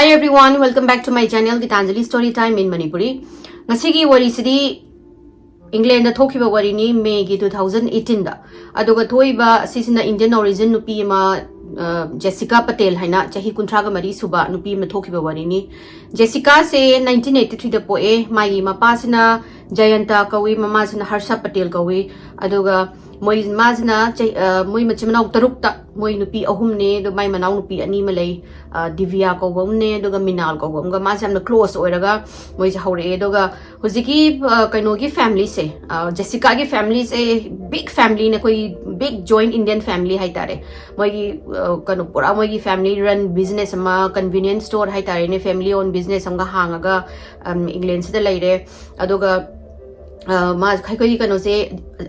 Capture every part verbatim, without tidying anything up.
Hey everyone, welcome back to my channel Gitanjali Story Time in Manipuri. ꯉꯁꯤꯒꯤ ꯋꯥꯔꯤꯁꯤꯗꯤ England ꯊꯣꯛꯈꯤꯕ ꯋꯥꯔꯤꯅꯤ, ꯃꯦꯒꯤ two thousand eighteen ꯗ꯫ ꯑꯗꯨꯒ ꯊꯣꯛꯏꯕ ꯑꯁꯤꯁꯤꯅ Indian origin ꯅꯨꯄꯤ ꯑꯃ, ꯑ, ꯖꯦꯁꯤꯀꯥ ꯄꯇꯦꯜ ꯍꯥꯏꯅ ꯆꯍꯤ ꯀꯨꯟꯊ꯭ꯔꯥꯒ ꯃꯔꯤ ꯁꯨꯕ ꯅꯨꯄꯤ ꯑꯃ ꯊꯣꯛꯈꯤꯕ ꯋꯥꯔꯤꯅꯤ꯫ ꯖꯦꯁꯤꯀꯥꯁꯦ nineteen eighty three ꯗ ꯄꯣꯛꯑꯦ꯫ ꯃꯥꯒꯤ ꯃꯄꯥꯁꯤꯅ ꯖꯌꯟꯇ ꯀꯧꯏ, ꯃꯃꯥꯁꯤꯅ ꯍꯔꯁ ꯄꯇꯦꯜ ꯀꯧꯏ꯫ ꯑꯗꯨꯒ ꯃꯣꯏ, ꯃꯥꯁꯤꯅ ꯆꯍꯤ-, ꯑ, ꯃꯣꯏ ꯃꯆꯤꯟ ꯃꯅꯥꯎ ꯇꯔꯨꯛꯇ ꯃꯣꯏ ꯅꯨꯄꯤ ꯑꯍꯨꯝꯅꯦ, ꯑꯗꯣ ꯃꯥꯏ ꯃꯅꯥꯎ ꯅꯨꯄꯤ ꯑꯅꯤ ꯑꯃ ꯂꯩ, ꯑ, ꯗꯤꯕꯤꯌꯥ ꯀꯧꯕ ꯑꯃꯅꯦ, ꯑꯗꯨꯒ ꯃꯤꯅꯥꯜ ꯀꯧꯕ ꯑꯃꯒ꯫ ꯃꯥꯁꯦ ꯌꯥꯝꯅ close ꯑꯣꯏꯔꯒ ꯃꯣꯏꯁꯦ ꯍꯧꯔꯛꯑꯦ꯫ ꯑꯗꯨꯒ ꯍꯧꯖꯤꯛꯀꯤ, ꯑ, ꯀꯩꯅꯣꯒꯤ family ꯁꯦ, ꯑ, ꯖꯦꯁꯤꯀꯥꯒꯤ family ꯁꯦ big family ꯅꯦ, ꯑꯩꯈꯣꯏ big joint Indian family ꯍꯥꯏꯇꯥꯔꯦ꯫ ꯃꯣꯏꯒꯤ, ꯑ, ꯀꯩꯅꯣ, ꯄꯨꯔꯥ ꯃꯣꯏꯒꯤ family run business ꯑꯃ, convenience store ꯍꯥꯏꯇꯥꯔꯦꯅꯦ, family own business ꯑꯃꯒ ꯍꯥꯡꯉꯒ, ꯑꯝ, ꯏꯪꯂꯦꯟꯁꯤꯗ ꯂꯩꯔꯦ꯫ ꯑꯗꯨꯒ, ꯑ, ꯃꯥ, ꯑꯩꯈꯣꯏꯒꯤ ꯀꯩꯅꯣꯁꯦ,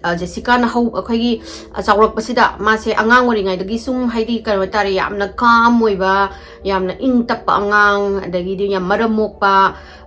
ꯑ, ꯖꯦꯁꯤꯀꯥꯅ ꯍꯧ-, ꯑꯩꯈꯣꯏꯒꯤ, ꯑ, ꯆꯥꯎꯔꯛꯄꯁꯤꯗ ꯃꯥꯁꯦ ꯑꯉꯥꯡ ꯑꯣꯏꯔꯤꯉꯩꯗꯒꯤ ꯁꯨꯝ, ꯍꯥꯏꯗꯤ, ꯀꯩꯅꯣ ꯍꯥꯏꯇꯥꯔꯦ, ꯌꯥꯝꯅ calm ꯑꯣꯏꯕ, ꯌꯥꯝꯅ ꯏꯪ ꯇꯞꯄ ꯑꯉꯥꯡ, ꯑꯗꯒꯤꯗꯤ ꯌꯥꯝ ꯃꯔꯝ ꯃꯣꯛꯄ,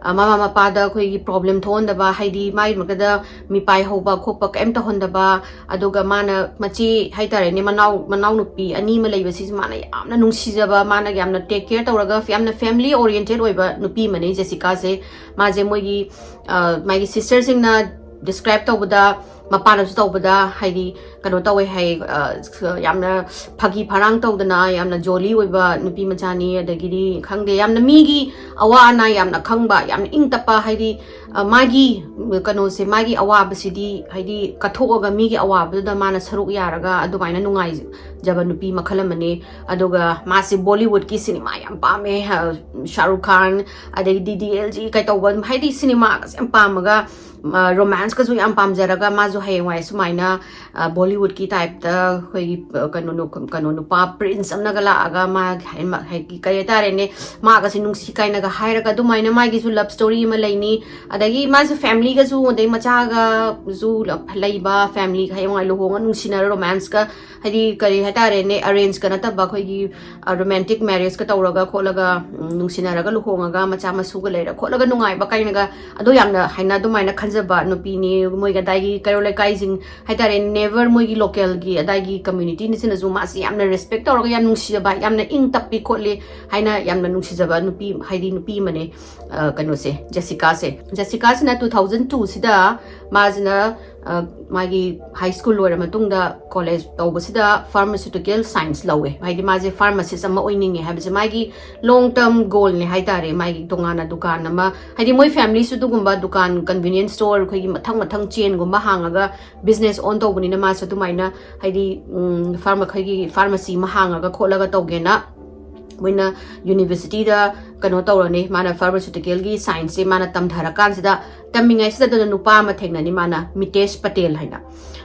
ꯑ, ꯃꯃꯥ ꯃꯄꯥꯗ ꯑꯩꯈꯣꯏꯒꯤ problem ꯊꯣꯛꯍꯟꯗꯕ, ꯍꯥꯏꯗꯤ ꯃꯥꯒꯤ ꯃꯔꯛꯇ ꯃꯤꯄꯥꯏ ꯍꯧꯕ ꯈꯣꯠꯄ ꯀꯩꯝ ꯇꯧꯍꯟꯗꯕ, ꯑꯗꯨꯒ ꯃꯥꯅ ꯃꯆꯦ ꯍꯥꯏꯇꯥꯔꯦꯅꯦ, ꯃꯅꯥꯎ-, ꯃꯅꯥꯎꯅꯨꯄꯤ ꯑꯅꯤ ꯑꯃ ꯂꯩꯕꯁꯤꯁꯨ ꯃꯥꯅ ꯌꯥꯝꯅ ꯅꯨꯡꯁꯤꯖꯕ, ꯃꯥꯅ ꯌꯥꯝꯅ take care ꯇꯧꯔꯒ ꯌꯥꯝꯅ family oriented ꯑꯣꯏꯕ ꯅꯨꯄꯤ ꯑꯃꯅꯤ ꯖꯦꯁꯤꯀꯥꯁꯦ꯫ ꯃꯥꯁꯦ ꯃꯣꯏꯒꯤ, ꯑ, ꯃꯥꯒꯤ sister ꯁꯤꯡꯅ describe ꯇꯧꯕꯗ, ꯃꯄꯥꯟꯗꯁꯨ ꯇꯧꯕꯗ, ꯍꯥꯏꯗꯤ, ꯀꯩꯅꯣ ꯇꯧꯋꯦ ꯍꯥꯏ, ꯑ, ꯌꯥꯝꯅ ꯐꯥꯒꯤ ꯐꯔꯥꯡ ꯇꯧꯗꯅ ꯌꯥꯝꯅ jolly ꯑꯣꯏꯕ ꯅꯨꯄꯤ ꯃꯆꯥꯅꯤ꯫ ꯑꯗꯒꯤꯗꯤ ꯈꯪꯗꯦ, ꯌꯥꯝꯅ ꯃꯤꯒꯤ ꯑꯋꯥ ꯑꯅꯥ ꯌꯥꯝꯅ ꯈꯪꯕ, ꯌꯥꯝꯅ ꯏꯪ ꯇꯞꯄ, ꯍꯥꯏꯗꯤ, ꯑ, ꯃꯥꯒꯤ ꯀꯩꯅꯣꯁꯦ, ꯃꯥꯒꯤ ꯑꯋꯥꯕꯁꯤꯗꯤ, ꯍꯥꯏꯗꯤ, ꯀꯠꯊꯣꯛꯑꯒ ꯃꯤꯒꯤ ꯑꯋꯥꯕꯗꯨꯗ ꯃꯥꯅ ꯁꯔꯨꯛ ꯌꯥꯔꯒ ꯑꯗꯨꯃꯥꯏꯅ ꯅꯨꯡꯉꯥꯏꯖꯕ ꯅꯨꯄꯤ ꯃꯈꯜ ꯑꯃꯅꯤ꯫ ꯑꯗꯨꯒ ꯃꯥꯁꯦ Bollywood ꯀꯤ ꯁꯤꯅꯦꯃꯥ ꯌꯥꯝ ꯄꯥꯝꯃꯦ, ꯑ, ꯁꯥꯔꯨꯈ ꯈꯥꯟ, ꯑꯗꯒꯤ ꯗꯤ ꯗꯤ ꯑꯦꯜ ꯖꯤ ꯀꯩꯇꯧꯕ, ꯍꯥꯏꯗꯤ ꯁꯤꯅꯦꯃꯥꯒꯁꯦ ꯌꯥꯝ ꯄꯥꯝꯃꯒ, ꯑ, romance ꯀꯁꯨ ꯌꯥꯝ ꯄꯥꯝꯖꯔꯒ, ꯃꯥꯁꯨ ꯍꯌꯦꯡꯋꯥꯏ ꯁꯨꯃꯥꯏꯅ, ꯑ, Bollywood ꯀꯤ type ꯇ ꯑꯩꯈꯣꯏꯒꯤ, ꯑ, ꯀꯩꯅꯣ ꯅꯨ-, ꯀꯩꯅꯣ ꯅꯨꯄꯥ prince ꯑꯃꯅꯒ ꯂꯥꯛꯑꯒ ꯃꯥ ꯍꯥꯏ-, ꯃ-, ꯍꯥꯏꯗꯤ ꯀꯩ ꯍꯥꯏꯇꯥꯔꯦꯅꯦ, ꯃꯥꯒꯁꯦ ꯅꯨꯡꯁꯤ ꯀꯥꯏꯅꯒ ꯍꯥꯏꯔꯒ ꯑꯗꯨꯃꯥꯏꯅ ꯃꯥꯒꯤꯁꯨ love story ꯑꯃ ꯂꯩꯅꯤ꯫ ꯑꯗꯒꯤ ꯃꯥꯁꯨ family ꯒꯁꯨ, ꯑꯗꯩ ꯃꯆꯥꯒꯁꯨ ꯂ-, ꯂꯩꯕ family, ꯍꯌꯦꯡꯋꯥꯏ ꯂꯨꯍꯣꯡꯉ ꯅꯨꯡꯁꯤꯅꯔ romance ꯀ, ꯍꯥꯏꯗꯤ ꯀꯔꯤ ꯍꯥꯏꯇꯥꯔꯦꯅꯦ, arrange ꯀ ꯅꯠꯇꯕ ꯑꯩꯈꯣꯏꯒꯤ, ꯑ, romantic marriage ꯀ ꯇꯧꯔꯒ ꯈꯣꯠꯂꯒ, ꯎꯝ, ꯅꯨꯡꯁꯤꯅꯔꯒ ꯂꯨꯍꯣꯡꯉꯒ ꯃꯆꯥ ꯃꯁꯨꯒ ꯂꯩꯔ ꯈꯣꯠꯂꯒ ꯅꯨꯡꯉꯥꯏꯕ ꯀꯥꯏꯅꯒ, ꯑꯗꯣ ꯌꯥꯝꯅ ꯍꯥꯏꯅ ꯑꯗꯨꯃꯥꯏꯅ ꯈꯟꯖ- ꯐꯖꯕ ꯅꯨꯄꯤꯅꯤ, ꯃꯣꯏꯒꯤ ꯑꯗꯥꯏꯒꯤ ꯀꯩꯔꯣꯜ ꯂꯩꯀꯥꯏꯁꯤꯡ ꯍꯥꯏꯇꯥꯔꯦ, ꯅꯦꯕꯔ ꯃꯣꯏꯒꯤ ꯂꯣꯀꯦꯜꯒꯤ ꯑꯗꯥꯏꯒꯤ ꯀꯝꯃ꯭ꯌꯨꯅꯤꯇꯤꯅꯁꯤꯅꯁꯨ ꯃꯥꯁꯤ ꯌꯥꯝꯅ ꯔꯦꯁꯄꯦꯛ ꯇꯧꯔꯒ ꯌꯥꯝ ꯅꯨꯡꯁꯤꯖꯕ, ꯌꯥꯝꯅ ꯏꯪ ꯇꯞꯄꯤ ꯈꯣꯠꯂꯤ ꯍꯥꯏꯅ ꯌꯥꯝꯅ ꯅꯨꯡꯁꯤꯖꯕ ꯅꯨꯄꯤ, ꯍꯥꯏꯗꯤ ꯅꯨꯄꯤ ꯑꯃꯅꯦ꯫ ꯑ, ꯀꯩꯅꯣꯁꯦ, ꯖꯦꯁꯤꯀꯥꯁꯦ꯫ ꯖꯦꯁꯤꯀꯥꯁꯤꯅ two thousand two ꯁꯤꯗ ꯃꯥꯁꯤꯅ, ꯑ, ꯃꯥꯒꯤ ꯍꯥꯏ ꯁ꯭ꯀꯨꯜ ꯂꯣꯏꯔ ꯃꯇꯨꯡꯗ ꯀꯣꯂꯦꯖ ꯇꯧꯕꯁꯤꯗ ꯐꯥꯔꯃꯥꯁꯤꯎꯇꯤꯀꯦꯜ ꯁꯥꯏꯟꯁ ꯂꯧꯋꯦ꯫ ꯍꯥꯏꯗꯤ ꯃꯥꯁꯦ ꯐꯥꯔꯃꯥꯁꯤꯁ ꯑꯃ ꯑꯣꯏꯅꯤꯡꯉꯦ ꯍꯥꯏꯕꯁꯦ ꯃꯥꯒꯤ ꯂꯣꯡ ꯇꯔꯝ ꯒꯣꯜꯅꯦ ꯍꯥꯏꯇꯥꯔꯦ꯫ ꯃꯥꯒꯤ ꯇꯣꯉꯥꯟꯅ ꯗꯨꯀꯥꯟ ꯑꯃ, ꯍꯥꯏꯗꯤ ꯃꯣꯏ ꯐꯦꯃꯤꯂꯤꯁꯨ ꯑꯗꯨꯒꯨꯝꯕ ꯗꯨꯀꯥꯟ, ꯀꯟꯚꯤꯅꯤꯌꯟꯁ ꯁ꯭ꯇꯣꯔ, ꯑꯩꯈꯣꯏꯒꯤ ꯃꯊꯪ ꯃꯊꯪ ꯆꯦꯟꯒꯨꯝꯕ ꯍꯥꯡꯉꯒ ꯕꯤꯖꯤꯅꯦꯁ ꯑꯣꯟ ꯇꯧꯕꯅꯤꯅ ꯃꯥꯁꯨ ꯑꯗꯨꯃꯥꯏꯅ, ꯍꯥꯏꯗꯤ, ꯎꯝ, ꯐꯥꯔꯃꯥ-, ꯑꯩꯈꯣꯏꯒꯤ ꯐꯥꯔꯃꯥꯁꯤ ꯑꯃ ꯍꯥꯡꯉꯒ ꯈꯣꯠꯂꯒ ꯇꯧꯒꯦꯅ ꯃꯣꯏꯅ ꯌꯨꯅꯤꯚꯔꯁꯤꯇꯤꯗ ꯀꯩꯅꯣ ꯇꯧꯔꯅꯤ꯫ ꯃꯥꯅ ꯐꯥꯔꯃꯥꯁꯤꯎꯇꯤꯀꯦꯜꯒꯤ ꯁꯥꯏꯟꯁꯁꯦ ꯃꯥꯅ ꯇꯝꯊꯔꯀꯥꯟꯁꯤꯗ, ꯇꯝꯃꯤꯉꯩꯁꯤꯗ ꯑꯗꯨꯅ ꯅꯨꯄꯥ ꯑꯃ ꯊꯦꯡꯅꯅꯤ ꯃꯥꯅ, ꯃꯤꯇꯦꯁ ꯄꯇꯦꯜ ꯍꯥꯏꯅ꯫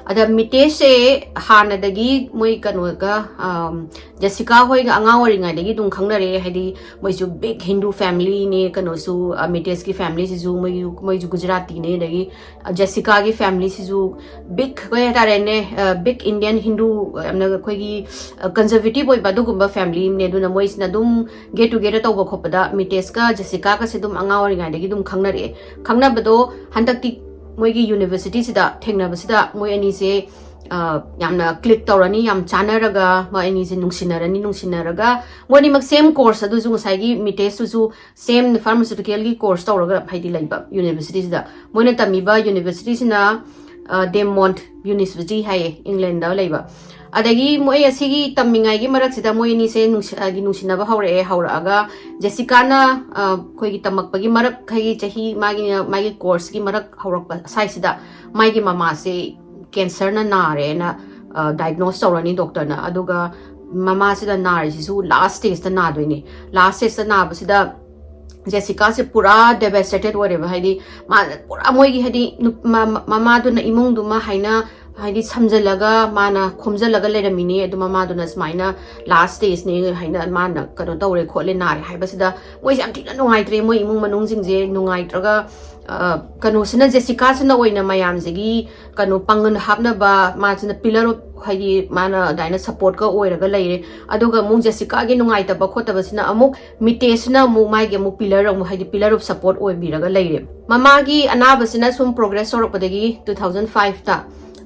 ꯑꯗ ꯃꯤꯇꯦꯁꯁꯦ ꯍꯥꯟꯅꯗꯒꯤ ꯃꯣꯏ ꯀꯩꯅꯣꯒ, ꯑꯝ, ꯖꯦꯁꯤꯀꯥ ꯍꯣꯏꯒ ꯑꯉꯥꯡ ꯑꯣꯏꯔꯤꯉꯩꯗꯒꯤ ꯑꯗꯨꯝ ꯈꯪꯅꯔꯛꯑꯦ꯫ ꯍꯥꯏꯗꯤ ꯃꯣꯏꯁꯨ ꯕꯤꯛ ꯍꯤꯟꯗꯨ ꯐꯦꯃꯤꯂꯤꯅꯦ, ꯀꯩꯅꯣꯁꯨ, ꯑ, ꯃꯤꯇꯦꯁꯀꯤ ꯐꯦꯃꯤꯂꯤꯁꯤꯁꯨ ꯃꯣꯏ, ꯃꯣꯏꯁꯨ ꯒꯨꯖꯔꯥꯇꯤꯅꯦ꯫ ꯑꯗꯒꯤ, ꯑ, ꯖꯦꯁꯤꯀꯥꯒꯤ ꯐꯦꯃꯤꯂꯤꯁꯤꯁꯨ ꯕꯤꯛ, ꯀꯩ ꯍꯥꯏꯇꯥꯔꯦꯅꯦ, ꯑ, ꯕꯤꯛ ꯏꯟꯗꯤꯌꯟ ꯍꯤꯟꯗꯨ, ꯌꯥꯝꯅ ꯑꯩꯈꯣꯏꯒꯤ, ꯑ, ꯀꯟꯖꯔꯕꯦꯇꯤꯚ ꯑꯣꯏꯕ ꯑꯗꯨꯒꯨꯝꯕ ꯐꯦꯃꯤꯂꯤ ꯑꯃꯅꯦ꯫ ꯑꯗꯨꯅ ꯃꯣꯏꯁꯤꯅ ꯑꯗꯨꯝ ꯒꯦꯠ ꯇꯨꯒꯦꯗꯔ ꯇꯧꯕ ꯈꯣꯠꯄꯗ ꯃꯤꯇꯦꯁꯀ ꯖꯦꯁꯤꯀꯥꯒꯁꯦ ꯑꯗꯨꯝ ꯑꯉꯥꯡ ꯑꯣꯏꯔꯤꯉꯩꯗꯒꯤ ꯑꯗꯨꯝ ꯈꯪꯅꯔꯛꯑꯦ꯫ ꯈꯪꯅꯕꯗꯣ ꯍꯟꯗꯛꯇꯤ ꯃꯣꯏꯒꯤ ꯌꯨꯅꯤꯚꯔꯁꯤꯇꯤꯁꯤꯗ ꯊꯦꯡꯅꯕꯁꯤꯗ ꯃꯣꯏ ꯑꯅꯤꯁꯦ, ꯑ, ꯌꯥꯝꯅ ꯀ꯭ꯂꯤꯛ ꯇꯧꯔꯅꯤ, ꯌꯥꯝ ꯆꯥꯟꯅꯔꯒ ꯃꯣꯏ ꯑꯅꯤꯁꯦ ꯅꯨꯡꯁꯤꯅꯔꯅꯤ꯫ ꯅꯨꯡꯁꯤꯅꯔꯒ ꯃꯣꯏ ꯑꯅꯤꯃꯛ ꯁꯦꯝ ꯀꯣꯔꯁ ꯑꯗꯨꯁꯨ ꯉꯁꯥꯏꯒꯤ ꯃꯤꯇꯦꯁꯇꯨꯁꯨ ꯁꯦꯝ ꯐꯥꯔꯃꯥꯁꯤꯎꯇꯤꯀꯦꯜꯒꯤ ꯀꯣꯔꯁ ꯇꯧꯔꯒ ꯍꯥꯏꯗꯤ ꯂꯩꯕ ꯌꯨꯅꯤꯚꯔꯁꯤꯇꯤꯁꯤꯗ꯫ ꯃꯣꯏꯅ ꯇꯝꯃꯤꯕ ꯌꯨꯅꯤꯚꯔꯁꯤꯇꯤꯁꯤꯅ, ꯑ, ꯗꯦꯃꯣꯟꯠ ꯌꯨꯅꯤꯚꯔꯁꯤꯇꯤ ꯍꯥꯏꯌꯦ, ꯏꯪꯂꯦꯟꯗ ꯂꯩꯕ꯫ ꯑꯗꯒꯤ ꯃꯣꯏ ꯑꯁꯤꯒꯤ ꯇꯝꯃꯤꯉꯩꯒꯤ ꯃꯔꯛꯁꯤꯗ ꯃꯣꯏ ꯑꯅꯤꯁꯦ ꯅꯨꯡꯁꯤ-, ꯍꯥꯏꯗꯤ ꯅꯨꯡꯁꯤꯅꯕ ꯍꯧꯔꯛꯑꯦ꯫ ꯍꯧꯔꯛꯑꯒ ꯖꯦꯁꯤꯀꯥꯅ, ꯑ, ꯑꯩꯈꯣꯏꯒꯤ ꯇꯝꯃꯛꯄꯒꯤ ꯃꯔꯛ, ꯍꯥꯏꯗꯤ ꯆꯍꯤ ꯃꯥꯒꯤ, ꯃꯥꯒꯤ ꯀꯣꯔꯁꯀꯤ ꯃꯔꯛ ꯍꯧꯔꯛꯄ ꯁ꯭ꯋꯥꯏꯁꯤꯗ ꯃꯥꯒꯤ ꯃꯃꯥꯁꯦ ꯀꯦꯟꯁꯔꯅ ꯅꯥꯔꯦꯅ, ꯑ, ꯗꯥꯏꯒꯅꯣꯁ ꯇꯧꯔꯅꯤ ꯗꯣꯛꯇꯔꯅ꯫ ꯑꯗꯨꯒ ꯃꯃꯥꯁꯤꯗ ꯅꯥꯔꯤꯁꯤꯁꯨ ꯂꯥꯁ ꯁ꯭ꯇꯦꯖꯇ ꯅꯥꯗꯣꯏꯅꯦ꯫ ꯂꯥꯁ ꯁ꯭ꯇꯦꯖꯇ ꯅꯥꯕꯁꯤꯗ ꯖꯦꯁꯤꯀꯥꯁꯦ ꯄꯨꯔꯥ ꯗꯦꯚꯦꯁꯇꯦꯇꯦꯠ ꯑꯣꯏꯔꯦꯕ꯫ ꯍꯥꯏꯗꯤ ꯃꯥ ꯄꯨꯔꯥ ꯃꯣꯏꯒꯤ, ꯍꯥꯏꯗꯤ ꯅꯨ-, ꯃ-, ꯃ-, ꯃꯃꯥꯗꯨꯅ ꯏꯃꯨꯡꯗꯨꯃ ꯍꯥꯏꯅ ꯍꯥꯏꯗꯤ ꯁꯝꯖꯜꯂꯒ ꯃꯥꯅ ꯈꯣꯝꯖꯜꯂꯒ ꯂꯩꯔꯝꯃꯤꯅꯤ꯫ ꯑꯗꯨ ꯃꯃꯥꯗꯨꯅ ꯁꯨꯃꯥꯏꯅ ꯂꯥꯁ ꯁ꯭ꯇꯦꯖꯅꯤ ꯍꯥꯏꯅ ꯃꯥꯅ ꯀꯩꯅꯣ ꯇꯧꯔꯦ ꯈꯣꯠꯂꯦ ꯅꯥꯔꯦ ꯍꯥꯏꯕꯁꯤꯗ ꯃꯣꯏꯁꯦ ꯌꯥꯝ ꯊꯤꯅ ꯅꯨꯡꯉꯥꯏꯇ꯭ꯔꯦ꯫ ꯃꯣꯏ ꯏꯃꯨꯡ ꯃꯅꯨꯡꯁꯤꯡꯁꯦ ꯅꯨꯡꯉꯥꯏꯇ꯭ꯔꯒ, ꯑ, ꯀꯩꯅꯣꯁꯤꯅ, ꯖꯦꯁꯤꯀꯥꯁꯤꯅ ꯑꯣꯏꯅ ꯃꯌꯥꯝꯁꯤꯒꯤ ꯀꯩꯅꯣ ꯄꯥꯡꯒꯜ ꯍꯥꯞꯅꯕ, ꯃꯥꯁꯤꯅ pillar of, ꯍꯥꯏꯗꯤ ꯃꯥꯅ ꯑꯗꯨꯃꯥꯏꯅ supportꯀ ꯑꯣꯏꯔꯒ ꯂꯩꯔꯦ꯫ ꯑꯗꯨꯒ ꯑꯃꯨꯛ ꯖꯦꯁꯤꯀꯥꯒꯤ ꯅꯨꯡꯉꯥꯏꯇꯕ ꯈꯣꯠꯇꯕꯁꯤꯅ ꯑꯃꯨꯛ ꯃꯤꯇꯦꯁꯤꯅ ꯑꯃꯨꯛ ꯃꯥꯒꯤ ꯑꯃꯨꯛ pillar ꯑꯃꯨꯛ, ꯍꯥꯏꯗꯤ pillar of support ꯑꯣꯏꯕꯤꯔꯒ ꯂꯩꯔꯦ꯫ ꯃꯃꯥꯒꯤ ꯑꯅꯥꯕꯁꯤꯅ ꯁꯨꯝ progress ꯇꯧꯔꯛꯄꯗꯒꯤ two thousand fiveꯇ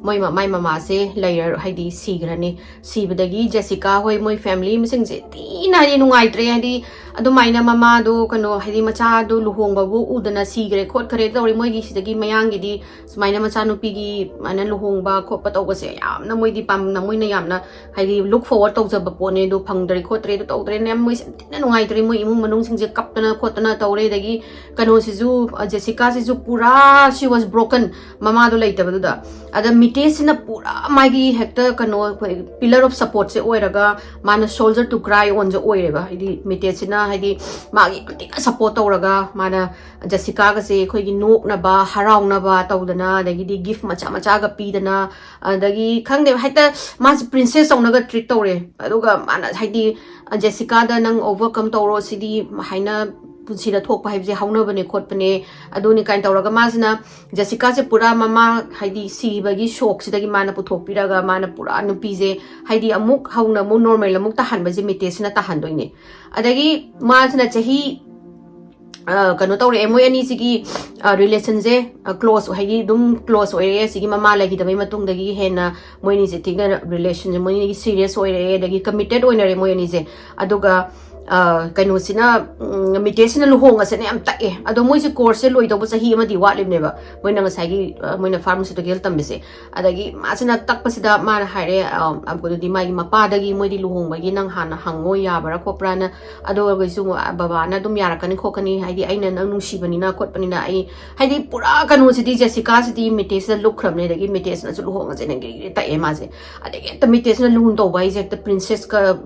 ꯃꯣꯏ ꯃ-, ꯃꯥꯏ ꯃꯃꯥꯁꯦ ꯂꯩꯔ-, ꯍꯥꯏꯗꯤ ꯁꯤꯈ꯭ꯔꯅꯤ꯫ ꯁꯤꯕꯗꯒꯤ ꯖꯦꯁꯤꯀꯥ ꯍꯣꯏ ꯃꯣꯏ family ꯃꯁꯤꯡꯁꯦ ꯊꯤꯅ ꯍꯥꯏꯗꯤ ꯅꯨꯡꯉꯥꯏꯇ꯭ꯔꯦ꯫ ꯍꯥꯏꯗꯤ ꯑꯗꯨꯃꯥꯏꯅ ꯃꯃꯥꯗꯣ ꯀꯩꯅꯣ, ꯍꯥꯏꯗꯤ ꯃꯆꯥꯗꯣ ꯂꯨꯍꯣꯡꯕꯕꯨ ꯎꯗꯅ ꯁꯤꯈ꯭ꯔꯦ ꯈꯣꯠꯈ꯭ꯔꯦ ꯇꯧꯔꯤ꯫ ꯃꯣꯏꯒꯤ ꯁꯤꯗꯒꯤ ꯃꯌꯥꯡꯒꯤꯗꯤ ꯁꯨꯃꯥꯏꯅ ꯃꯆꯥꯅꯨꯄꯤꯒꯤ ꯁꯨꯃꯥꯏꯅ ꯂꯨꯍꯣꯡꯕ ꯈꯣꯠꯄ ꯇꯧꯕꯁꯦ ꯌꯥꯝꯅ ꯃꯣꯏꯗꯤ ꯄꯥꯝꯅ, ꯃꯣꯏꯅ ꯌꯥꯝꯅ ꯍꯥꯏꯗꯤ look forward ꯇꯧꯖꯕ ꯄꯣꯠꯅꯦ꯫ ꯑꯗꯣ ꯐꯪꯗ꯭ꯔꯦ ꯈꯣꯠꯇ꯭ꯔꯦ, ꯑꯗꯨ ꯇꯧꯗ꯭ꯔꯦꯅꯦ, ꯃꯣꯏꯁꯦ ꯌꯥꯝ ꯊꯤꯅ ꯅꯨꯡꯉꯥꯏꯇ꯭ꯔꯦ꯫ ꯃꯣꯏ ꯏꯃꯨꯡ ꯃꯅꯨꯡꯁꯤꯡꯁꯦ ꯀꯞꯇꯅ ꯈꯣꯠꯇꯅ ꯇꯧꯔꯦ꯫ ꯑꯗꯒꯤ ꯀꯩꯅꯣꯁꯤꯁꯨ, ꯑ, ꯖꯦꯁꯤꯀꯥꯁꯤꯁꯨ ꯄꯨꯔꯥ she was broken, ꯃꯃꯥꯗꯣ ꯂꯩꯇꯕꯗꯨꯗ꯫ ꯑꯗ ꯃꯤꯇꯦꯁꯁꯤꯅ ꯄꯨꯔꯥ ꯃꯥꯒꯤ ꯍꯦꯛꯇ ꯀꯩꯅꯣ, ꯑꯩꯈꯣꯏ pillar of supportꯁꯦ ꯑꯣꯏꯔꯒ ꯃꯥꯅ shoulder to cry onꯁꯦ ꯑꯣꯏꯔꯦꯕ꯫ ꯍꯥꯏꯗꯤ ꯃꯤꯇꯦꯁꯁꯤꯅ ꯍꯥꯏꯗꯤ ꯃꯥꯒꯤ ꯌꯥꯝ ꯊꯤꯅ support ꯇꯧꯔꯒ ꯃꯥꯅ ꯖꯦꯁꯤꯀꯥꯒꯁꯦ ꯑꯩꯈꯣꯏꯒꯤ ꯅꯣꯛꯅꯕ, ꯍꯔꯥꯎꯅꯕ ꯇꯧꯗꯅ, ꯑꯗꯒꯤꯗꯤ gift ꯃꯆꯥ ꯃꯆꯥꯒ ꯄꯤꯗꯅ, ꯑꯗꯒꯤ ꯈꯪꯗꯦ, ꯍꯦꯛꯇ ꯃꯥꯁꯦ princess ꯇꯧꯅꯒ treat ꯇꯧꯔꯦ꯫ ꯑꯗꯨꯒ ꯃꯥꯅ ꯍꯥꯏꯗꯤ, "ꯖꯦꯁꯤꯀꯥꯗ ꯅꯪ overcome ꯇꯧꯔꯣ, ꯁꯤꯗꯤ ꯍꯥꯏꯅ ꯄꯨꯟꯁꯤꯗ ꯊꯣꯛꯄ ꯍꯥꯏꯕꯁꯦ ꯍꯧꯅꯕꯅꯦ ꯈꯣꯠꯄꯅꯦ, ꯑꯗꯨꯅꯤ" ꯀꯥꯏꯅ ꯇꯧꯔꯒ ꯃꯥꯁꯤꯅ ꯖꯦꯁꯤꯀꯥꯁꯦ ꯄꯨꯔꯥ ꯃꯃꯥ ꯍꯥꯏꯗꯤ ꯁꯤꯕꯒꯤ shockꯁꯤꯗꯒꯤ ꯃꯥꯅ ꯄꯨꯊꯣꯛꯄꯤꯔꯒ ꯃꯥꯅ ꯄꯨꯔꯥ ꯅꯨꯄꯤꯁꯦ ꯍꯥꯏꯗꯤ ꯑꯃꯨꯛ ꯍꯧꯅ ꯑꯃꯨꯛ normal ꯑꯃꯨꯛ ꯇꯥꯍꯟꯕꯁꯦ ꯃꯤꯇꯦꯁꯁꯤꯅ ꯇꯥꯍꯟꯗꯣꯏꯅꯦ꯫ ꯑꯗꯒꯤ ꯃꯥꯁꯤꯅ ꯆꯍꯤ, ꯑ, ꯀꯩꯅꯣ ꯇꯧꯔꯛꯑꯦ, ꯃꯣꯏ ꯑꯅꯤꯁꯤꯒꯤ, ꯑ, relationꯁꯦ, ꯑ, close, ꯍꯥꯏꯗꯤ ꯑꯗꯨꯝ close ꯑꯣꯏꯔꯛꯑꯦ꯫ ꯑꯁꯤꯒꯤ ꯃꯃꯥ ꯂꯩꯈꯤꯗꯕꯩ ꯃꯇꯨꯡꯗꯒꯤ ꯍꯦꯟꯅ ꯃꯣꯏ ꯑꯅꯤꯁꯦ ꯊꯤꯅ relationꯁꯦ ꯃꯣꯏ ꯑꯅꯤꯒꯤ serious ꯑꯣꯏꯔꯛꯑꯦ, ꯑꯗꯒꯤ committed ꯑꯣꯏꯅꯔꯦ ꯃꯣꯏ ꯑꯅꯤꯁꯦ꯫ ꯑꯗꯨꯒ, ꯑ, ꯀꯩꯅꯣꯁꯤꯅ, ꯎꯝ, ꯃꯤꯇꯦꯁꯁꯤꯅ ꯂꯨꯍꯣꯡꯉꯁꯦꯅ ꯌꯥꯝ ꯇꯛꯑꯦ꯫ ꯑꯗꯣ ꯃꯣꯏꯁꯦ courseꯁꯦ ꯂꯣꯏꯗꯧꯕ ꯆꯍꯤ ꯑꯃꯗꯤ ꯋꯥꯠꯂꯤꯕꯅꯦꯕ, ꯃꯣꯏꯅ ꯉꯁꯥꯏꯒꯤ, ꯑ, ꯃꯣꯏꯅ pharmaceutical ꯇꯝꯕꯁꯦ꯫ ꯑꯗꯒꯤ ꯃꯥꯁꯤꯅ ꯇꯛꯄꯁꯤꯗ ꯃꯥꯅ ꯍꯥꯏꯔꯦ, ꯑ, ꯑꯗꯨꯗꯤ ꯃꯥꯒꯤ ꯃꯄꯥꯗꯒꯤ ꯃꯣꯏꯗꯤ ꯂꯨꯍꯣꯡꯕꯒꯤ ꯅꯪ ꯍꯥꯟꯅ ꯍꯪꯉꯣ ꯌꯥꯕ꯭ꯔꯥ ꯈꯣꯠꯄ꯭ꯔꯥꯅ꯫ ꯑꯗꯨ ꯑꯣꯏꯔꯒꯁꯨ ꯕꯕꯥꯅ ꯑꯗꯨꯝ ꯌꯥꯔꯛꯀꯅꯤ ꯈꯣꯠꯀꯅꯤ, ꯍꯥꯏꯗꯤ ꯑꯩꯅ ꯅꯪ ꯅꯨꯡꯁꯤꯕꯅꯤꯅ ꯈꯣꯠꯄꯅꯤꯅ ꯑꯩ, ꯍꯥꯏꯗꯤ ꯄꯨꯔꯥ ꯀꯩꯅꯣꯁꯤꯗꯤ ꯖꯦꯁꯤꯀꯥꯁꯤꯗꯤ ꯃꯤꯇꯦꯁꯁꯤꯗ ꯂꯨꯞꯈ꯭ꯔꯕꯅꯦ꯫ ꯑꯗꯒꯤ ꯃꯤꯇꯦꯁꯅꯁꯨ ꯂꯨꯍꯣꯡꯉꯁꯦꯅ ꯒꯤꯔꯤ ꯒꯤꯔꯤ ꯇꯛꯑꯦ ꯃꯥꯁꯦ꯫ ꯑꯗꯒꯤ ꯍꯦꯛꯇ ꯃꯤꯇꯦꯁꯅ ꯂꯨꯅ ꯇꯧꯕ ꯍꯥꯏꯁꯦ ꯍꯦꯛꯇ princessꯀ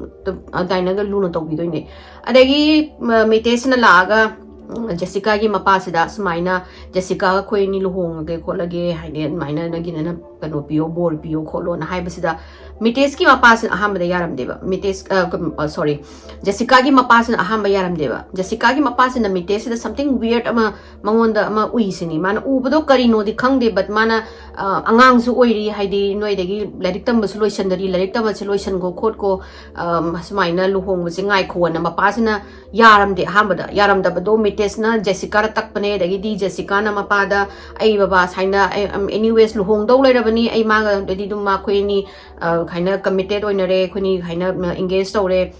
ꯑꯗꯨꯃꯥꯏꯅꯒ ꯂꯨꯅ ꯇꯧꯕꯤꯗꯣꯏꯅꯦ꯫ ꯑꯗꯒꯤ, ꯃ-, ꯃꯤꯇꯦꯁꯅ ꯂꯥꯛꯑꯒ, ꯎꯝ, ꯖꯦꯁꯤꯀꯥꯒꯤ ꯃꯄꯥꯁꯤꯗ ꯁꯨꯃꯥꯏꯅ, "ꯖꯦꯁꯤꯀꯥꯒ ꯑꯩꯈꯣꯏ ꯑꯅꯤ ꯂꯨꯍꯣꯡꯉꯒꯦ ꯈꯣꯠꯂꯒꯦ", ꯍꯥꯏꯗꯤ ꯑꯗꯨꯃꯥꯏꯅ ꯅꯪꯒꯤꯅ ꯀꯩꯅꯣ ꯄꯤꯌꯣ, ꯕꯣꯔ ꯄꯤꯌꯣ ꯈꯣꯠꯂꯣꯅ ꯍꯥꯏꯕꯁꯤꯗ, ꯃꯤꯇꯦꯁꯀꯤ ꯃꯄꯥꯁꯤꯅ ꯑꯍꯥꯟꯕꯗ ꯌꯥꯔꯝꯗꯦꯕ꯫ ꯃꯤꯇꯦꯁ, ꯁꯣꯔꯤ, ꯖꯦꯁꯤꯀꯥꯒꯤ ꯃꯄꯥꯁꯤꯅ ꯑꯍꯥꯟꯕ ꯌꯥꯔꯝꯗꯦꯕ꯫ ꯖꯦꯁꯤꯀꯥꯒꯤ ꯃꯄꯥꯁꯤꯅ ꯃꯤꯇꯦꯁꯁꯤꯗ something weird ꯑꯃ ꯃꯉꯣꯟꯗ ꯑꯃ ꯎꯏꯁꯤꯅꯤ꯫ ꯃꯥꯅ ꯎꯕꯗꯣ ꯀꯔꯤꯅꯣꯗꯤ ꯈꯪꯗꯦ, but ꯃꯥꯅ, ꯑ, ꯑꯉꯥꯡꯁꯨ ꯑꯣꯏꯔꯤ, ꯍꯥꯏꯗꯤ ꯅꯣꯏꯗꯒꯤ ꯂꯥꯏꯔꯤꯛ ꯇꯝꯕꯁꯨ ꯂꯣꯏꯁꯟꯗꯔꯤ, ꯂꯥꯏꯔꯤꯛ ꯇꯝꯕꯁꯦ ꯂꯣꯏꯁꯟꯈꯣ ꯈꯣꯠꯀꯣ, ꯑ, ꯁꯨꯃꯥꯏꯅ ꯂꯨꯍꯣꯡꯕꯁꯦ ꯉꯥꯏꯈꯣꯅ ꯃꯄꯥꯁꯤꯅ ꯌꯥꯔꯝꯗꯦ꯫ ꯑꯍꯥꯟꯕꯗ ꯌꯥꯔꯝꯗꯕꯗꯣ ꯃꯤꯇꯦꯁꯅ ꯖꯦꯁꯤꯀꯥꯗ ꯇꯛꯄꯅꯦ, ꯑꯗꯒꯤꯗꯤ ꯖꯦꯁꯤꯀꯥꯅ ꯃꯄꯥꯗ, "ꯑꯩ ꯕꯕꯥ ꯁꯥꯏꯅ, ꯑꯩ, ꯑꯝ, anyways ꯂꯨꯍꯣꯡꯗꯧ ꯂꯩꯔꯕꯅꯤ, ꯑꯩ ꯃꯥꯒꯗꯤ ꯑꯗꯨꯝ ꯃꯥ ꯑꯩꯈꯣꯏ ꯑꯅꯤ, ꯑ, ꯍꯥꯏꯅ committed ꯑꯣꯏꯅꯔꯦ, ꯑꯩꯈꯣꯏꯅꯤ ꯍꯥꯏꯅ, ꯑ, engage ꯇꯧꯔꯦ,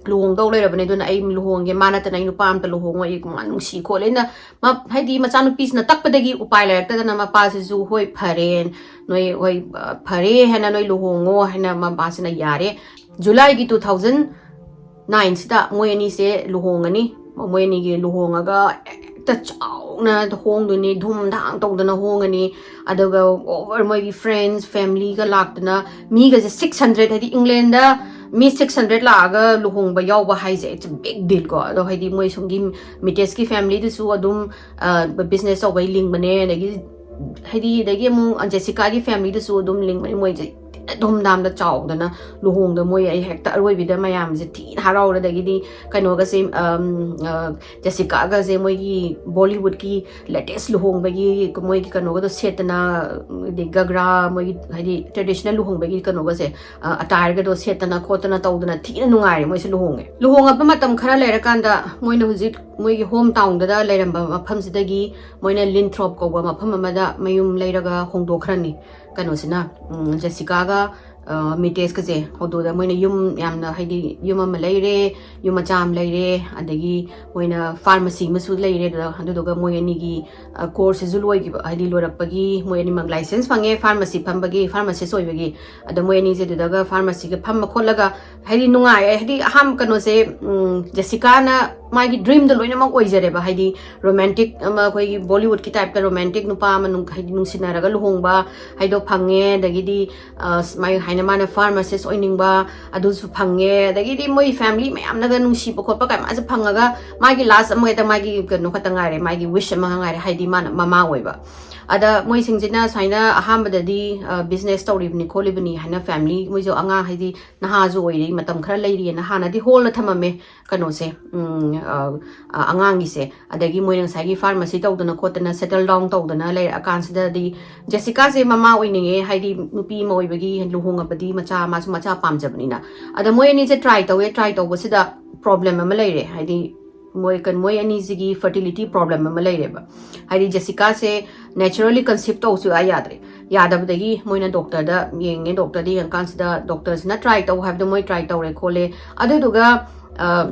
ꯂꯨꯍꯣꯡꯗꯧ ꯂꯩꯔꯕꯅꯤ, ꯑꯗꯨꯅ ꯑꯩ ꯂꯨꯍꯣꯡꯒꯦ, ꯃꯥ ꯅꯠꯇꯅ ꯑꯩ ꯅꯨꯄꯥ ꯑꯝꯇ ꯂꯨꯍꯣꯡꯉꯣꯏ, ꯑꯩ ꯃꯥ ꯅꯨꯡꯁꯤ ꯈꯣꯠꯂꯦꯅ", ꯃ-, ꯍꯥꯏꯗꯤ ꯃꯆꯥꯅꯨꯄꯤꯁꯤꯅ ꯇꯛꯄꯗꯒꯤ ꯎꯄꯥꯏ ꯂꯩꯔꯛꯇꯗꯅ ꯃꯄꯥꯁꯤꯁꯨ, "ꯍꯣꯏ, ꯐꯔꯦ, ꯅꯣꯏ, ꯍꯣꯏ, ꯑ, ꯐꯔꯦ" ꯍꯥꯏꯅ, "ꯅꯣꯏ ꯂꯨꯍꯣꯡꯉꯣ" ꯍꯥꯏꯅ ꯃꯄꯥꯁꯤꯅ ꯌꯥꯔꯦ꯫ ꯖꯨꯂꯥꯏꯒꯤ two thousand nineꯁꯤꯗ ꯃꯣꯏ ꯑꯅꯤꯁꯦ ꯂꯨꯍꯣꯡꯉꯅꯤ꯫ ꯃꯣꯏ ꯑꯅꯤꯒꯤ ꯂꯨꯍꯣꯡꯉꯒ ꯍꯦꯛꯇ ꯆꯥꯎꯅ ꯍꯣꯡꯗꯣꯏꯅꯤ, ꯙꯨꯝ ꯙꯥꯝ ꯇꯧꯗꯅ ꯍꯣꯡꯉꯅꯤ꯫ ꯑꯗꯨꯒ over ꯃꯣꯏꯒꯤ friends, familyꯒ ꯂꯥꯛꯇꯅ, ꯃꯤꯒꯁꯦ six hundred, ꯍꯥꯏꯗꯤ Englandꯗ ꯃꯤ six hundred ꯂꯥꯛꯑꯒ ꯂꯨꯍꯣꯡꯕ ꯌꯥꯎꯕ ꯍꯥꯏꯁꯦ, it's a big deal ꯀꯣ꯫ ꯑꯗꯣ ꯍꯥꯏꯗꯤ ꯃꯣꯏ ꯁꯣꯝꯒꯤ ꯃꯤꯇꯦꯁꯀꯤ familyꯗꯨꯁꯨ ꯑꯗꯨꯝ, ꯑ, business ꯇꯧꯕꯩ ꯂꯤꯡꯕꯅꯦ, ꯑꯗꯒꯤ ꯍꯥꯏꯗꯤ, ꯑꯗꯒꯤ ꯑꯃꯨꯛ ꯖꯦꯁꯤꯀꯥꯒꯤ familyꯗꯨꯁꯨ ꯑꯗꯨꯝ ꯂꯤꯡꯕꯅꯤ꯫ ꯃꯣꯏꯁꯦ ꯊꯤꯅ ꯙꯨꯝ ꯙꯥꯝꯗ ꯆꯥꯎꯗꯅ ꯂꯨꯍꯣꯡꯗ ꯃꯣꯏ ꯑꯩ ꯍꯦꯛꯇ ꯑꯔꯣꯏꯕꯤꯗ ꯃꯌꯥꯝꯁꯦ ꯊꯤꯅ ꯍꯔꯥꯎꯔꯦ꯫ ꯑꯗꯒꯤꯗꯤ ꯀꯩꯅꯣꯒꯁꯦ, ꯑꯝ, ꯑ, ꯖꯦꯁꯤꯀꯥꯒꯁꯦ ꯃꯣꯏꯒꯤ Bollywoodꯀꯤ latest ꯂꯨꯍꯣꯡꯕꯒꯤ ꯃꯣꯏꯒꯤ ꯀꯩꯅꯣꯒꯗꯣ ꯁꯦꯠꯇꯅ, ꯑꯗꯩ ꯒꯒ꯭ꯔꯥ, ꯃꯣꯏꯒꯤ ꯍꯥꯏꯗꯤ traditional ꯂꯨꯍꯣꯡꯕꯒꯤ ꯀꯩꯅꯣꯒꯁꯦ, ꯑ, attireꯒꯗꯣ ꯁꯦꯠꯇꯅ ꯈꯣꯠꯇꯅ ꯇꯧꯗꯅ ꯊꯤꯅ ꯅꯨꯡꯉꯥꯏꯔꯦ ꯃꯣꯏꯁꯦ ꯂꯨꯍꯣꯡꯉꯦ꯫ ꯂꯨꯍꯣꯡꯉꯕ ꯃꯇꯝ ꯈꯔ ꯂꯩꯔꯀꯥꯟꯗ ꯃꯣꯏꯅ ꯍꯧꯖꯤꯛ ꯃꯣꯏꯒꯤ home townꯗ ꯂꯩꯔꯝꯕ ꯃꯐꯝꯁꯤꯗꯒꯤ ꯃꯣꯏꯅ Linthorpe ꯀꯧꯕ ꯃꯐꯝ ꯑꯃꯗ ꯃꯌꯨꯝ ꯂꯩꯔꯒ ꯍꯣꯡꯗꯣꯛꯈ꯭ꯔꯅꯤ꯫ ꯀꯩꯅꯣꯁꯤꯅ, ꯎꯝ, ꯖꯦꯁꯤꯀꯥꯒ, ꯑ, ꯃꯤꯇꯦꯁꯀꯁꯦ꯫ ꯑꯗꯨꯗ ꯃꯣꯏꯅ ꯌꯨꯝ ꯌꯥꯝꯅ, ꯍꯥꯏꯗꯤ ꯌꯨꯝ ꯑꯃ ꯂꯩꯔꯦ, ꯌꯨꯝ ꯃꯆꯥ ꯑꯃ ꯂꯩꯔꯦ, ꯑꯗꯒꯤ ꯃꯣꯏꯅ pharmacy ꯑꯃꯁꯨ ꯂꯩꯔꯦ꯫ ꯑꯗꯨꯗ, ꯑꯗꯨꯗꯨꯒ ꯃꯣꯏ ꯑꯅꯤꯒꯤ, ꯑ, courseꯁꯤꯁꯨ ꯂꯣꯏꯈꯤꯕ, ꯍꯥꯏꯗꯤ ꯂꯣꯏꯔꯛꯄꯒꯤ ꯃꯣꯏ ꯑꯅꯤꯃꯛ license ꯐꯪꯉꯦ, pharmacy ꯐꯝꯕꯒꯤ, pharmacist ꯑꯣꯏꯕꯒꯤ꯫ ꯑꯗ ꯃꯣꯏ ꯑꯅꯤꯁꯦ ꯑꯗꯨꯗꯒ pharmacyꯒ ꯐꯝꯃ ꯈꯣꯠꯂꯒ, ꯍꯥꯏꯗꯤ ꯅꯨꯡꯉꯥꯏ, ꯍꯥꯏꯗꯤ ꯑꯍꯥꯟꯕ ꯀꯩꯅꯣꯁꯦ, ꯎꯝ, ꯖꯦꯁꯤꯀꯥꯅ ꯃꯥꯒꯤ ꯗ꯭ꯔꯤꯝꯗꯣ ꯂꯣꯏꯅꯃꯛ ꯑꯣꯏꯖꯔꯦꯕ꯫ ꯍꯥꯏꯗꯤ ꯔꯣꯃꯥꯟꯇꯤꯛ ꯑꯃ, ꯑꯩꯈꯣꯏꯒꯤ ꯕꯣꯂꯤꯋꯨꯗꯀꯤ ꯇꯥꯏꯞꯇ ꯔꯣꯃꯥꯟꯇꯤꯛ ꯅꯨꯄꯥ ꯑꯃ ꯅꯨꯡ-, ꯍꯥꯏꯗꯤ ꯅꯨꯡꯁꯤꯅꯔꯒ ꯂꯨꯍꯣꯡꯕ ꯍꯥꯏꯗꯣ ꯐꯪꯉꯦ꯫ ꯑꯗꯒꯤꯗꯤ, ꯑ, ꯁꯨꯃꯥꯏ ꯍꯥꯏꯅ ꯃꯥꯅ ꯐꯥꯔꯃꯥꯁꯤꯁ ꯑꯣꯏꯅꯤꯡꯕ ꯑꯗꯨꯁꯨ ꯐꯪꯉꯦ꯫ ꯑꯗꯒꯤꯗꯤ ꯃꯣꯏ ꯐꯦꯃꯤꯂꯤ ꯃꯌꯥꯝꯅꯒ ꯅꯨꯡꯁꯤꯕ ꯈꯣꯠꯄ ꯀꯥꯏ ꯃꯥꯁꯦ ꯐꯪꯉꯒ ꯃꯥꯒꯤ ꯂꯥꯁ ꯑꯃ ꯍꯦꯛꯇ ꯃꯥꯒꯤ ꯀꯩꯅꯣ ꯈꯛꯇ ꯉꯥꯏꯔꯦ, ꯃꯥꯒꯤ ꯋꯤꯁ ꯑꯃ ꯉꯥꯏꯔꯦ, ꯍꯥꯏꯗꯤ ꯃꯥꯅ ꯃꯃꯥ ꯑꯣꯏꯕ꯫ ꯑꯗ ꯃꯣꯏꯁꯤꯡꯁꯤꯅ ꯁꯨꯃꯥꯏꯅ ꯑꯍꯥꯟꯕꯗꯗꯤ, ꯑ, ꯕꯤꯖꯤꯅꯦꯁ ꯇꯧꯔꯤꯕꯅꯤ ꯈꯣꯠꯂꯤꯕꯅꯤ ꯍꯥꯏꯅ ꯐꯦꯃꯤꯂꯤ, ꯃꯣꯏꯁꯨ ꯑꯉꯥꯡ ꯍꯥꯏꯗꯤ ꯅꯍꯥꯁꯨ ꯑꯣꯏꯔꯤ, ꯃꯇꯝ ꯈꯔ ꯂꯩꯔꯤꯑꯅ ꯍꯥꯟꯅꯗꯤ ꯍꯣꯜꯗ ꯊꯝꯃꯝꯃꯦ ꯀꯩꯅꯣꯁꯦ, ꯎꯝ, ꯑ, ꯑ, ꯑꯉꯥꯡꯒꯤꯁꯦ꯫ ꯑꯗꯒꯤ ꯃꯣꯏꯅ ꯉꯁꯥꯏꯒꯤ ꯐꯥꯔꯃꯥꯁꯤ ꯇꯧꯗꯅ ꯈꯣꯠꯇꯅ ꯁꯦꯇꯜ ꯗꯥꯎꯟ ꯇꯧꯗꯅ ꯂꯩꯔꯛꯑꯀꯥꯟꯁꯤꯗꯗꯤ ꯖꯦꯁꯤꯀꯥꯁꯦ ꯃꯃꯥ ꯑꯣꯏꯅꯤꯡꯉꯦ, ꯍꯥꯏꯗꯤ ꯅꯨꯄꯤ ꯑꯃ ꯑꯣꯏꯕꯒꯤ, ꯂꯨꯍꯣꯡꯉꯕꯗꯤ ꯃꯆꯥ, ꯃꯥꯁꯨ ꯃꯆꯥ ꯄꯥꯝꯖꯕꯅꯤꯅ꯫ ꯑꯗ ꯃꯣꯏ ꯑꯅꯤꯁꯦ ꯇ꯭ꯔꯥꯏ ꯇꯧꯋꯦ, ꯇ꯭ꯔꯥꯏ ꯇꯧꯕꯁꯤꯗ ꯄ꯭ꯔꯣꯕ꯭ꯂꯦꯝ ꯑꯃ ꯂꯩꯔꯦ, ꯍꯥꯏꯗꯤ ꯃꯣꯏ ꯀꯩꯅꯣ, ꯃꯣꯏ ꯑꯅꯤꯁꯤꯒꯤ ꯐꯔꯇꯤꯂꯤꯇꯤ ꯄ꯭ꯔꯣꯕ꯭ꯂꯦꯝ ꯑꯃ ꯂꯩꯔꯦꯕ꯫ ꯍꯥꯏꯗꯤ ꯖꯦꯁꯤꯀꯥꯁꯦ ꯅꯦꯆꯔꯦꯜꯂꯤ ꯀꯟꯁꯤꯞ ꯇꯧ ꯁꯨꯡꯌꯥ ꯌꯥꯗ꯭ꯔꯦ꯫ ꯌꯥꯗꯕꯗꯒꯤ ꯃꯣꯏꯅ ꯗꯣꯛꯇꯔꯗ ꯌꯦꯡꯉꯦ, ꯗꯣꯛꯇꯔꯗ ꯌꯦꯡꯉꯀꯥꯟꯁꯤꯗ ꯗꯣꯛꯇꯔꯁꯤꯅ ꯇ꯭ꯔꯥꯏ ꯇꯧ ꯍꯥꯏꯕꯗꯣ ꯃꯣꯏ ꯇ꯭ꯔꯥꯏ ꯇꯧꯔꯦ ꯈꯣꯠꯂꯦ꯫ ꯑꯗꯨꯗꯨꯒ, ꯑ,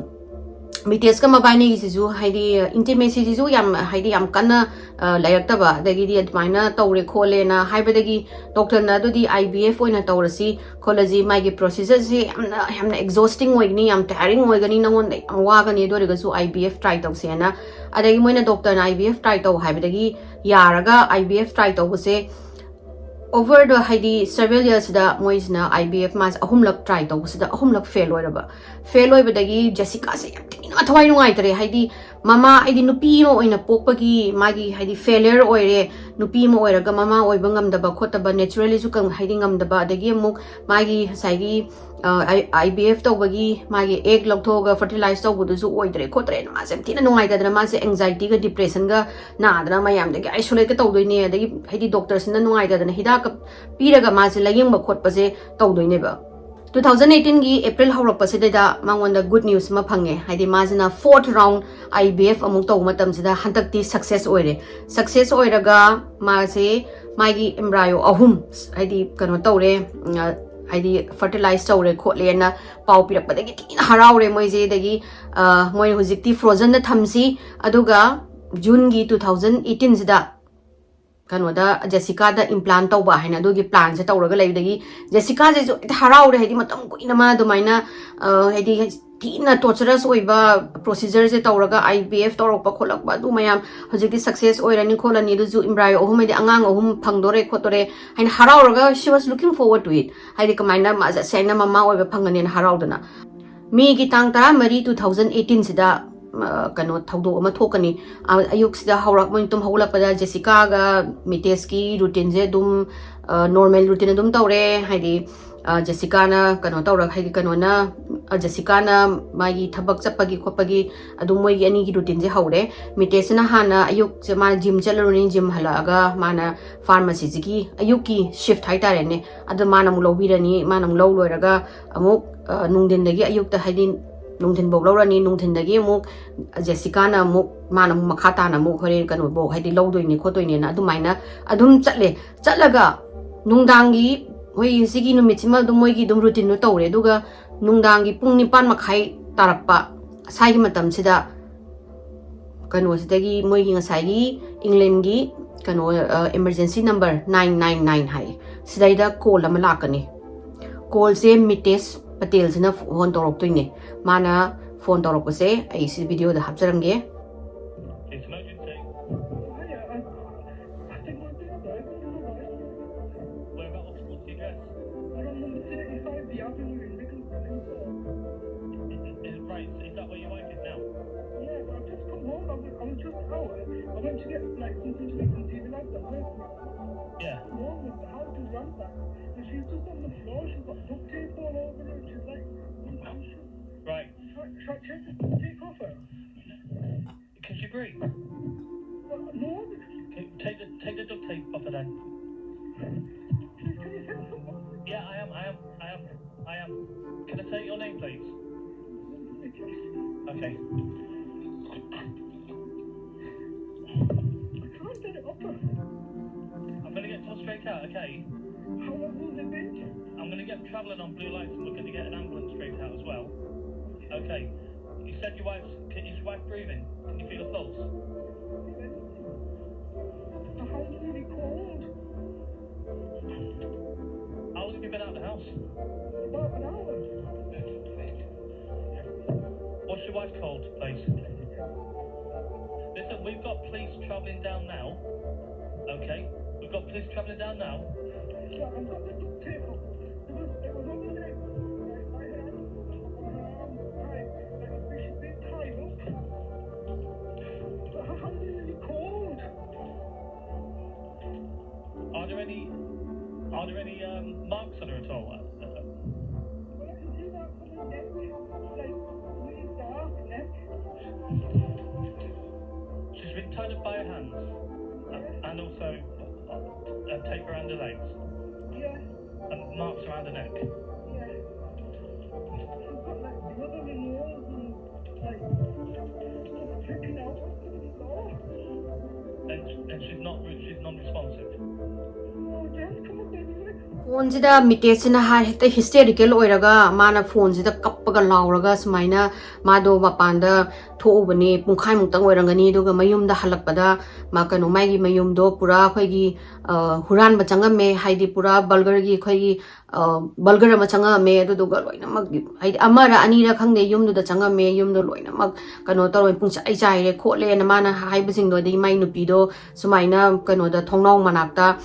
ꯃꯤꯇꯦꯁꯀ ꯃꯕꯥꯅꯤꯒꯤꯁꯤꯁꯨ ꯍꯥꯏꯗꯤ ꯏꯟꯇꯤꯃꯦꯁꯤꯁꯤꯁꯨ ꯌꯥꯝ, ꯍꯥꯏꯗꯤ ꯌꯥꯝ ꯀꯟꯅ, ꯑ, ꯂꯩꯔꯛꯇꯕ, ꯑꯗꯒꯤꯗꯤ ꯑꯗꯨꯃꯥꯏꯅ ꯇꯧꯔꯦ ꯈꯣꯠꯂꯦꯅ ꯍꯥꯏꯕꯗꯒꯤ ꯗꯣꯛꯇꯔꯅ ꯑꯗꯨꯗꯤ IVF ꯑꯣꯏꯅ ꯇꯧꯔꯁꯤ ꯈꯣꯠꯂꯁꯤ, ꯃꯥꯒꯤ ꯄ꯭ꯔꯣꯁꯤꯖꯔꯁꯤ ꯌꯥꯝꯅ, ꯌꯥꯝꯅ ꯑꯦꯛꯖꯣꯁꯇꯤꯡ ꯑꯣꯏꯒꯅꯤ, ꯌꯥꯝ ꯇꯌꯥꯔꯤꯡ ꯑꯣꯏꯒꯅꯤ, ꯅꯉꯣꯟꯗ ꯌꯥꯝ ꯋꯥꯒꯅꯤ, ꯑꯗꯨ ꯑꯣꯏꯔꯒꯁꯨ IVF ꯇ꯭ꯔꯥꯏ ꯇꯧꯁꯦꯅ꯫ ꯑꯗꯒꯤ ꯃꯣꯏꯅ ꯗꯣꯛꯇꯔꯅ IVF ꯇ꯭ꯔꯥꯏ ꯇꯧ ꯍꯥꯏꯕꯗꯒꯤ ꯌꯥꯔꯒ IVF ꯇ꯭ꯔꯥꯏ ꯇꯧꯕꯁꯦ ꯑꯣꯚꯔꯗ ꯍꯥꯏꯗꯤ ꯁꯦꯚꯦꯔꯦꯜ ꯌꯔꯁꯤꯗ ꯃꯣꯏꯁꯤꯅ IVF ꯃꯥꯁꯦ ꯑꯍꯨꯝꯂꯛ ꯇ꯭ꯔꯥꯏ ꯇꯧꯕꯁꯤꯗ ꯑꯍꯨꯝꯂꯛ ꯐꯦꯜ ꯑꯣꯏꯔꯕ꯫ ꯐꯦꯜ ꯑꯣꯏꯕꯗꯒꯤ ꯖꯦꯁꯤꯀꯥꯁꯦ ꯌꯥꯝ ꯊꯤꯅ ꯊꯋꯥꯏ ꯅꯨꯡꯉꯥꯏꯇꯔꯦ꯫ ꯍꯥꯏꯗꯤ ꯃꯃꯥ, ꯍꯥꯏꯗꯤ ꯅꯨꯄꯤ ꯑꯃ ꯑꯣꯏꯅ ꯄꯣꯛꯄꯒꯤ ꯃꯥꯒꯤ ꯍꯥꯏꯗꯤ ꯐꯦꯂꯤꯌꯔ ꯑꯣꯏꯔꯦ, ꯅꯨꯄꯤ ꯑꯃ ꯑꯣꯏꯔꯒ ꯃꯃꯥ ꯑꯣꯏꯕ ꯉꯝꯗꯕ ꯈꯣꯠꯇꯕ, ꯅꯦꯆꯔꯦꯜꯂꯤꯁꯨ ꯀꯪ-, ꯍꯥꯏꯗꯤ ꯉꯝꯗꯕ, ꯑꯗꯒꯤ ꯑꯃꯨꯛ ꯃꯥꯒꯤ ꯉꯁꯥꯏꯒꯤ, ꯑ, IVF ꯇꯧꯕꯒꯤ ꯃꯥꯒꯤ ꯑꯦꯒ ꯂꯧꯊꯣꯛꯑꯒ ꯐꯔꯇꯤꯂꯥꯏꯁ ꯇꯧꯕꯗꯨꯁꯨ ꯑꯣꯏꯗ꯭ꯔꯦ ꯈꯣꯠꯇ꯭ꯔꯦꯅ ꯃꯥꯁꯦ ꯌꯥꯝ ꯊꯤꯅ ꯅꯨꯡꯉꯥꯏꯇꯗꯅ ꯃꯥꯁꯦ ꯑꯦꯡꯖꯥꯏꯇꯤꯒ ꯗꯤꯄ꯭ꯔꯦꯁꯟꯒ ꯅꯥꯗꯅ ꯃꯌꯥꯝꯗꯒꯤ ꯑꯥꯏꯁꯣꯂꯦꯠꯀ ꯇꯧꯗꯣꯏꯅꯦ, ꯑꯗꯒꯤ ꯍꯥꯏꯗꯤ ꯗꯣꯛꯇꯔꯁꯤꯅ ꯅꯨꯡꯉꯥꯏꯇꯗꯅ ꯍꯤꯗꯥꯛꯀ ꯄꯤꯔꯒ ꯃꯥꯁꯦ ꯂꯥꯌꯦꯡꯕ ꯈꯣꯠꯄꯁꯦ ꯇꯧꯗꯣꯏꯅꯦꯕ꯫ Two thousand eighteen ꯒꯤ April ꯍꯧꯔꯛꯄꯁꯤꯗꯩꯗ ꯃꯉꯣꯟꯗ ꯒꯨꯗ ꯅ꯭ꯌꯨꯁ ꯑꯃ ꯐꯪꯉꯦ, ꯍꯥꯏꯗꯤ ꯃꯥꯁꯤꯅ fourth round IVF ꯑꯃꯨꯛ ꯇꯧꯕ ꯃꯇꯝꯁꯤꯗ ꯍꯟꯗꯛꯇꯤ ꯁꯛꯁꯦꯁ ꯑꯣꯏꯔꯦ꯫ ꯁꯛꯁꯦꯁ ꯑꯣꯏꯔꯒ ꯃꯥꯁꯦ ꯃꯥꯒꯤ embryo ꯑꯍꯨꯝ ꯍꯥꯏꯗꯤ ꯀꯩꯅꯣ ꯇꯧꯔꯦ, ꯎꯝ, ꯍꯥꯏꯗꯤ ꯐꯔꯇꯤꯂꯥꯏꯁ ꯇꯧꯔꯦ ꯈꯣꯠꯂꯦꯅ ꯄꯥꯎ ꯄꯤꯔꯛꯄꯗꯒꯤ ꯊꯤꯅ ꯍꯔꯥꯎꯔꯦ ꯃꯣꯏꯁꯦ꯫ ꯑꯗꯒꯤ, ꯑ, ꯃꯣꯏ ꯍꯧꯖꯤꯛꯇꯤ ꯐ꯭ꯔꯣꯖꯟꯗ ꯊꯝꯁꯤ, ꯑꯗꯨꯒ ꯖꯨꯟꯒꯤ two thousand eighteen ꯁꯤꯗ ꯀꯩꯅꯣꯗ ꯖꯦꯁꯤꯀꯥꯗ ꯏꯝꯄ꯭ꯂꯥꯟ ꯇꯧꯕ ꯍꯥꯏꯅ ꯑꯗꯨꯒꯤ ꯄ꯭ꯂꯥꯟꯁꯦ ꯇꯧꯔꯒ ꯂꯩꯕꯗꯒꯤ ꯖꯦꯁꯤꯀꯥꯁꯤꯁꯨ ꯍꯦꯛꯇ ꯍꯔꯥꯎꯔꯦ꯫ ꯍꯥꯏꯗꯤ ꯃꯇꯝ ꯀꯨꯏꯅ ꯃꯥ ꯑꯗꯨꯃꯥꯏꯅ, ꯑ, ꯍꯥꯏꯗꯤ ꯊꯤꯅ ꯇꯣꯔꯆꯔꯁ ꯑꯣꯏꯕ ꯄ꯭ꯔꯣꯁꯤꯖꯔꯁꯦ ꯇꯧꯔꯒ, ꯑꯥꯏ ꯕꯤ ꯑꯦꯐ ꯇꯧꯔꯛꯄ ꯈꯣꯠꯂꯛꯄ ꯑꯗꯨ ꯃꯌꯥꯝ ꯍꯧꯖꯤꯛꯇꯤ ꯁꯛꯁꯦꯁ ꯑꯣꯏꯔꯅꯤ ꯈꯣꯠꯂꯅꯤ, ꯑꯗꯨꯁꯨ ꯏꯝꯕ꯭ꯔꯥꯏ ꯑꯍꯨꯝ ꯍꯥꯏꯗꯤ ꯑꯉꯥꯡ ꯑꯍꯨꯝ ꯐꯪꯗꯣꯔꯦ ꯈꯣꯠꯇꯣꯔꯦ ꯍꯥꯏꯅ ꯍꯔꯥꯎꯔꯒ, she was looking forward to it, ꯍꯥꯏꯗꯤ ꯀꯃꯥꯏꯅ ꯃꯥꯁꯦ ꯁꯦꯡꯅ ꯃꯃꯥ ꯑꯣꯏꯕ ꯐꯪꯒꯅꯤꯅ ꯍꯔꯥꯎꯗꯅ꯫ ꯃꯦꯒꯤ ꯇꯥꯡ ꯇꯔꯥꯃꯔꯤ, two thousand eighteen ꯁꯤꯗ, ꯑ, ꯀꯩꯅꯣ ꯊꯧꯗꯣꯛ ꯑꯃ ꯊꯣꯛꯀꯅꯤ꯫ ꯑ, ꯑꯌꯨꯛꯁꯤꯗ ꯍꯧꯔꯛ-, ꯃꯣꯏ ꯇꯨꯝ ꯍꯧꯒꯠꯂꯛꯄꯗ ꯖꯦꯁꯤꯀꯥꯒ ꯃꯤꯇꯦꯁꯀꯤ ꯔꯨꯇꯤꯟꯁꯦ ꯑꯗꯨꯝ, ꯑ, ꯅꯣꯔꯃꯦꯜ ꯔꯨꯇꯤꯟ ꯑꯗꯨꯝ ꯇꯧꯔꯦ꯫ ꯍꯥꯏꯗꯤ, ꯑ, ꯖꯦꯁꯤꯀꯥꯅ ꯀꯩꯅꯣ ꯇꯧꯔꯒ, ꯍꯥꯏꯗꯤ ꯀꯩꯅꯣꯅ, ꯑ, ꯖꯦꯁꯤꯀꯥꯅ ꯃꯥꯒꯤ ꯊꯕꯛ ꯆꯠꯄꯒꯤ ꯈꯣꯠꯄꯒꯤ ꯑꯗꯨꯝ ꯃꯣꯏꯒꯤ ꯑꯅꯤꯒꯤ ꯔꯨꯇꯤꯟꯁꯦ ꯍꯧꯔꯦ꯫ ꯃꯤꯇꯦꯁꯁꯤꯅ ꯍꯥꯟꯅ ꯑꯌꯨꯛꯁꯦ ꯃꯥꯅ ꯖꯤꯝ ꯆꯠꯂꯨꯔꯅꯤ, ꯖꯤꯝ ꯍꯜꯂꯛꯑꯒ ꯃꯥꯅ ꯐꯥꯔꯃꯥꯁꯤꯁꯤꯒꯤ ꯑꯌꯨꯛꯀꯤ ꯁꯤꯐ ꯍꯥꯏꯇꯥꯔꯦꯅꯦ, ꯑꯗꯨ ꯃꯥꯅ ꯑꯃꯨꯛ ꯂꯧꯕꯤꯔꯅꯤ꯫ ꯃꯥꯅ ꯑꯃꯨꯛ ꯂꯧ ꯂꯣꯏꯔꯒ ꯑꯃꯨꯛ, ꯑ, ꯅꯨꯡꯊꯤꯟꯗꯒꯤ, ꯑꯌꯨꯛꯇ ꯍꯥꯏꯗꯤ ꯅꯨꯡꯊꯤꯟꯐꯧ ꯂꯧꯔꯅꯤ, ꯅꯨꯡꯊꯤꯟꯗꯒꯤ ꯑꯃꯨꯛ ꯖꯦꯁꯤꯀꯥꯅ ꯑꯃꯨꯛ, ꯃꯥꯅ ꯑꯃꯨꯛ ꯃꯈꯥ ꯇꯥꯅ ꯑꯃꯨꯛ ꯍꯣꯔꯦꯟ ꯀꯩꯅꯣꯐꯧ ꯍꯥꯏꯗꯤ ꯂꯧꯗꯣꯏꯅꯤ ꯈꯣꯠꯇꯣꯏꯅꯦꯅ ꯑꯗꯨꯃꯥꯏꯅ ꯑꯗꯨꯝ ꯆꯠꯂꯦ꯫ ꯆꯠꯂꯒ ꯅꯨꯡꯗꯥꯡꯒꯤ ꯃꯣꯏ ꯁꯤꯒꯤ ꯅꯨꯃꯤꯠꯁꯤꯃ ꯑꯗꯨꯝ ꯃꯣꯏꯒꯤ ꯑꯗꯨꯝ ꯔꯨꯇꯤꯟꯗꯣ ꯇꯧꯔꯦ꯫ ꯑꯗꯨꯒ ꯅꯨꯡꯗꯥꯡꯒꯤ ꯄꯨꯡ ꯅꯤꯄꯥꯟ ꯃꯈꯥꯏ ꯇꯥꯔꯛꯄ ꯁ꯭ꯋꯥꯏꯒꯤ ꯃꯇꯝꯁꯤꯗ ꯀꯩꯅꯣꯁꯤꯗꯒꯤ ꯃꯣꯏꯒꯤ ꯉꯁꯥꯏꯒꯤ ꯏꯪꯂꯦꯟꯒꯤ ꯀꯩꯅꯣ, ꯑ, emergency number nine nine nine ꯍꯥꯏꯌꯦ, ꯁꯤꯗꯩꯗ ꯀꯣꯜ ꯑꯃ ꯂꯥꯛꯀꯅꯤ꯫ ꯀꯣꯜꯁꯦ ꯃꯤꯇꯦꯁ ꯄꯇꯦꯜꯁꯤꯅ ꯐꯣꯟ ꯇꯧꯔꯛꯇꯣꯏꯅꯦ꯫ ꯃꯥꯅ ꯐꯣꯟ ꯇꯧꯔꯛꯄꯁꯦ ꯑꯩ ꯁꯤ ꯚꯤꯗꯤꯑꯣꯗ ꯍꯥꯞꯆꯔꯝꯒꯦ꯫ It's emergency. Hiya, um, I think my brother, I don't know where. Whereabouts? What's the address? Around number thirty-five, the avenue in Middleton. Is, is, right, is that where your wife is now? Yeah, but I've just come home. I was, I was just out. I went to get, like, something to make some tea with Adam. Yeah. Mom was out to run back. And she's just on the floor. She's got duct tape all over her. She's like, unconscious. Right. Should I, should I take the duct tape off her? Can she breathe? What? No. Can, take the, take the duct tape off her then. Please, can you send someone? Yeah, I am, I am, I am, I am. Can I take your name, please? Okay. I can't get it up. I'm gonna get some straight out, okay? How long will it be? I'm gonna get travelling on blue lights and we're gonna get an ambulance straight out as well. Okay. You said your wife's, can, is your wife breathing? Can you feel a pulse? Her hand's really cold. How long have you been out of the house? About an hour. Wife called, please. Listen, we've got police travelling down now. Okay, we've got police travelling down now. Are there any, are there any um, marks on her at all? She's been tied up by her hands and also uh, tape around her legs. And marks around her neck. And, and she's not, she's non-responsive. ꯐꯣꯟꯁꯤꯗ ꯃꯤꯇꯦꯁꯁꯤꯅ ꯍꯥꯏ, ꯍꯦꯛꯇ ꯍꯤꯁꯇꯦꯔꯤꯀꯦꯜ ꯑꯣꯏꯔꯒ ꯃꯥꯅ ꯐꯣꯟꯁꯤꯗ ꯀꯞꯄꯒ ꯂꯥꯎꯔꯒ ꯁꯨꯃꯥꯏꯅ ꯃꯥꯗꯣ ꯃꯄꯥꯟꯗ ꯊꯣꯛꯎꯕꯅꯦ, ꯄꯨꯡꯈꯥꯏꯃꯨꯛꯇꯪ ꯑꯣꯏꯔꯝꯒꯅꯤ꯫ ꯑꯗꯨꯒ ꯃꯌꯨꯝꯗ ꯍꯜꯂꯛꯄꯗ ꯃꯥ ꯀꯩꯅꯣ, ꯃꯥꯒꯤ ꯃꯌꯨꯝꯗꯣ ꯄꯨꯔꯥ ꯑꯩꯈꯣꯏꯒꯤ ꯍꯨꯔꯥꯟꯕ ꯆꯪꯉꯝꯃꯦ, ꯍꯥꯏꯗꯤ ꯄꯨꯔꯥ ꯕꯜꯒꯔꯒꯤ ꯑꯩꯈꯣꯏꯒꯤ ꯕꯜꯒꯔ ꯑꯃ ꯆꯪꯉꯛꯑꯝꯃꯦ꯫ ꯑꯗꯨꯗꯨꯒ ꯂꯣꯏꯅꯃꯛ, ꯍꯥꯏꯗꯤ ꯑꯃꯔ ꯑꯅꯤꯔ ꯈꯪꯗꯦ, ꯌꯨꯝꯗꯨꯗ ꯆꯪꯉꯝꯃꯦ꯫ ꯌꯨꯝꯗꯣ ꯂꯣꯏꯅꯃꯛ ꯀꯩꯅꯣ ꯇꯧꯔꯦ, ꯄꯨꯡꯆꯥꯏ ꯆꯥꯏꯔꯦ ꯈꯣꯠꯂꯦꯅ ꯃꯥꯅ ꯍꯥꯏꯕꯁꯤꯡꯗꯣ, ꯑꯗꯒꯤ ꯃꯥꯏ ꯅꯨꯄꯤꯗꯣ ꯁꯨꯃꯥꯏꯅ ꯀꯩꯅꯣꯗ, ꯊꯣꯡꯅꯥꯎ ꯃꯅꯥꯛꯇ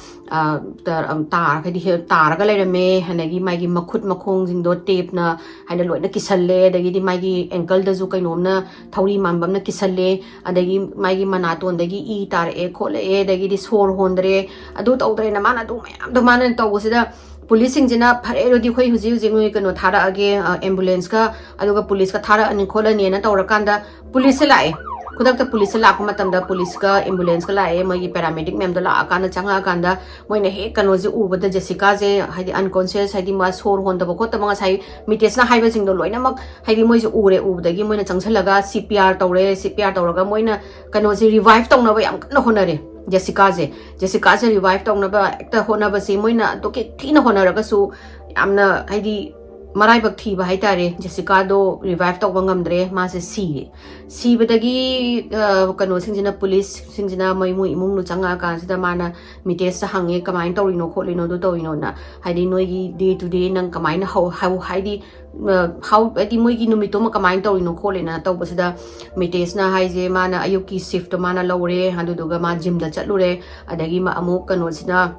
ꯇꯥꯔꯒ, ꯍꯥꯏꯗꯤ ꯇꯥꯔꯒ ꯂꯩꯔꯝꯃꯦ꯫ ꯑꯗꯒꯤ ꯃꯥꯒꯤ ꯃꯈꯨꯠ ꯃꯈꯣꯡꯁꯤꯡꯗꯣ ꯇꯦꯞꯅ ꯍꯥꯏꯅ ꯂꯣꯏꯅ ꯀꯤꯁꯜꯂꯦ꯫ ꯑꯗꯒꯤꯗꯤ ꯃꯥꯒꯤ ꯑꯦꯡꯀꯜꯗꯁꯨ ꯀꯩꯅꯣꯝꯅ, ꯊꯧꯔꯤ ꯃꯥꯟꯕ ꯑꯃꯅ ꯀꯤꯁꯜꯂꯦ꯫ ꯑꯗꯒꯤ ꯃꯥꯒꯤ ꯃꯅꯥꯇꯣꯟꯗꯒꯤ ꯏ ꯇꯥꯔꯛꯑꯦ ꯈꯣꯠꯂꯛꯑꯦ, ꯑꯗꯒꯤꯗꯤ ꯁꯣꯔ ꯍꯣꯟꯗ꯭ꯔꯦ, ꯑꯗꯨ ꯇꯧꯗ꯭ꯔꯦꯅ ꯃꯥꯅ ꯑꯗꯨ ꯃꯌꯥꯝꯗꯣ ꯃꯥꯅ ꯇꯧꯕꯁꯤꯗ, ꯄꯨꯂꯤꯁꯁꯤꯡꯁꯤꯅ, "ꯐꯔꯦ, ꯑꯗꯨꯗꯤ ꯑꯩꯈꯣꯏ ꯍꯧꯖꯤꯛ ꯍꯧꯖꯤꯛ ꯅꯣꯏ ꯀꯩꯅꯣ ꯊꯥꯔꯛꯑꯒꯦ, ꯑꯦꯝꯕꯨꯂꯦꯟꯁꯀ, ꯑꯗꯨꯒ ꯄꯨꯂꯤꯁꯀ ꯊꯥꯔꯛꯑꯅꯤ ꯈꯣꯠꯂꯅꯤꯅ" ꯇꯧꯔꯀꯥꯟꯗ, ꯄꯨꯂꯤꯁꯁꯦ ꯂꯥꯛꯑꯦ꯫ ꯈꯨꯗꯛꯇ ꯄꯨꯂꯤꯁꯁꯦ ꯂꯥꯛꯄ ꯃꯇꯝꯗ, ꯄꯨꯂꯤꯁꯀ ꯑꯦꯝꯕꯨꯂꯦꯟꯁꯀ ꯂꯥꯛꯑꯦ, ꯃꯣꯏꯒꯤ ꯄꯦꯔꯥꯃꯦꯗꯤꯛ ꯃꯌꯥꯝꯗꯣ ꯂꯥꯛꯑꯀꯥꯟꯗ, ꯆꯪꯉꯛꯑꯀꯥꯟꯗ, ꯃꯣꯏꯅ ꯍꯦꯛ ꯀꯩꯅꯣꯁꯦ ꯎꯕꯗ, ꯖꯦꯁꯤꯀꯥꯁꯦ ꯍꯥꯏꯗꯤ ꯑꯟꯀꯣꯟꯁꯤꯌꯁ, ꯍꯥꯏꯗꯤ ꯃꯥ ꯁꯣꯔ ꯍꯣꯟꯗꯕ ꯈꯣꯠꯇꯕ, ꯉꯁꯥꯏ ꯃꯤꯇꯦꯁꯅ ꯍꯥꯏꯕꯁꯤꯡꯗꯣ ꯂꯣꯏꯅꯃꯛ, ꯍꯥꯏꯗꯤ ꯃꯣꯏꯁꯦ ꯎꯔꯦ꯫ ꯎꯕꯗꯒꯤ ꯃꯣꯏꯅ ꯆꯪꯁꯤꯜꯂꯒ ꯁꯤ ꯄꯤ ꯑꯥꯔ ꯇꯧꯔꯦ꯫ ꯁꯤ ꯄꯤ ꯑꯥꯔ ꯇꯧꯔꯒ ꯃꯣꯏꯅ ꯀꯩꯅꯣꯁꯦ ꯔꯤꯚꯥꯏꯞ ꯇꯧꯅꯕ ꯌꯥꯝ ꯀꯟꯅ ꯍꯣꯠꯅꯔꯦ꯫ ꯖꯦꯁꯤꯀꯥꯁꯦ, ꯖꯦꯁꯤꯀꯥꯁꯦ ꯔꯤꯚꯥꯏꯞ ꯇꯧꯅꯕ ꯍꯦꯛꯇ ꯍꯣꯠꯅꯕꯁꯤ, ꯃꯣꯏꯅ ꯑꯗꯨꯛꯀꯤ ꯊꯤꯅ ꯍꯣꯠꯅꯔꯒꯁꯨ, ꯌꯥꯝꯅ, ꯍꯥꯏꯗꯤ, ꯃꯔꯥꯏꯕꯛ ꯊꯤꯕ ꯍꯥꯏꯇꯥꯔꯦ, ꯖꯦꯁꯤꯀꯥꯗꯣ ꯔꯤꯚꯥꯏꯚ ꯇꯧꯕ ꯉꯝꯗ꯭ꯔꯦ, ꯃꯥꯁꯦ ꯁꯤꯔꯦ꯫ ꯁꯤꯕꯗꯒꯤ ꯑ, ꯀꯩꯅꯣꯁꯤꯡꯁꯤꯅ, ꯄꯨꯂꯤꯁꯁꯤꯡꯁꯤꯅ ꯃꯣꯏ ꯃꯣꯏ ꯏꯃꯨꯡꯗꯣ ꯆꯪꯉꯛꯑꯀꯥꯟꯁꯤꯗ ꯃꯥꯅ ꯃꯤꯇꯦꯁꯇ ꯍꯪꯉꯦ, "ꯀꯃꯥꯏꯅ ꯇꯧꯔꯤꯅꯣ ꯈꯣꯠꯂꯤꯅꯣ, ꯑꯗꯨ ꯇꯧꯔꯤꯅꯣꯅ?" ꯍꯥꯏꯗꯤ ꯅꯣꯏꯒꯤ ꯗꯦ ꯇꯨ ꯗꯦ ꯅꯪ ꯀꯃꯥꯏꯅ ꯍꯧ ꯍꯧ- ꯍꯥꯏꯗꯤ ꯑ, ꯍꯥꯎ ꯍꯥꯏꯗꯤ ꯃꯣꯏꯒꯤ ꯅꯨꯃꯤꯠꯇꯨꯃ ꯀꯃꯥꯏꯅ ꯇꯧꯔꯤꯅꯣ ꯈꯣꯠꯂꯤꯅꯣ ꯇꯧꯕꯁꯤꯗ, ꯃꯤꯇꯦꯁꯅ ꯍꯥꯏꯁꯦ ꯃꯥꯅ ꯑꯌꯨꯛꯀꯤ ꯁꯤꯐꯇꯣ ꯃꯥꯅ ꯂꯧꯔꯦ, ꯑꯗꯨꯗꯨꯒ ꯃꯥ ꯖꯤꯝꯗ ꯆꯠꯂꯨꯔꯦ, ꯑꯗꯒꯤ ꯃꯥ ꯑꯃꯨꯛ ꯀꯩꯅꯣꯁꯤꯅ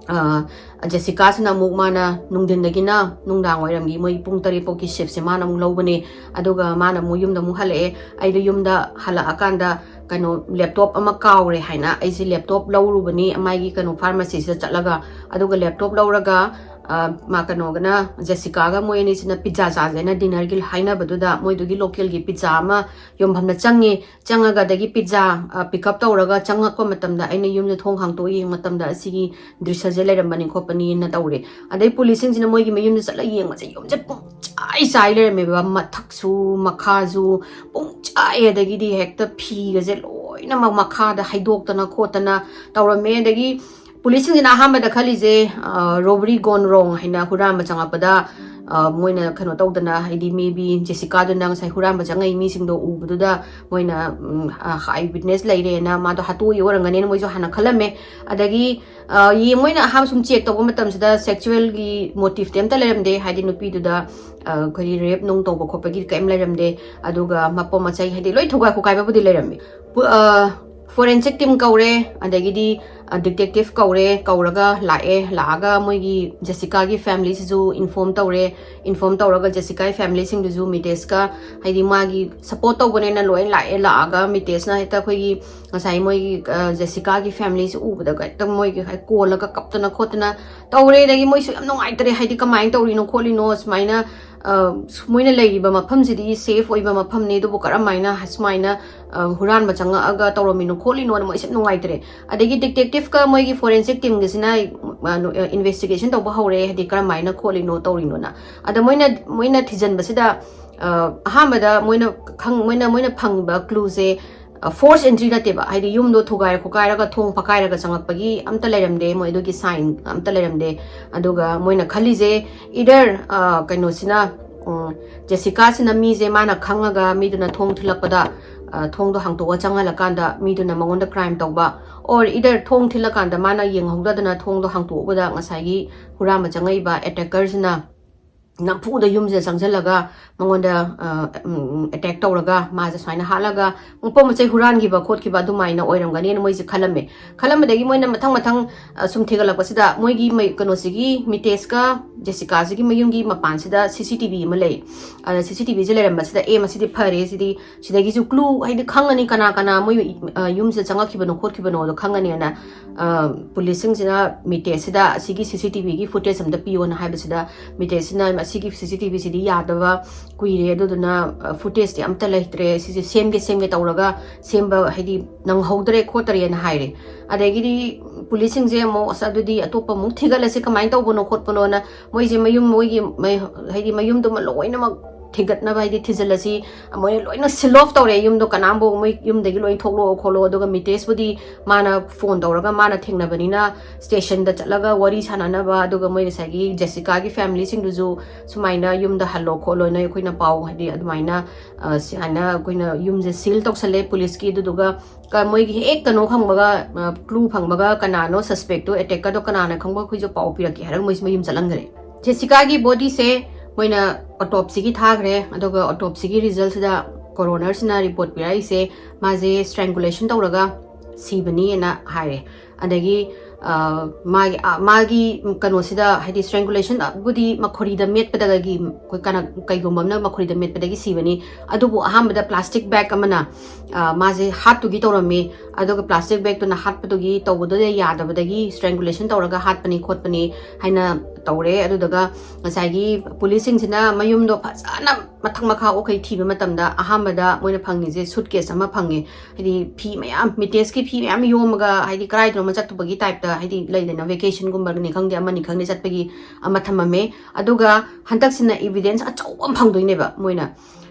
ꯑ, ꯖꯦꯁꯤꯀꯥꯁꯤꯅ ꯑꯃꯨꯛ ꯃꯥꯅ ꯅꯨꯡꯊꯤꯟꯗꯒꯤꯅ ꯅꯨꯡꯗꯥꯡ ꯋꯥꯏꯔꯝꯒꯤ ꯃꯣꯏ ꯄꯨꯡ ꯇꯔꯦꯠ ꯐꯥꯎꯒꯤ ꯁꯤꯐꯁꯦ ꯃꯥꯅ ꯑꯃꯨꯛ ꯂꯧꯕꯅꯦ꯫ ꯑꯗꯨꯒ ꯃꯥꯅ ꯑꯃꯨꯛ ꯌꯨꯝꯗ ꯑꯃꯨꯛ ꯍꯜꯂꯛꯑꯦ꯫ ꯑꯩꯗꯣ ꯌꯨꯝꯗ ꯍꯜꯂꯛꯑꯀꯥꯟꯗ ꯀꯩꯅꯣ, ꯂꯦꯞꯇꯣꯞ ꯑꯃ ꯀꯥꯎꯔꯦ ꯍꯥꯏꯅ ꯑꯩꯁꯦ ꯂꯦꯞꯇꯣꯞ ꯂꯧꯔꯨꯕꯅꯤ, ꯃꯥꯒꯤ ꯀꯩꯅꯣ, ꯐꯥꯔꯃꯥꯁꯤꯁꯤꯗ ꯆꯠꯂꯒ꯫ ꯑꯗꯨꯒ ꯂꯦꯞꯇꯣꯞ ꯂꯧꯔꯒ ꯑ, ꯃꯥ ꯀꯩꯅꯣꯒꯅ, ꯖꯦꯁꯤꯀꯥꯒ ꯃꯣꯏ ꯑꯅꯤꯁꯤꯅ ꯄꯤꯖꯥ ꯆꯥꯁꯦꯅ ꯗꯤꯅꯔꯒꯤ ꯍꯥꯏꯅꯕꯗꯨꯗ ꯃꯣꯏꯗꯨꯒꯤ ꯂꯣꯀꯦꯜꯒꯤ ꯄꯤꯖꯥ ꯑꯃ ꯌꯣꯟꯐꯝꯗ ꯆꯪꯉꯦ꯫ ꯆꯪꯉꯒ ꯑꯗꯒꯤ ꯄꯤꯖꯥ ꯄꯤꯛ ꯑꯞ ꯇꯧꯔꯒ ꯆꯪꯉꯛꯄ ꯃꯇꯝꯗ ꯑꯩꯅ ꯌꯨꯝꯁꯦ ꯊꯣꯡ ꯍꯥꯡꯇꯣꯛꯑ ꯌꯦꯡꯕ ꯃꯇꯝꯗ ꯑꯁꯤꯒꯤ ꯗ꯭ꯔꯤꯁ꯭ꯌꯁꯦ ꯂꯩꯔꯝꯕꯅꯤ ꯈꯣꯠꯄꯅꯤꯅ ꯇꯧꯔꯦ꯫ ꯑꯗꯩ ꯄꯨꯂꯤꯁꯁꯤꯡꯁꯤꯅ ꯃꯣꯏꯒꯤ ꯃꯌꯨꯝꯗ ꯆꯠꯂ ꯌꯦꯡꯕꯁꯦ ꯌꯨꯝꯁꯦ ꯄꯨꯡꯆꯥꯏ ꯆꯥꯏ ꯂꯩꯔꯝꯃꯦꯕ, ꯃꯊꯛꯁꯨ ꯃꯈꯥꯁꯨ ꯄꯨꯡꯆꯥꯏ꯫ ꯑꯗꯒꯤꯗꯤ ꯍꯦꯛꯇ ꯐꯤꯒꯁꯦ ꯂꯣꯏꯅꯃꯛ ꯃꯈꯥꯗ ꯍꯩꯗꯣꯛꯇꯅ ꯈꯣꯠꯇꯅ ꯇꯧꯔꯝꯃꯦ꯫ ꯑꯗꯒꯤ ꯄꯨꯂꯤꯁꯁꯤꯡꯁꯤꯅ ꯑꯍꯥꯟꯕꯗ ꯈꯜꯂꯤꯁꯦ ꯔꯣꯕꯔꯤ ꯒꯣꯟ ꯔꯣꯡ ꯍꯥꯏꯅ, ꯍꯨꯔꯥꯟꯕ ꯆꯪꯉꯛꯄꯗ ꯑ, ꯃꯣꯏꯅ ꯀꯩꯅꯣ ꯇꯧꯗꯅ, ꯍꯥꯏꯗꯤ maybe ꯖꯦꯁꯤꯀꯥꯗꯨꯅ ꯉꯁꯥꯏ ꯍꯨꯔꯥꯟꯕ ꯆꯪꯉꯛꯏ ꯃꯤꯁꯤꯡꯗꯣ ꯎꯕꯗꯨꯗ ꯃꯣꯏꯅ ꯎꯝ, ꯑ, ꯑꯥꯏ ꯋꯤꯠꯅꯦꯁ ꯂꯩꯔꯦꯅ ꯃꯥꯗꯣ ꯍꯥꯠꯇꯣꯛꯏ ꯑꯣꯏꯔꯝꯒꯅꯦꯅ ꯃꯣꯏꯁꯨ ꯍꯥꯟꯅ ꯈꯜꯂꯝꯃꯦ꯫ ꯑꯗꯒꯤ ꯑ, ꯌꯦ- ꯃꯣꯏꯅ ꯑꯍꯥꯟꯕ ꯁꯨꯝ ꯆꯦꯛ ꯇꯧꯕ ꯃꯇꯝꯁꯤꯗ ꯁꯦꯛꯆꯨꯋꯦꯜꯒꯤ ꯃꯣꯇꯤꯚꯇꯤ ꯑꯝꯇ ꯂꯩꯔꯝꯗꯦ, ꯍꯥꯏꯗꯤ ꯅꯨꯄꯤꯗꯨꯗ ꯑ, ꯑꯩꯈꯣꯏꯒꯤ ꯔꯦꯞ ꯅꯨꯡ ꯇꯧꯕ ꯈꯣꯠꯄꯒꯤ ꯀꯔꯤꯝ ꯂꯩꯔꯝꯗꯦ꯫ ꯑꯗꯨꯒ ꯃꯄꯣ ꯃꯆꯩ ꯍꯥꯏꯗꯤ ꯂꯣꯏ ꯊꯨꯒꯥꯏ ꯈꯣꯠꯀꯥꯏꯕꯕꯨꯗꯤ ꯂꯩꯔꯝꯃꯦ꯫ ꯐꯣꯔꯦꯟꯁꯤꯛ ꯇꯤꯝ ꯀꯧꯔꯦ, ꯑꯗꯒꯤꯗꯤ ꯗꯤꯇꯦꯛꯇꯤꯚ ꯀꯧꯔꯦ, ꯀꯧꯔꯒ ꯂꯥꯛꯑꯦ꯫ ꯂꯥꯛꯑꯒ ꯃꯣꯏꯒꯤ ꯖꯦꯁꯤꯀꯥꯒꯤ ꯐꯦꯃꯤꯂꯤꯁꯤꯁꯨ ꯏꯟꯐꯣꯔꯝ ꯇꯧꯔꯦ꯫ ꯏꯟꯐꯣꯔꯝ ꯇꯧꯔꯒ ꯖꯦꯁꯤꯀꯥꯒꯤ ꯐꯦꯃꯤꯂꯤꯁꯤꯡꯗꯨꯁꯨ ꯃꯤꯇꯦꯁꯀ, ꯍꯥꯏꯗꯤ ꯃꯥꯒꯤ ꯁꯞꯄꯣꯔꯠ ꯇꯧꯕꯅꯦꯅ ꯂꯣꯏ ꯂꯥꯛꯑꯦ꯫ ꯂꯥꯛꯑꯒ ꯃꯤꯇꯦꯁꯅ ꯍꯦꯛꯇ ꯑꯩꯈꯣꯏꯒꯤ ꯉꯁꯥꯏ ꯃꯣꯏꯒꯤ ꯑ, ꯖꯦꯁꯤꯀꯥꯒꯤ ꯐꯦꯃꯤꯂꯤꯁꯤ ꯎꯕꯗ ꯍꯦꯛꯇ ꯃꯣꯏꯒꯤ ꯍꯦꯛ ꯀꯣꯜꯂꯒ ꯀꯞꯇꯅ ꯈꯣꯠꯇꯅ ꯇꯧꯔꯦ꯫ ꯑꯗꯒꯤ ꯃꯣꯏꯁꯨ ꯌꯥꯝ ꯅꯨꯡꯉꯥꯏꯇꯔꯦ, ꯍꯥꯏꯗꯤ ꯀꯃꯥꯏꯅ ꯇꯧꯔꯤꯅꯣ ꯈꯣꯠꯂꯤꯅꯣ, ꯁꯨꯃꯥꯏꯅ ꯑ, ꯁ- ꯃꯣꯏꯅ ꯂꯩꯔꯤꯕ ꯃꯐꯝꯁꯤꯗꯤ ꯁꯦꯐ ꯑꯣꯏꯕ ꯃꯐꯝꯅꯤ, ꯑꯗꯨꯕꯨ ꯀꯔꯝꯍꯥꯏꯅ ꯁꯨꯃꯥꯏꯅ ꯑ, ꯍꯨꯔꯥꯟꯕ ꯆꯪꯉꯛꯑꯒ ꯇꯧꯔꯝꯃꯤꯅꯣ ꯈꯣꯠꯂꯤꯅꯣꯅ ꯃꯣꯏꯁꯦ ꯌꯥꯝ ꯅꯨꯡꯉꯥꯏꯇꯔꯦ꯫ ꯑꯗꯒꯤ ꯗꯤꯇꯦꯛꯇꯤꯚꯀ ꯃꯣꯏꯒꯤ ꯐꯣꯔꯦꯟꯁꯤꯛ ꯇꯤꯝꯒꯁꯤꯅ ꯏꯟꯚꯦꯁꯇꯤꯒꯦꯁꯟ ꯇꯧꯕ ꯍꯧꯔꯦ, ꯍꯥꯏꯗꯤ ꯀꯔꯝꯍꯥꯏꯅ ꯈꯣꯠꯂꯤꯅꯣ ꯇꯧꯔꯤꯅꯣꯅ꯫ ꯑꯗ ꯃꯣꯏꯅ ꯃꯣꯏꯅ ꯊꯤꯖꯤꯟꯕꯁꯤꯗ ꯑ, ꯑꯍꯥꯟꯕꯗ ꯃꯣꯏꯅ ꯈꯪ ꯃꯣꯏꯅ ꯃꯣꯏꯅ ꯐꯪꯕ ꯀ꯭ꯂꯨꯁꯦ ꯐꯣꯔꯁ ꯑꯦꯟꯇ꯭ꯔꯤ ꯅꯠꯇꯦꯕ, ꯍꯥꯏꯗꯤ ꯌꯨꯝꯗꯣ ꯊꯨꯒꯥꯏ ꯈꯣꯠꯀꯥꯏꯔꯒ ꯊꯣꯡ ꯐꯛꯀꯥꯏꯔꯒ ꯆꯪꯉꯛꯄꯒꯤ ꯑꯝꯇ ꯂꯩꯔꯝꯗꯦ, ꯃꯣꯏ ꯑꯗꯨꯒꯤ ꯁꯥꯏꯟ ꯑꯝꯇ ꯂꯩꯔꯝꯗꯦ꯫ ꯑꯗꯨꯒ ꯃꯣꯏꯅ ꯈꯜꯂꯤꯁꯦ, ꯏꯗꯔ ꯀꯩꯅꯣꯁꯤꯅ, ꯎꯝ, ꯖꯦꯁꯤꯀꯥꯁꯤꯅ ꯃꯤꯁꯦ ꯃꯥꯅ ꯈꯪꯉꯒ ꯃꯤꯗꯨꯅ ꯊꯣꯡ ꯊꯤꯜꯂꯛꯄꯗ, ꯑ, ꯊꯣꯡꯗꯣ ꯍꯥꯡꯇꯣꯛꯑ ꯆꯪꯍꯜꯂꯀꯥꯟꯗ ꯃꯤꯗꯨꯅ ꯃꯉꯣꯟꯗ ꯀ꯭ꯔꯥꯏꯝ ꯇꯧꯕ, ꯑꯣꯔ ꯏꯗꯔ ꯊꯣꯡ ꯊꯤꯜꯂꯀꯥꯟꯗ ꯃꯥꯅ ꯌꯦꯡꯍꯧꯗꯗꯅ ꯊꯣꯡꯗꯣ ꯍꯥꯡꯇꯣꯛꯎꯕꯗ ꯉꯁꯥꯏꯒꯤ ꯍꯨꯔꯥꯟꯕ ꯆꯪꯉꯛꯏꯕ ꯑꯦꯇꯦꯀꯔꯁꯤꯅ ꯅꯝꯐꯨꯗ ꯌꯨꯝꯁꯤꯗ ꯆꯪꯁꯤꯜꯂꯒ ꯃꯉꯣꯟꯗ, ꯑ, ꯎꯝ, ꯑꯦꯇꯦꯛ ꯇꯧꯔꯒ ꯃꯥꯁꯦ ꯁꯨꯃꯥꯏꯅ ꯍꯥꯠꯂꯒ ꯄꯣꯠ ꯃꯆꯩ ꯍꯨꯔꯥꯟꯈꯤꯕ ꯈꯣꯠꯈꯤꯕ ꯑꯗꯨꯃꯥꯏꯅ ꯑꯣꯏꯔꯝꯒꯅꯤꯅ ꯃꯣꯏꯁꯦ ꯈꯜꯂꯝꯃꯦ꯫ ꯈꯜꯂꯝꯕꯗꯒꯤ ꯃꯣꯏꯅ ꯃꯊꯪ ꯃꯊꯪ, ꯑ, ꯁꯨꯝ ꯊꯤꯒꯠꯂꯛꯄꯁꯤꯗ ꯃꯣꯏꯒꯤ ꯃꯩ-, ꯀꯩꯅꯣꯁꯤꯒꯤ, ꯃꯤꯇꯦꯁꯀ ꯖꯦꯁꯤꯀꯥꯁꯤꯒꯤ ꯃꯌꯨꯝꯒꯤ ꯃꯄꯥꯟꯁꯤꯗ ꯁꯤ ꯁꯤ ꯇꯤ ꯚꯤ ꯑꯃ ꯂꯩ꯫ ꯑꯗ ꯁꯤ ꯁꯤ ꯇꯤ ꯚꯤꯁꯦ ꯂꯩꯔꯝꯕꯁꯤꯗ, "ꯑꯦ, ꯃꯁꯤꯗꯤ ꯐꯔꯦ, ꯁꯤꯗꯤ ꯁꯤꯗꯒꯤꯁꯨ ꯀ꯭ꯂꯨ, ꯍꯥꯏꯗꯤ ꯈꯪꯉꯅꯤ ꯀꯅꯥ ꯀꯅꯥ ꯃꯣꯏ, ꯑ, ꯌꯨꯝꯁꯤꯗ ꯆꯪꯉꯛꯈꯤꯕꯅꯣ ꯈꯣꯠꯈꯤꯕꯅꯣꯗꯣ ꯈꯪꯉꯅꯤꯅ", ꯑ, ꯄꯨꯂꯤꯁꯁꯤꯡꯁꯤꯅ ꯃꯤꯇꯦꯁꯁꯤꯗ ꯑꯁꯤꯒꯤ ꯁꯤ ꯁꯤ ꯇꯤ ꯚꯤꯒꯤ ꯐꯨꯇꯦꯖ ꯑꯝꯇ ꯄꯤꯌꯣꯅ ꯍꯥꯏꯕꯁꯤꯗ, ꯃꯤꯇꯦꯁꯁꯤꯅ "ꯑꯁꯤꯒꯤ ꯁꯤ ꯁꯤ ꯇꯤ ꯚꯤꯁꯤꯗꯤ ꯌꯥꯗꯕ ꯀꯨꯏꯔꯦ, ꯑꯗꯨꯗꯨꯅ, ꯑ, ꯐꯨꯇꯦꯖꯇꯤ ꯑꯝꯇ ꯂꯩꯇ꯭ꯔꯦ, ꯁꯤꯁꯦ ꯁꯦꯝꯒꯦ ꯁꯦꯝꯒꯦ ꯇꯧꯔꯒ ꯁꯦꯝꯕ, ꯍꯥꯏꯗꯤ, ꯅꯪꯍꯧꯗ꯭ꯔꯦ ꯈꯣꯠꯇ꯭ꯔꯦꯅ" ꯍꯥꯏꯔꯦ꯫ ꯑꯗꯒꯤꯗꯤ ꯄꯨꯂꯤꯁꯁꯤꯡꯁꯦ ꯑꯃꯨꯛ, "ꯑꯁ, ꯑꯗꯨꯗꯤ ꯑꯇꯣꯞꯄ ꯑꯃꯨꯛ ꯊꯤꯒꯠꯂꯁꯤ, ꯀꯃꯥꯏꯅ ꯇꯧꯕꯅꯣ ꯈꯣꯠꯄꯅꯣꯅ", ꯃꯣꯏꯁꯦ ꯃꯌꯨꯝ, ꯃꯣꯏꯒꯤ ꯃꯩ-, ꯍꯥꯏꯗꯤ ꯃꯌꯨꯝꯗꯨꯃ ꯂꯣꯏꯅꯃꯛ ꯊꯤꯒꯠꯅꯕ, ꯍꯥꯏꯗꯤ ꯊꯤꯖꯤꯜꯂꯁꯤ, ꯃꯣꯏꯅ ꯂꯣꯏꯅ ꯁꯤꯜ ꯑꯣꯐ ꯇꯧꯔꯦ, ꯌꯨꯝꯗꯣ ꯀꯅꯥꯝꯐꯥꯎ ꯃꯣꯏ ꯌꯨꯝꯗꯒꯤ ꯂꯣꯏ ꯊꯣꯛꯂꯛꯑꯣ ꯈꯣꯠꯂꯣ꯫ ꯑꯗꯨꯒ ꯃꯤꯇꯦꯁꯄꯨꯗꯤ ꯃꯥꯅ ꯐꯣꯟ ꯇꯧꯔꯒ ꯃꯥꯅ ꯊꯦꯡꯅꯕꯅꯤꯅ ꯁ꯭ꯇꯦꯁꯟꯗ ꯆꯠꯂꯒ ꯋꯥꯔꯤ ꯁꯥꯟꯅꯅꯕ, ꯑꯗꯨꯒ ꯃꯣꯏ ꯉꯁꯥꯏꯒꯤ ꯖꯦꯁꯤꯀꯥꯒꯤ ꯐꯦꯃꯤꯂꯤꯁꯤꯡꯗꯨꯁꯨ ꯁꯨꯃꯥꯏꯅ ꯌꯨꯝꯗ ꯍꯜꯂꯣ ꯈꯣꯠꯂꯣꯅ ꯑꯩꯈꯣꯏꯅ ꯄꯥꯎ, ꯍꯥꯏꯗꯤ ꯑꯗꯨꯃꯥꯏꯅ, ꯑ, ꯁꯨꯃꯥꯏꯅ ꯑꯩꯈꯣꯏꯅ ꯌꯨꯝꯁꯦ ꯁꯤꯜ ꯇꯧꯁꯜꯂꯦ ꯄꯨꯂꯤꯁꯀꯤ, ꯑꯗꯨꯗꯨꯒ ꯀ-, ꯃꯣꯏꯒꯤ ꯍꯦꯛ ꯀꯩꯅꯣ ꯐꯪꯕꯒ, ꯑ, ꯀ꯭ꯂꯨ ꯐꯪꯕꯒ ꯀꯅꯥꯅꯣ ꯁꯁꯄꯦꯛꯇꯣ, ꯑꯦꯇꯦꯛꯀꯔꯗꯣ ꯀꯅꯥꯅ ꯈꯪꯕ ꯑꯩꯈꯣꯏꯁꯨ ꯄꯥꯎ ꯄꯤꯔꯛꯀꯦ ꯍꯥꯏꯔꯒ ꯃꯣꯏꯁꯦ ꯃꯌꯨꯝ ꯆꯠꯍꯟꯈ꯭ꯔꯦ꯫ ꯖꯦꯁꯤꯀꯥꯒꯤ ꯕꯣꯗꯤꯁꯦ ꯃꯣꯏꯅ ꯑꯣꯇꯣꯞꯁꯤꯒꯤ ꯊꯥꯈ꯭ꯔꯦ, ꯑꯗꯨꯒ ꯑꯣꯇꯣꯞꯁꯤꯒꯤ ꯔꯤꯖꯜꯁꯤꯗ ꯀꯣꯔꯣꯅꯔꯁꯤꯅ ꯔꯤꯄꯣꯔꯠ ꯄꯤꯔꯛꯏꯁꯦ ꯃꯥꯁꯦ ꯁ꯭ꯇ꯭ꯔꯦꯡꯒꯨꯂꯦꯁꯟ ꯇꯧꯔꯒ ꯁꯤꯕꯅꯤꯅ ꯍꯥꯏꯔꯦ꯫ ꯑꯗꯒꯤ, ꯑ, ꯃꯥꯒꯤ, ꯑ, ꯃꯥꯒꯤ ꯀꯩꯅꯣꯁꯤꯗ, ꯍꯥꯏꯗꯤ ꯁ꯭ꯇ꯭ꯔꯦꯡꯒꯨꯂꯦꯁꯟꯕꯨꯗꯤ ꯃꯈꯣꯔꯤꯗ ꯃꯦꯠꯄꯗꯒꯤ, ꯑꯩꯈꯣꯏ ꯀꯅꯥ-, ꯀꯩꯒꯨꯝꯕ ꯑꯃꯅ ꯃꯈꯣꯔꯤꯗ ꯃꯦꯠꯄꯗꯒꯤ ꯁꯤꯕꯅꯤ, ꯑꯗꯨꯕꯨ ꯑꯍꯥꯟꯕꯗ ꯄ꯭ꯂꯥꯁꯇꯤꯛ ꯕꯦꯒ ꯑꯃꯅ, ꯑ, ꯃꯥꯁꯦ ꯍꯥꯠꯇꯨꯒꯤ ꯇꯧꯔꯝꯃꯤ, ꯑꯗꯨꯒ ꯄ꯭ꯂꯥꯁꯇꯤꯛ ꯕꯦꯒꯇꯨꯅ ꯍꯥꯠꯄꯗꯨꯒꯤ ꯇꯧꯕꯗꯨꯗ ꯌꯥꯗꯕꯗꯒꯤ ꯁ꯭ꯇ꯭ꯔꯦꯡꯒꯨꯂꯦꯁꯟ ꯇꯧꯔꯒ ꯍꯥꯠꯄꯅꯤ ꯈꯣꯠꯄꯅꯤ ꯍꯥꯏꯅ ꯇꯧꯔꯦ꯫ ꯑꯗꯨꯗꯨꯒ ꯉꯁꯥꯏꯒꯤ ꯄꯨꯂꯤꯁꯁꯤꯡꯁꯤꯅ ꯃꯌꯨꯝꯗꯣ ꯐꯖꯅ ꯃꯊꯛ ꯃꯈꯥ ꯑꯣꯛꯈꯩ ꯊꯤꯕ ꯃꯇꯝꯗ ꯑꯍꯥꯟꯕꯗ ꯃꯣꯏꯅ ꯐꯪꯉꯤꯁꯦ ꯁꯨꯠꯀꯦꯁ ꯑꯃ ꯐꯪꯉꯦ꯫ ꯍꯥꯏꯗꯤ ꯐꯤ ꯃꯌꯥꯝ, ꯃꯤꯇꯦꯁꯀꯤ ꯐꯤ ꯃꯌꯥꯝ ꯌꯣꯝꯃꯒ, ꯍꯥꯏꯗꯤ ꯀꯗꯥꯏꯗꯅꯣꯃ ꯆꯠꯇꯨꯕꯒꯤ ꯇꯥꯏꯞꯇ, ꯍꯥꯏꯗꯤ ꯂꯩꯗꯅ ꯚꯦꯀꯦꯁꯟꯒꯨꯝꯕꯅꯤ ꯈꯪꯗꯦ, ꯑꯃꯅꯤ ꯈꯪꯗꯦ, ꯆꯠꯄꯒꯤ ꯑꯃ ꯊꯝꯃꯝꯃꯦ꯫ ꯑꯗꯨꯒ ꯍꯟꯗꯛꯁꯤꯅ ꯏꯚꯤꯗꯦꯟꯁ ꯑꯆꯧꯕ ꯑꯃ ꯐꯪꯗꯣꯏꯅꯦꯕ꯫ ꯃꯣꯏꯅ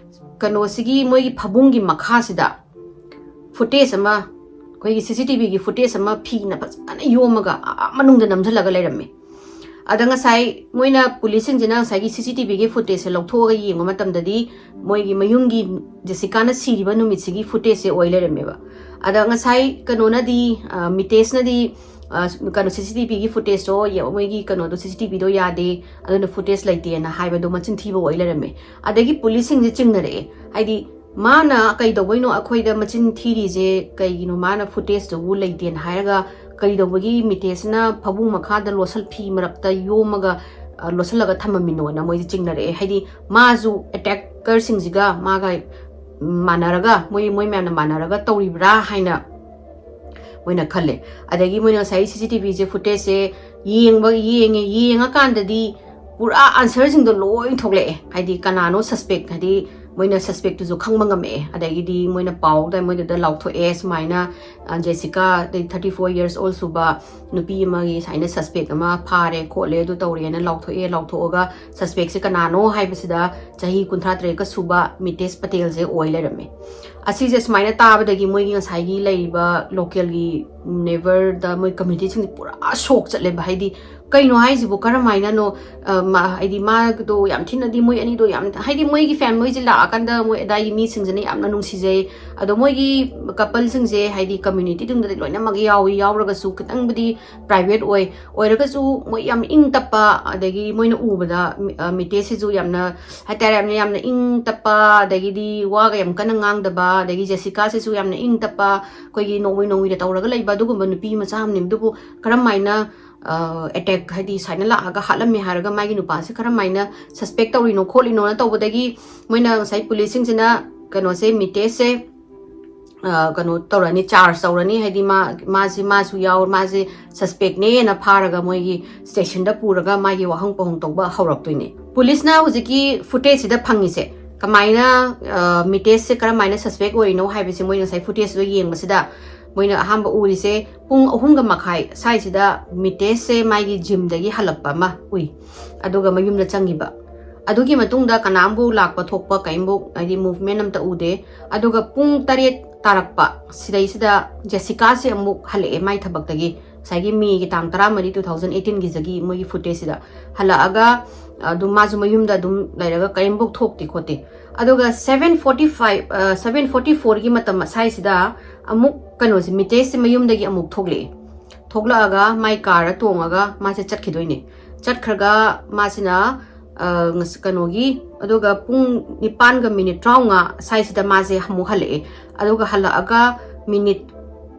ꯀꯩꯅꯣꯁꯤꯒꯤ, ꯃꯣꯏꯒꯤ ꯐꯃꯨꯡꯒꯤ ꯃꯈꯥꯁꯤꯗ ꯐꯨꯇꯦꯖ ꯑꯃ, ꯑꯩꯈꯣꯏꯒꯤ ꯁꯤ ꯁꯤ ꯇꯤ ꯚꯤꯒꯤ ꯐꯨꯇꯦꯖ ꯑꯃ ꯐꯤꯅ ꯐꯖꯅ ꯌꯣꯝꯃꯒ ꯑꯥ ꯃꯅꯨꯡꯗ ꯅꯝꯁꯤꯜꯂꯒ ꯂꯩꯔꯝꯃꯦ꯫ ꯑꯗ ꯉꯁꯥꯏ ꯃꯣꯏꯅ, ꯄꯨꯂꯤꯁꯁꯤꯡꯁꯤꯅ ꯉꯁꯥꯏꯒꯤ ꯁꯤ ꯁꯤ ꯇꯤ ꯚꯤꯒꯤ ꯐꯨꯇꯦꯖꯁꯦ ꯂꯧꯊꯣꯛꯑꯒ ꯌꯦꯡꯕ ꯃꯇꯝꯗꯗꯤ, ꯃꯣꯏꯒꯤ ꯃꯌꯨꯝꯒꯤ ꯖꯦꯁꯤꯀꯥꯅ ꯁꯤꯔꯤꯕ ꯅꯨꯃꯤꯠꯁꯤꯒꯤ ꯐꯨꯇꯦꯖꯁꯦ ꯑꯣꯏ ꯂꯩꯔꯝꯃꯦꯕ꯫ ꯑꯗ ꯉꯁꯥꯏ ꯀꯩꯅꯣꯅꯗꯤ, ꯑ, ꯃꯤꯇꯦꯁꯅꯗꯤ, ꯑ, ꯀꯩꯅꯣ, ꯁꯤ ꯁꯤ ꯇꯤ ꯚꯤꯒꯤ ꯐꯨꯇꯦꯖꯇꯣ ꯌꯦ-, ꯃꯣꯏꯒꯤ ꯀꯩꯅꯣꯗꯣ, ꯁꯤ ꯁꯤ ꯇꯤ ꯚꯤꯗꯣ ꯌꯥꯗꯦ, ꯑꯗꯨꯅ ꯐꯨꯇꯦꯖ ꯂꯩꯇꯦꯅ ꯍꯥꯏꯕꯗꯣ ꯃꯆꯤꯟ ꯊꯤꯕ ꯑꯣꯏ ꯂꯩꯔꯝꯃꯦ꯫ ꯑꯗꯒꯤ ꯄꯨꯂꯤꯁꯁꯤꯡꯁꯦ ꯆꯤꯡꯅꯔꯛꯑꯦ, ꯍꯥꯏꯗꯤ, ꯃꯥꯅ ꯀꯩꯗꯧꯕꯩꯅꯣ ꯑꯩꯈꯣꯏꯗ ꯃꯆꯤꯟ ꯊꯤꯔꯤꯁꯦ ꯀꯩꯒꯤꯅꯣ? ꯃꯥꯅ ꯐꯨꯇꯦꯖꯇꯨꯕꯨ ꯂꯩꯇꯦꯅ ꯍꯥꯏꯔꯒ ꯀꯩꯗꯧꯕꯒꯤ ꯃꯤꯇꯦꯁꯅ ꯐꯃꯨꯡ ꯃꯈꯥꯗ ꯂꯣꯠꯁꯜ-, ꯐꯤ ꯃꯔꯛꯇ ꯌꯣꯝꯃꯒ, ꯑ, ꯂꯣꯠꯁꯜꯂꯒ ꯊꯝꯃꯝꯃꯤꯅꯣꯅ ꯃꯣꯏꯁꯦ ꯆꯤꯡꯅꯔꯛꯑꯦ꯫ ꯍꯥꯏꯗꯤ, ꯃꯥꯁꯨ ꯑꯦꯇꯦꯀꯔꯁꯤꯡꯁꯤꯒ ꯃꯥꯒ ꯃꯥꯟꯅꯔꯒ, ꯃꯣꯏ, ꯃꯣꯏ ꯃꯌꯥꯝꯅ ꯃꯥꯟꯅꯔꯒ ꯇꯧꯔꯤꯕ꯭ꯔꯥ ꯍꯥꯏꯅ ꯃꯣꯏꯅ ꯈꯜꯂꯦ꯫ ꯑꯗꯒꯤ ꯃꯣꯏꯅ ꯉꯁꯥꯏ ꯁꯤ ꯁꯤ ꯇꯤ ꯚꯤꯁꯦ, ꯐꯨꯇꯦꯖꯁꯦ ꯌꯦꯡꯕ, ꯌꯦꯡꯉꯦ, ꯌꯦꯡꯉꯀꯥꯟꯗꯗꯤ ꯄꯨꯔꯥ ꯑꯟꯁꯔꯁꯤꯡꯗꯣ ꯂꯣꯏ ꯊꯣꯛꯂꯛꯑꯦ꯫ ꯍꯥꯏꯗꯤ, ꯀꯅꯥꯅꯣ ꯁꯁꯄꯦꯛ, ꯍꯥꯏꯗꯤ, ꯃꯣꯏꯅ ꯁꯁꯄꯦꯛꯇꯨꯁꯨ ꯈꯪꯕ ꯉꯝꯃꯛꯑꯦ꯫ ꯑꯗꯒꯤꯗꯤ ꯃꯣꯏꯅ ꯄꯥꯎꯗ ꯃꯣꯏꯗꯨꯗ ꯂꯥꯎꯊꯣꯛꯑꯦ ꯁꯨꯃꯥꯏꯅ, ꯑ, ꯖꯦꯁꯤꯀꯥ, ꯑꯗꯩ thirty four years old ꯁꯨꯕ ꯅꯨꯄꯤ ꯑꯃꯒꯤ ꯁꯨꯃꯥꯏꯅ ꯁꯁꯄꯦꯛ ꯑꯃ ꯐꯥꯔꯦ ꯈꯣꯠꯂꯦ, ꯑꯗꯨ ꯇꯧꯔꯦꯅ ꯂꯥꯎꯊꯣꯛꯑꯦ꯫ ꯂꯥꯎꯊꯣꯛꯑꯒ ꯁꯁꯄꯦꯛꯁꯦ ꯀꯅꯥꯅꯣ ꯍꯥꯏꯕꯁꯤꯗ ꯆꯍꯤ ꯀꯨꯟꯊ꯭ꯔꯥ ꯇꯔꯦꯠꯀ ꯁꯨꯕ ꯃꯤꯇꯦꯁ ꯄꯇꯦꯜꯁꯦ ꯑꯣꯏ ꯂꯩꯔꯝꯃꯦ꯫ ꯑꯁꯤꯁꯦ ꯁꯨꯃꯥꯏꯅ ꯇꯥꯕꯗꯒꯤ ꯃꯣꯏꯒꯤ ꯉꯁꯥꯏꯒꯤ ꯂꯩꯔꯤꯕ ꯂꯣꯀꯦꯜꯒꯤ ꯅꯦꯕꯔꯗ ꯃꯣꯏ ꯀꯝꯃ꯭ꯌꯨꯅꯤꯇꯤꯁꯤꯡꯁꯦ ꯄꯨꯔꯥ ꯁꯣꯛ ꯆꯠꯂꯦꯕ꯫ ꯍꯥꯏꯗꯤ, ꯀꯩꯅꯣ ꯍꯥꯏꯁꯤꯕꯨ, ꯀꯔꯝꯍꯥꯏꯅꯅꯣ? ꯑ, ꯃꯥ-, ꯍꯥꯏꯗꯤ, ꯃꯥꯗꯣ ꯌꯥꯝ ꯊꯤꯅꯗꯤ, ꯃꯣꯏ ꯑꯅꯤꯗꯣ ꯌꯥꯝ, ꯍꯥꯏꯗꯤ, ꯃꯣꯏꯒꯤ ꯐꯦꯃꯤꯂꯤꯁꯦ ꯂꯥꯛꯑꯀꯥꯟꯗ ꯃꯣꯏ ꯑꯗꯥꯏꯒꯤ ꯃꯤꯁꯤꯡꯁꯤꯅ ꯌꯥꯝꯅ ꯅꯨꯡꯁꯤꯖꯩ꯫ ꯑꯗꯣ ꯃꯣꯏꯒꯤ ꯀꯄꯜꯁꯤꯡꯁꯦ, ꯍꯥꯏꯗꯤ, ꯀꯝꯃ꯭ꯌꯨꯅꯤꯇꯤꯗꯨꯗꯗꯤ ꯂꯣꯏꯅꯃꯛ ꯌꯥꯎꯏ, ꯌꯥꯎꯔꯒꯁꯨ ꯈꯤꯇꯪꯕꯨꯗꯤ ꯄ꯭ꯔꯥꯏꯚꯦꯠ ꯑꯣꯏ꯫ ꯑꯣꯏꯔꯒꯁꯨ ꯃꯣꯏ ꯌꯥꯝ ꯏꯪ ꯇꯞꯄ, ꯑꯗꯒꯤ ꯃꯣꯏꯅ ꯎꯕꯗ, ꯃꯤ-, ꯑ, ꯃꯤꯇꯦꯁꯁꯤꯁꯨ ꯌꯥꯝꯅ, ꯍꯥꯏꯇꯥꯔꯦ, ꯌꯥꯝꯅ, ꯌꯥꯝꯅ ꯏꯪ ꯇꯞꯄ, ꯑꯗꯒꯤꯗꯤ ꯋꯥꯒ ꯌꯥꯝ ꯀꯟꯅ ꯉꯥꯡꯗꯕ, ꯑꯗꯒꯤ ꯖꯦꯁꯤꯀꯥꯁꯤꯁꯨ ꯌꯥꯝꯅ ꯏꯪ ꯇꯞꯄ, ꯑꯩꯈꯣꯏꯒꯤ ꯅꯣꯡꯃꯩ ꯅꯣꯡꯃꯩꯗ ꯇꯧꯔꯒ ꯂꯩꯕ ꯑꯗꯨꯒꯨꯝꯕ ꯅꯨꯄꯤ ꯃꯆꯥ ꯑꯃꯅꯤ꯫ ꯑꯗꯨꯕꯨ ꯀꯔꯝꯍꯥꯏꯅ, ꯑ, ꯑꯦꯇꯦꯛ, ꯍꯥꯏꯗꯤ, ꯁꯨꯃꯥꯏꯅ ꯂꯥꯛꯑꯒ ꯍꯥꯠꯂꯝꯃꯦ ꯍꯥꯏꯔꯒ ꯃꯥꯒꯤ ꯅꯨꯄꯥꯁꯦ ꯀꯔꯝꯍꯥꯏꯅ ꯁꯁꯄꯦꯛ ꯇꯧꯔꯤꯅꯣ ꯈꯣꯠꯂꯤꯅꯣꯅ ꯇꯧꯕꯗꯒꯤ ꯃꯣꯏꯅ ꯉꯁꯥꯏ ꯄꯨꯂꯤꯁꯁꯤꯡꯁꯤꯅ ꯀꯩꯅꯣꯁꯦ, ꯃꯤꯇꯦꯁꯁꯦ, ꯑ, ꯀꯩꯅꯣ ꯇꯧꯔꯅꯤ, ꯆꯥꯔꯖ ꯇꯧꯔꯅꯤ꯫ ꯍꯥꯏꯗꯤ, ꯃꯥ, ꯃꯥꯁꯤ, ꯃꯥꯁꯨ ꯌꯥꯎ-, ꯃꯥꯁꯦ ꯁꯁꯄꯦꯛꯅꯦꯅ ꯐꯥꯔꯒ ꯃꯣꯏꯒꯤ ꯁ꯭ꯇꯦꯁꯟꯗ ꯄꯨꯔꯒ ꯃꯥꯒꯤ ꯋꯥꯍꯪ ꯄꯥꯎꯍꯪ ꯇꯧꯕ ꯍꯧꯔꯛꯇꯣꯏꯅꯦ꯫ ꯄꯨꯂꯤꯁꯅ ꯍꯧꯖꯤꯛꯀꯤ ꯐꯨꯇꯦꯖꯁꯤꯗ ꯐꯪꯉꯤꯁꯦ ꯀꯃꯥꯏꯅ, ꯑ, ꯃꯤꯇꯦꯁꯁꯦ ꯀꯔꯝꯍꯥꯏꯅ ꯁꯁꯄꯦꯛ ꯑꯣꯏꯔꯤꯅꯣ ꯍꯥꯏꯕꯁꯦ ꯃꯣꯏꯅ ꯉꯁꯥꯏ ꯐꯨꯇꯦꯖꯇꯨꯗ ꯌꯦꯡꯕꯁꯤꯗ ꯃꯣꯏꯅ ꯑꯍꯥꯟꯕ ꯎꯔꯤꯁꯦ ꯄꯨꯡ ꯑꯍꯨꯝꯒ ꯃꯈꯥꯏ ꯁ꯭ꯋꯥꯏꯁꯤꯗ ꯃꯤꯇꯦꯁꯁꯦ ꯃꯥꯒꯤ ꯖꯤꯝꯗꯒꯤ ꯍꯜꯂꯛꯄ ꯑꯃ ꯎꯏ, ꯑꯗꯨꯒ ꯃꯌꯨꯝꯗ ꯆꯪꯈꯤꯕ꯫ ꯑꯗꯨꯒꯤ ꯃꯇꯨꯡꯗ ꯀꯅꯥꯝꯕꯨ ꯂꯥꯛꯄ ꯊꯣꯛꯄ ꯀꯔꯤꯝꯕꯨ, ꯍꯥꯏꯗꯤ, movement ꯑꯝꯇ ꯎꯗꯦ꯫ ꯑꯗꯨꯒ ꯄꯨꯡ ꯇꯔꯦꯠ ꯇꯥꯔꯛꯄ ꯁꯤꯗꯩꯁꯤꯗ ꯖꯦꯁꯤꯀꯥꯁꯦ ꯑꯃꯨꯛ ꯍꯜꯂꯛꯑꯦ ꯃꯥꯏ ꯊꯕꯛꯇꯒꯤ, ꯉꯁꯥꯏꯒꯤ ꯃꯦꯒꯤ ꯇꯥꯡ ꯇꯔꯥꯃꯔꯤ, two thousand eighteen ꯒꯤꯗꯒꯤ ꯃꯣꯏꯒꯤ footage ꯁꯤꯗ ꯍꯜꯂꯛꯑꯒ, ꯑꯗꯨꯝ ꯃꯥꯁꯨ ꯃꯌꯨꯝꯗ ꯑꯗꯨꯝ ꯂꯩꯔꯒ ꯀꯔꯤꯝꯐꯥꯎ ꯊꯣꯛꯇꯦ ꯈꯣꯠꯇꯦ꯫ ꯑꯗꯨꯒ seven forty five, seven forty four ꯒꯤ ꯃꯇꯝ ꯑꯁꯥꯏꯁꯤꯗ ꯑꯃꯨꯛ ꯀꯩꯅꯣꯁꯦ, ꯃꯤꯇꯦꯁꯁꯦ ꯃꯌꯨꯝꯗꯒꯤ ꯑꯃꯨꯛ ꯊꯣꯛꯂꯛꯑꯦ꯫ ꯊꯣꯛꯂꯛꯑꯒ ꯃꯥꯏ ꯀꯥꯔꯗ ꯇꯣꯡꯉꯒ ꯃꯥꯁꯦ ꯆꯠꯈꯤꯗꯣꯏꯅꯦ꯫ ꯆꯠꯈ꯭ꯔꯒ ꯃꯥꯁꯤꯅ, ꯑ, ꯉꯁ-, ꯀꯩꯅꯣꯒꯤ, ꯑꯗꯨꯒ ꯄꯨꯡ ꯅꯤꯄꯥꯟꯒ ꯃꯤꯅꯤꯠ ꯇꯔꯥꯃꯉꯥ ꯁ꯭ꯋꯥꯏꯁꯤꯗ ꯃꯥꯁꯦ ꯑꯃꯨꯛ ꯍꯜꯂꯛꯑꯦ꯫ ꯑꯗꯨꯒ ꯍꯜꯂꯛꯑꯒ ꯃꯤꯅꯤꯠ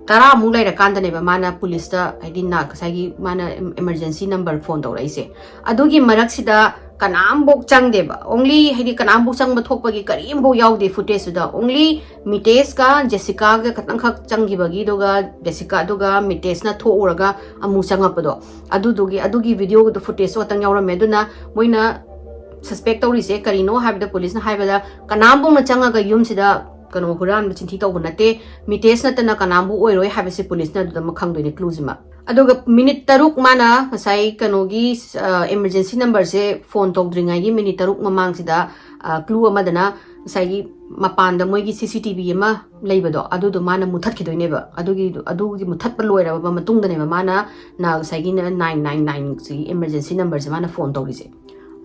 ꯇꯔꯥꯃꯨꯛ ꯂꯩꯔꯀꯥꯟꯗꯅꯦꯕ ꯃꯥꯅ ꯄꯨꯂꯤꯁꯇ, ꯍꯥꯏꯗꯤ ꯅ-, ꯉꯁꯥꯏꯒꯤ ꯃꯥꯅ ꯏꯃꯔꯖꯦꯟꯁꯤ ꯅꯝꯕꯔ ꯐꯣꯟ ꯇꯧꯔꯛꯏꯁꯦ꯫ ꯑꯗꯨꯒꯤ ꯃꯔꯛꯁꯤꯗ ꯀꯅꯥꯝꯐꯧ ꯆꯪꯗꯦꯕ꯫ Only, ꯍꯥꯏꯗꯤ ꯀꯅꯥꯝꯐꯧ ꯆꯪꯕ ꯊꯣꯛꯄꯒꯤ ꯀꯔꯤꯝꯐꯧ ꯌꯥꯎꯗꯦ footage ꯇꯨꯗ꯫ Only ꯃꯤꯇꯦꯁꯀ ꯖꯦꯁꯤꯀꯥꯒ ꯈꯇꯪꯈꯛ ꯆꯪꯈꯤꯕꯒꯤ, ꯑꯗꯨꯒ ꯖꯦꯁꯤꯀꯥ, ꯑꯗꯨꯒ ꯃꯤꯇꯦꯁꯅ ꯊꯣꯛꯎꯔꯒ ꯑꯃꯨꯛ ꯆꯪꯉꯛꯄꯗꯣ, ꯑꯗꯨꯗꯨꯒꯤ, ꯑꯗꯨꯒꯤ video ꯗꯣ, footage ꯇꯣ ꯈꯛꯇꯪ ꯌꯥꯎꯔꯝꯃꯦ꯫ ꯑꯗꯨꯅ ꯃꯣꯏꯅ suspect ꯇꯧꯔꯤꯁꯦ ꯀꯔꯤꯅꯣ ꯍꯥꯏꯕꯗ, ꯄꯨꯂꯤꯁꯅ ꯍꯥꯏꯕꯗ ꯀꯅꯥꯝꯐꯧꯅ ꯆꯪꯉꯒ ꯌꯨꯝꯁꯤꯗ ꯀꯩꯅꯣ ꯍꯨꯔꯥꯟꯕ ꯆꯤꯟꯊꯤ ꯇꯧꯕ ꯅꯠꯇꯦ, ꯃꯤꯇꯦꯁ ꯅꯠꯇꯅ ꯀꯅꯥꯝꯕꯨ ꯑꯣꯏꯔꯣꯏ ꯍꯥꯏꯕꯁꯦ ꯄꯨꯂꯤꯁꯅ ꯑꯗꯨꯗ ꯑꯃ ꯈꯪꯗꯣꯏꯅꯦ clue ꯁꯤꯃ꯫ ꯑꯗꯨꯒ ꯃꯤꯅꯤꯠ ꯇꯔꯨꯛ ꯃꯥꯅ ꯉꯁꯥꯏ ꯀꯩꯅꯣꯒꯤ, ꯑ, emergency number ꯁꯦ ꯐꯣꯟ ꯇꯧꯗ꯭ꯔꯤꯉꯩꯒꯤ ꯃꯤꯅꯤꯠ ꯇꯔꯨꯛ ꯃꯃꯥꯡꯁꯤꯗ, ꯑ, clue ꯑꯃꯗꯅ ꯉꯁꯥꯏꯒꯤ ꯃꯄꯥꯟꯗ ꯃꯣꯏꯒꯤ C C T V ꯑꯃ ꯂꯩꯕꯗꯣ, ꯑꯗꯨꯗꯣ ꯃꯥꯅ ꯃꯨꯊꯠꯈꯤꯗꯣꯏꯅꯦꯕ꯫ ꯑꯗꯨꯒꯤ, ꯑꯗꯨꯒꯤ ꯃꯨꯊꯠꯄ ꯂꯣꯏꯔꯕ ꯃꯇꯨꯡꯗꯅꯦꯕ ꯃꯥꯅ ꯅ-, ꯉꯁꯥꯏꯒꯤ ꯅ-, nine nine nine ꯁꯤꯒꯤ emergency number ꯁꯦ ꯃꯥꯅ ꯐꯣꯟ ꯇꯧꯔꯤꯁꯦ꯫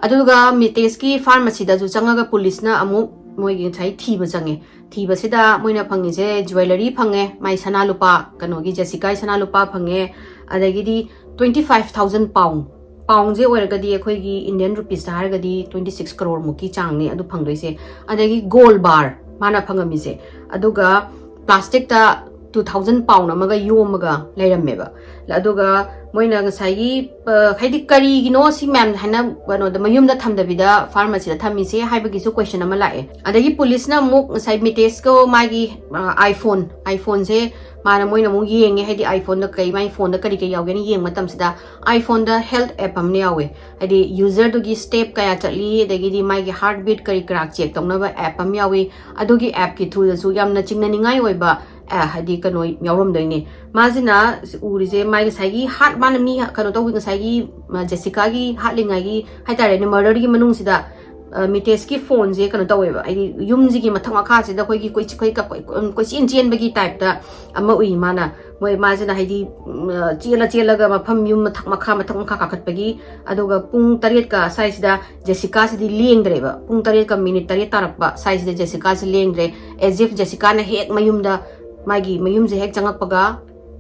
ꯑꯗꯨꯒ ꯃꯤꯇꯦꯁꯀꯤ pharmacy ꯗꯁꯨ ꯆꯪꯉꯒ ꯄꯨꯂꯤꯁꯅ ꯑꯃꯨꯛ ꯃꯣꯏꯒꯤ ꯉꯁꯥꯏ ꯊꯤꯕ ꯆꯪꯉꯦ꯫ ꯊꯤꯕꯁꯤꯗ ꯃꯣꯏꯅ ꯐꯪꯉꯤꯁꯦ jewellery ꯐꯪꯉꯦ, ꯃꯥꯏ ꯁꯅꯥ ꯂꯨꯄꯥ, ꯀꯩꯅꯣꯒꯤ ꯖꯦꯁꯤꯀꯥꯒꯤ ꯁꯅꯥ ꯂꯨꯄꯥ ꯐꯪꯉꯦ, ꯑꯗꯒꯤꯗꯤ twenty five thousand pound, pound ꯁꯦ ꯑꯣꯏꯔꯒꯗꯤ ꯑꯩꯈꯣꯏꯒꯤ Indian rupees ꯇ ꯍꯥꯏꯔꯒꯗꯤ twenty six crore ꯃꯨꯛꯀꯤ ꯆꯥꯡꯅꯤ ꯑꯗꯨ ꯐꯪꯗꯣꯏꯁꯦ꯫ ꯑꯗꯒꯤ gold bar ꯃꯥꯅ ꯐꯪꯉꯝꯃꯤꯁꯦ, ꯑꯗꯨꯒ plastic ꯇ two thousand pound ꯑꯃꯒ ꯌꯣꯝꯃꯒ ꯂꯩꯔꯝꯃꯦꯕ꯫ ꯑꯗꯨꯒ ꯃꯣꯏꯅ ꯉꯁꯥꯏꯒꯤ, ꯑ, ꯍꯥꯏꯗꯤ ꯀꯔꯤꯒꯤꯅꯣ ꯁꯤ ꯃꯌꯥꯝ ꯍꯥꯏꯅ ꯀꯩꯅꯣꯗ ꯃꯌꯨꯝꯗ ꯊꯝꯗꯕꯤꯗ pharmacy ꯗ ꯊꯝꯃꯤꯁꯦ ꯍꯥꯏꯕꯒꯤꯁꯨ question ꯑꯃ ꯂꯥꯛꯑꯦ꯫ ꯑꯗꯒꯤ ꯄꯨꯂꯤꯁꯅ ꯑꯃꯨꯛ ꯉꯁꯥꯏ ꯃꯤꯇꯦꯁꯀ ꯃꯥꯒꯤ, ꯑ, iPhone, iPhone ꯁꯦ ꯃꯥꯅ, ꯃꯣꯏꯅ ꯑꯃꯨꯛ ꯌꯦꯡꯉꯦ, ꯍꯥꯏꯗꯤ iPhone ꯗ ꯀꯩ, ꯃꯥꯏ phone ꯗ ꯀꯔꯤ ꯀꯩ ꯌꯥꯎꯒꯦꯅ ꯌꯦꯡꯕ ꯃꯇꯝꯁꯤꯗ iPhone ꯗ health app ꯑꯃ ꯌꯥꯎꯋꯦ꯫ ꯍꯥꯏꯗꯤ user ꯗꯨꯒꯤ step ꯀꯌꯥ ꯆꯠꯂꯤ, ꯑꯗꯒꯤꯗꯤ ꯃꯥꯒꯤ heart beat ꯀꯔꯤ ꯀꯔꯥ check ꯇꯧꯅꯕ app ꯑꯃ ꯌꯥꯎꯏ꯫ ꯑꯗꯨꯒꯤ app ꯀꯤ through ꯗꯁꯨ ꯌꯥꯝꯅ ꯆꯤꯡꯅꯅꯤꯡꯉꯥꯏ ꯑꯣꯏꯕ, ꯑ, ꯍꯥꯏꯗꯤ ꯀꯩꯅꯣ ꯌꯥꯎꯔꯝꯗꯣꯏꯅꯦ꯫ ꯃꯥꯁꯤꯅ ꯎꯔꯤꯁꯦ ꯃꯥꯒꯤ ꯉꯁꯥꯏꯒꯤ heart, ꯃꯥꯅ ꯃꯤ ꯀꯩꯅꯣ ꯇꯧꯕꯤ, ꯉꯁꯥꯏꯒꯤ, ꯑ, ꯖꯦꯁꯤꯀꯥꯒꯤ ꯍꯥꯠꯂꯤꯉꯩꯒꯤ ꯍꯥꯏꯇꯥꯔꯦꯅꯦ, murder ꯒꯤ ꯃꯅꯨꯡꯁꯤꯗ ꯑ, ꯃꯤꯇꯦꯁꯀꯤ ꯐꯣꯟꯁꯦ ꯀꯩꯅꯣ ꯇꯧꯋꯦꯕ, ꯍꯥꯏꯗꯤ ꯌꯨꯝꯁꯤꯒꯤ ꯃꯊꯛ ꯃꯈꯥꯁꯤꯗ ꯑꯩꯈꯣꯏꯒꯤ ꯀꯣꯏꯆ-, ꯀꯣꯏ-, ꯀꯣꯏ-, ꯀꯣꯏꯆꯦꯟ ꯆꯦꯟꯕꯒꯤ ꯇꯥꯏꯞꯇ ꯑꯃ ꯎꯏ ꯃꯥꯅ꯫ ꯃꯣꯏ, ꯃꯥꯁꯤꯅ ꯍꯥꯏꯗꯤ, ꯎꯝ, ꯑ, ꯆꯦꯜꯂ ꯆꯦꯜꯂꯒ ꯃꯐꯝ ꯌꯨꯝ ꯃꯊꯛ ꯃꯈꯥ, ꯃꯊꯛ ꯃꯈꯥ ꯀꯥꯈꯠꯄꯒꯤ, ꯑꯗꯨꯒ ꯄꯨꯡ ꯇꯔꯦꯠꯀ ꯁ꯭ꯋꯥꯏꯁꯤꯗ ꯖꯦꯁꯤꯀꯥꯁꯤꯗꯤ ꯂꯦꯡꯗ꯭ꯔꯦꯕ꯫ ꯄꯨꯡ ꯇꯔꯦꯠꯀ ꯃꯤꯅꯤꯠ ꯇꯔꯦꯠ ꯇꯥꯔꯛꯄ ꯁ꯭ꯋꯥꯏꯁꯤꯗ ꯖꯦꯁꯤꯀꯥꯁꯤ ꯂꯦꯡꯗ꯭ꯔꯦ꯫ As if ꯖꯦꯁꯤꯀꯥꯅ ꯍꯦꯛ ꯃꯌꯨꯝꯗ, ꯃꯥꯒꯤ ꯃꯌꯨꯝꯁꯦ ꯍꯦꯛ ꯆꯪꯉꯛꯄꯒ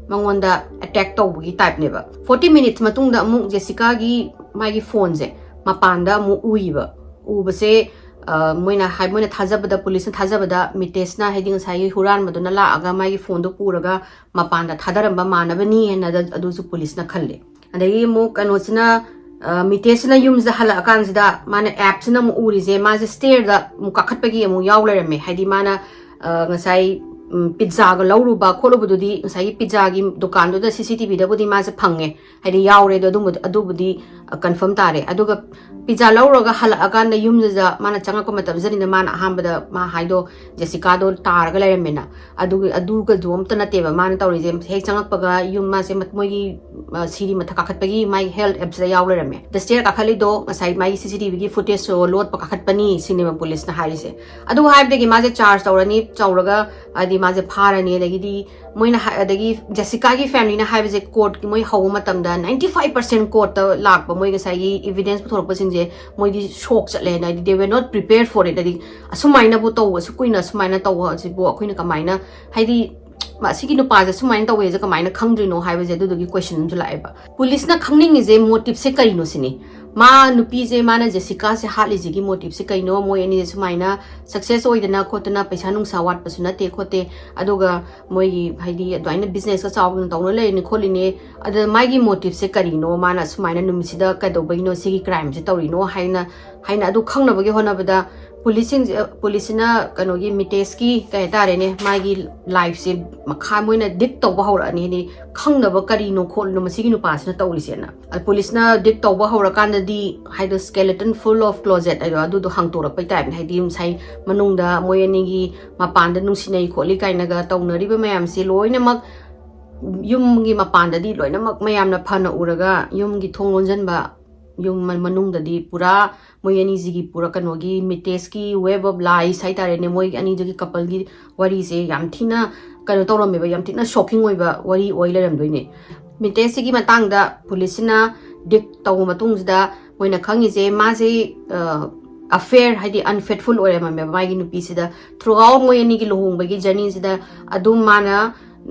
ꯃꯉꯣꯟꯗ ꯑꯦꯇꯦꯛ ꯇꯧꯕꯒꯤ ꯇꯥꯏꯞꯅꯦꯕ꯫ Forty minutes ꯃꯇꯨꯡꯗ ꯑꯃꯨꯛ ꯖꯦꯁꯤꯀꯥꯒꯤ ꯃꯥꯒꯤ ꯐꯣꯟꯁꯦ ꯃꯄꯥꯟꯗ ꯑꯃꯨꯛ ꯎꯏꯕ꯫ ꯎꯕꯁꯦ, ꯑ, ꯃꯣꯏꯅ ꯍꯥꯏ-, ꯃꯣꯏꯅ ꯊꯥꯖꯕꯗ, ꯄꯨꯂꯤꯁꯅ ꯊꯥꯖꯕꯗ, ꯃꯤꯇꯦꯁꯅ, ꯍꯥꯏꯗꯤ ꯉꯁꯥꯏꯒꯤ ꯍꯨꯔꯥꯟꯕꯗꯨꯅ ꯂꯥꯛꯑꯒ ꯃꯥꯒꯤ ꯐꯣꯟꯗꯣ ꯄꯨꯔꯒ ꯃꯄꯥꯟꯗ ꯊꯥꯗꯔꯝꯕ ꯃꯥꯟꯅꯕꯅꯤ ꯍꯥꯏꯅ ꯑꯗꯨ-, ꯑꯗꯨꯁꯨ ꯄꯨꯂꯤꯁꯅ ꯈꯜꯂꯦ꯫ ꯑꯗꯒꯤ ꯑꯃꯨꯛ ꯀꯩꯅꯣꯁꯤꯅ, ꯑ, ꯃꯤꯇꯦꯁꯁꯤꯅ ꯌꯨꯝꯁꯤꯗ ꯍꯜꯂꯛꯑꯀꯥꯟꯁꯤꯗ ꯃꯥꯅ ꯑꯦꯞꯁꯤꯅ ꯑꯃꯨꯛ ꯎꯔꯤꯁꯦ, ꯃꯥꯁꯦ ꯁ꯭ꯇꯦꯔꯗ ꯑꯃꯨꯛ ꯀꯥꯈꯠꯄꯒꯤ ꯑꯃꯨꯛ ꯌꯥꯎ ꯂꯩꯔꯝꯃꯦ꯫ ꯍꯥꯏꯗꯤ ꯃꯥꯅ, ꯑ, ꯉꯁꯥꯏ, ꯎꯝ, ꯄꯤꯠꯖꯥꯒ ꯂꯧꯔꯨꯕ ꯈꯣꯠꯂꯨꯕꯗꯨꯗꯤ ꯉꯁꯥꯏꯒꯤ ꯄꯤꯠꯖꯥꯒꯤ ꯗꯨꯀꯥꯟꯗꯨꯗ ꯁꯤ ꯁꯤ ꯇꯤ ꯚꯤꯗꯕꯨꯗꯤ ꯃꯥꯁꯦ ꯐꯪꯉꯦ, ꯍꯥꯏꯗꯤ ꯌꯥꯎꯔꯦ꯫ ꯑꯗꯣ ꯑꯗꯨꯝꯕꯗꯤ, ꯑꯗꯨꯕꯨꯗꯤ, ꯑ, ꯀꯟꯐꯥꯔꯝ ꯇꯥꯔꯦ꯫ ꯑꯗꯨꯒ ꯄꯤꯠꯖꯥ ꯂꯧꯔꯒ ꯍꯜꯂꯛꯑꯀꯥꯟꯗ ꯌꯨꯝꯗꯨꯗ ꯃꯥꯅ ꯆꯪꯉꯛꯄ ꯃꯇꯝꯁꯤꯗꯅꯤꯅ ꯃꯥꯅ ꯑꯍꯥꯟꯕꯗ ꯃꯥ ꯍꯥꯏꯗꯣ ꯖꯦꯁꯤꯀꯥꯗꯣ ꯇꯥꯔꯒ ꯂꯩꯔꯝꯃꯦꯅ꯫ ꯑꯗꯨꯒꯤ, ꯑꯗꯨꯒꯗꯨ ꯑꯝꯇ ꯅꯠꯇꯦꯕ ꯃꯥꯅ ꯇꯧꯔꯤꯁꯦ꯫ ꯍꯦꯛ ꯆꯪꯉꯛꯄꯒ ꯌꯨꯝ ꯃꯥꯁꯦ ꯃꯠ-, ꯃꯣꯏꯒꯤ, ꯑ, ꯁꯤꯔꯤ ꯃꯊꯛ ꯀꯥꯈꯠꯄꯒꯤ ꯃꯥꯒꯤ ꯍꯦꯜꯊ ꯑꯦꯞꯁꯤꯗ ꯌꯥꯎ ꯂꯩꯔꯝꯃꯦ꯫ ꯗ ꯁ꯭ꯇꯦꯌꯔ ꯀꯥꯈꯠꯂꯤꯗꯣ ꯉꯁꯥꯏ ꯃꯥꯒꯤ ꯁꯤ ꯁꯤ ꯇꯤ ꯚꯤꯒꯤ ꯐꯨꯇꯦꯖꯁꯨ ꯂꯣꯠꯄ ꯀꯥꯈꯠꯄꯅꯤ ꯁꯤꯅꯦꯕ ꯄꯨꯂꯤꯁꯅ ꯍꯥꯏꯔꯤꯁꯦ꯫ ꯑꯗꯨ ꯍꯥꯏꯕꯗꯒꯤ ꯃꯥꯁꯦ ꯆꯥꯔꯖ ꯇꯧꯔꯅꯤ, ꯇꯧꯔꯒ ꯍꯥꯏꯗꯤ ꯃꯥꯁꯦ ꯐꯥꯔꯅꯤ꯫ ꯑꯗꯒꯤꯗꯤ ꯃꯣꯏꯅ ꯍꯥꯏ-, ꯑꯗꯒꯤ ꯖꯦꯁꯤꯀꯥꯒꯤ ꯐꯦꯃꯤꯂꯤꯅ ꯍꯥꯏꯕꯁꯦ, ꯀꯣꯔꯠꯀꯤ ꯃꯣꯏ ꯍꯧꯕ ꯃꯇꯝꯗ ninety five percent ꯀꯣꯔꯠꯇ ꯂꯥꯛꯄ ꯃꯣꯏ ꯉꯁꯥꯏꯒꯤ ꯏꯚꯤꯗꯦꯟꯁ ꯄꯨꯊꯣꯔꯛꯄꯁꯤꯡꯁꯦ ꯃꯣꯏꯗꯤ ꯁꯣꯛ ꯆꯠꯂꯦꯅ, ꯍꯥꯏꯗꯤ they were not prepared for it, ꯍꯥꯏꯗꯤ ꯑꯁꯨꯃꯥꯏꯅꯕꯨ ꯇꯧꯕ, ꯑꯁꯨꯛ ꯀꯨꯏꯅ ꯑꯁꯨꯃꯥꯏꯅ ꯇꯧꯕ ꯑꯁꯤꯕꯨ ꯑꯩꯈꯣꯏꯅ ꯀꯃꯥꯏꯅ, ꯍꯥꯏꯗꯤ ꯃ-, ꯑꯁꯤꯒꯤ ꯅꯨꯄꯥꯁꯦ ꯁꯨꯃꯥꯏꯅ ꯇꯧꯋꯦꯁꯦ ꯀꯃꯥꯏꯅ ꯈꯪꯗ꯭ꯔꯤꯅꯣ ꯍꯥꯏꯕꯁꯦ ꯑꯗꯨꯗꯨꯒꯤ ꯀꯣꯏꯁꯟ ꯑꯃꯁꯨ ꯂꯥꯛꯑꯦꯕ꯫ ꯄꯨꯂꯤꯁꯅ ꯈꯪꯅꯤꯡꯉꯤꯁꯦ ꯃꯣꯇꯤꯞꯁꯦ ꯀꯔꯤꯅꯣ ꯁꯤꯅꯤ꯫ ꯃꯥ ꯅꯨꯄꯤꯁꯦ, ꯃꯥꯅ ꯖꯦꯁꯤꯀꯥꯁꯦ ꯍꯥꯠꯂꯤꯁꯤꯒꯤ ꯃꯣꯇꯤꯞꯁꯦ ꯀꯩꯅꯣ? ꯃꯣꯏ ꯑꯅꯤꯁꯦ ꯁꯨꯃꯥꯏꯅ ꯁꯛꯁꯦꯁ ꯑꯣꯏꯗꯅ ꯈꯣꯠꯇꯅ ꯄꯩꯁꯥ ꯅꯨꯡꯁꯥ ꯋꯥꯠꯄꯁꯨ ꯅꯠꯇꯦ ꯈꯣꯠꯇꯦ, ꯑꯗꯨꯒ ꯃꯣꯏꯒꯤ ꯍꯥꯏꯗꯤ ꯑꯗꯨꯃꯥꯏꯅ ꯕꯤꯖꯤꯅꯦꯁꯀ ꯆꯥꯎꯅ ꯇꯧꯅ ꯂꯩꯔꯤꯅꯤ ꯈꯣꯠꯂꯤꯅꯦ, ꯑꯗ ꯃꯥꯒꯤ ꯃꯣꯇꯤꯞꯁꯦ ꯀꯔꯤꯅꯣ? ꯃꯥꯅ ꯁꯨꯃꯥꯏꯅ ꯅꯨꯃꯤꯠꯁꯤꯗ ꯀꯩꯗꯧꯕꯩꯅꯣ ꯁꯤꯒꯤ ꯀ꯭ꯔꯥꯏꯝꯁꯦ ꯇꯧꯔꯤꯅꯣ ꯍꯥꯏꯅ, ꯍꯥꯏꯅ ꯑꯗꯨ ꯈꯪꯅꯕꯒꯤ ꯍꯣꯠꯅꯕꯗ ꯄꯨꯂꯤꯁꯁꯤꯡꯁꯦ, ꯄꯨꯂꯤꯁꯁꯤꯅ ꯀꯩꯅꯣꯒꯤ ꯃꯤꯇꯦꯁꯀꯤ ꯀꯩ ꯍꯥꯏꯇꯥꯔꯦꯅꯦ, ꯃꯥꯒꯤ ꯂꯥꯏꯐꯁꯦ ꯃꯈꯥ ꯃꯣꯏꯅ ꯗꯤꯛ ꯇꯧꯕ ꯍꯧꯔꯛꯑꯅꯤ꯫ ꯍꯥꯏꯗꯤ ꯈꯪꯗꯕ ꯀꯔꯤꯅꯣ ꯈꯣꯠꯂꯤꯅꯣ ꯃꯁꯤꯒꯤ ꯅꯨꯄꯥꯁꯤꯅ ꯇꯧꯔꯤꯁꯦꯅ꯫ ꯑꯗ ꯄꯨꯂꯤꯁꯅ ꯗꯤꯛ ꯇꯧꯕ ꯍꯧꯔꯀꯥꯟꯗꯗꯤ ꯍꯥꯏꯗꯣ skeleton full of closet ꯍꯥꯏꯗꯣ ꯑꯗꯨꯗꯣ ꯍꯥꯡꯇꯣꯔꯛꯄꯩ ꯇꯥꯏꯞꯅꯦ꯫ ꯍꯥꯏꯗꯤ ꯉꯁꯥꯏ ꯃꯅꯨꯡꯗ ꯃꯣꯏ ꯑꯅꯤꯒꯤ ꯃꯄꯥꯟꯗ ꯅꯨꯡꯁꯤꯅꯩ ꯈꯣꯠꯂꯤ ꯀꯥꯏꯅꯒ ꯇꯧꯅꯔꯤꯕ ꯃꯌꯥꯝꯁꯦ ꯂꯣꯏꯅꯃꯛ ꯌꯨꯝꯒꯤ ꯃꯄꯥꯟꯗꯗꯤ ꯂꯣꯏꯅꯃꯛ ꯃꯌꯥꯝꯅ ꯐꯅ ꯎꯔꯒ ꯌꯨꯝꯒꯤ ꯊꯣꯡ ꯂꯣꯟꯁꯤꯟꯕ ꯌꯨꯝ ꯃꯅꯨꯡꯗꯗꯤ ꯄꯨꯔꯥ ꯃꯣꯏ ꯑꯅꯤꯁꯤꯒꯤ ꯄꯨꯔꯥ ꯀꯩꯅꯣꯒꯤ ꯃꯤꯇꯦꯁꯀꯤ web of lies ꯍꯥꯏꯇꯥꯔꯦꯅꯦ, ꯃꯣꯏ ꯑꯅꯤꯗꯨꯒꯤ ꯀꯄꯜꯒꯤ ꯋꯥꯔꯤꯁꯦ ꯌꯥꯝ ꯊꯤꯅ ꯀꯩꯅꯣ ꯇꯧꯔꯝꯃꯦꯕ, ꯌꯥꯝ ꯊꯤꯅ ꯁꯣꯛꯀꯤꯡ ꯑꯣꯏꯕ ꯋꯥꯔꯤ ꯑꯣꯏ ꯂꯩꯔꯝꯗꯣꯏꯅꯦ꯫ ꯃꯤꯇꯦꯁꯁꯤꯒꯤ ꯃꯇꯥꯡꯗ ꯄꯨꯂꯤꯁꯁꯤꯅ ꯗꯤꯛ ꯇꯧꯕ ꯃꯇꯨꯡꯁꯤꯗ ꯃꯣꯏꯅ ꯈꯪꯉꯤꯁꯦ ꯃꯥꯁꯦ ꯑꯐꯦꯌꯔ ꯍꯥꯏꯗꯤ ꯑꯟꯐꯦꯠꯐꯨꯜ ꯑꯣꯏꯔꯝꯃꯦꯕ ꯃꯥꯒꯤ ꯅꯨꯄꯤꯁꯤꯗ꯫ ꯊ꯭ꯔꯨ ꯑꯥꯎꯠ ꯃꯣꯏ ꯑꯅꯤꯒꯤ ꯂꯨꯍꯣꯡꯕꯒꯤ ꯖꯔꯅꯤꯁꯤꯗ ꯑꯗꯨꯝ ꯃꯥꯅ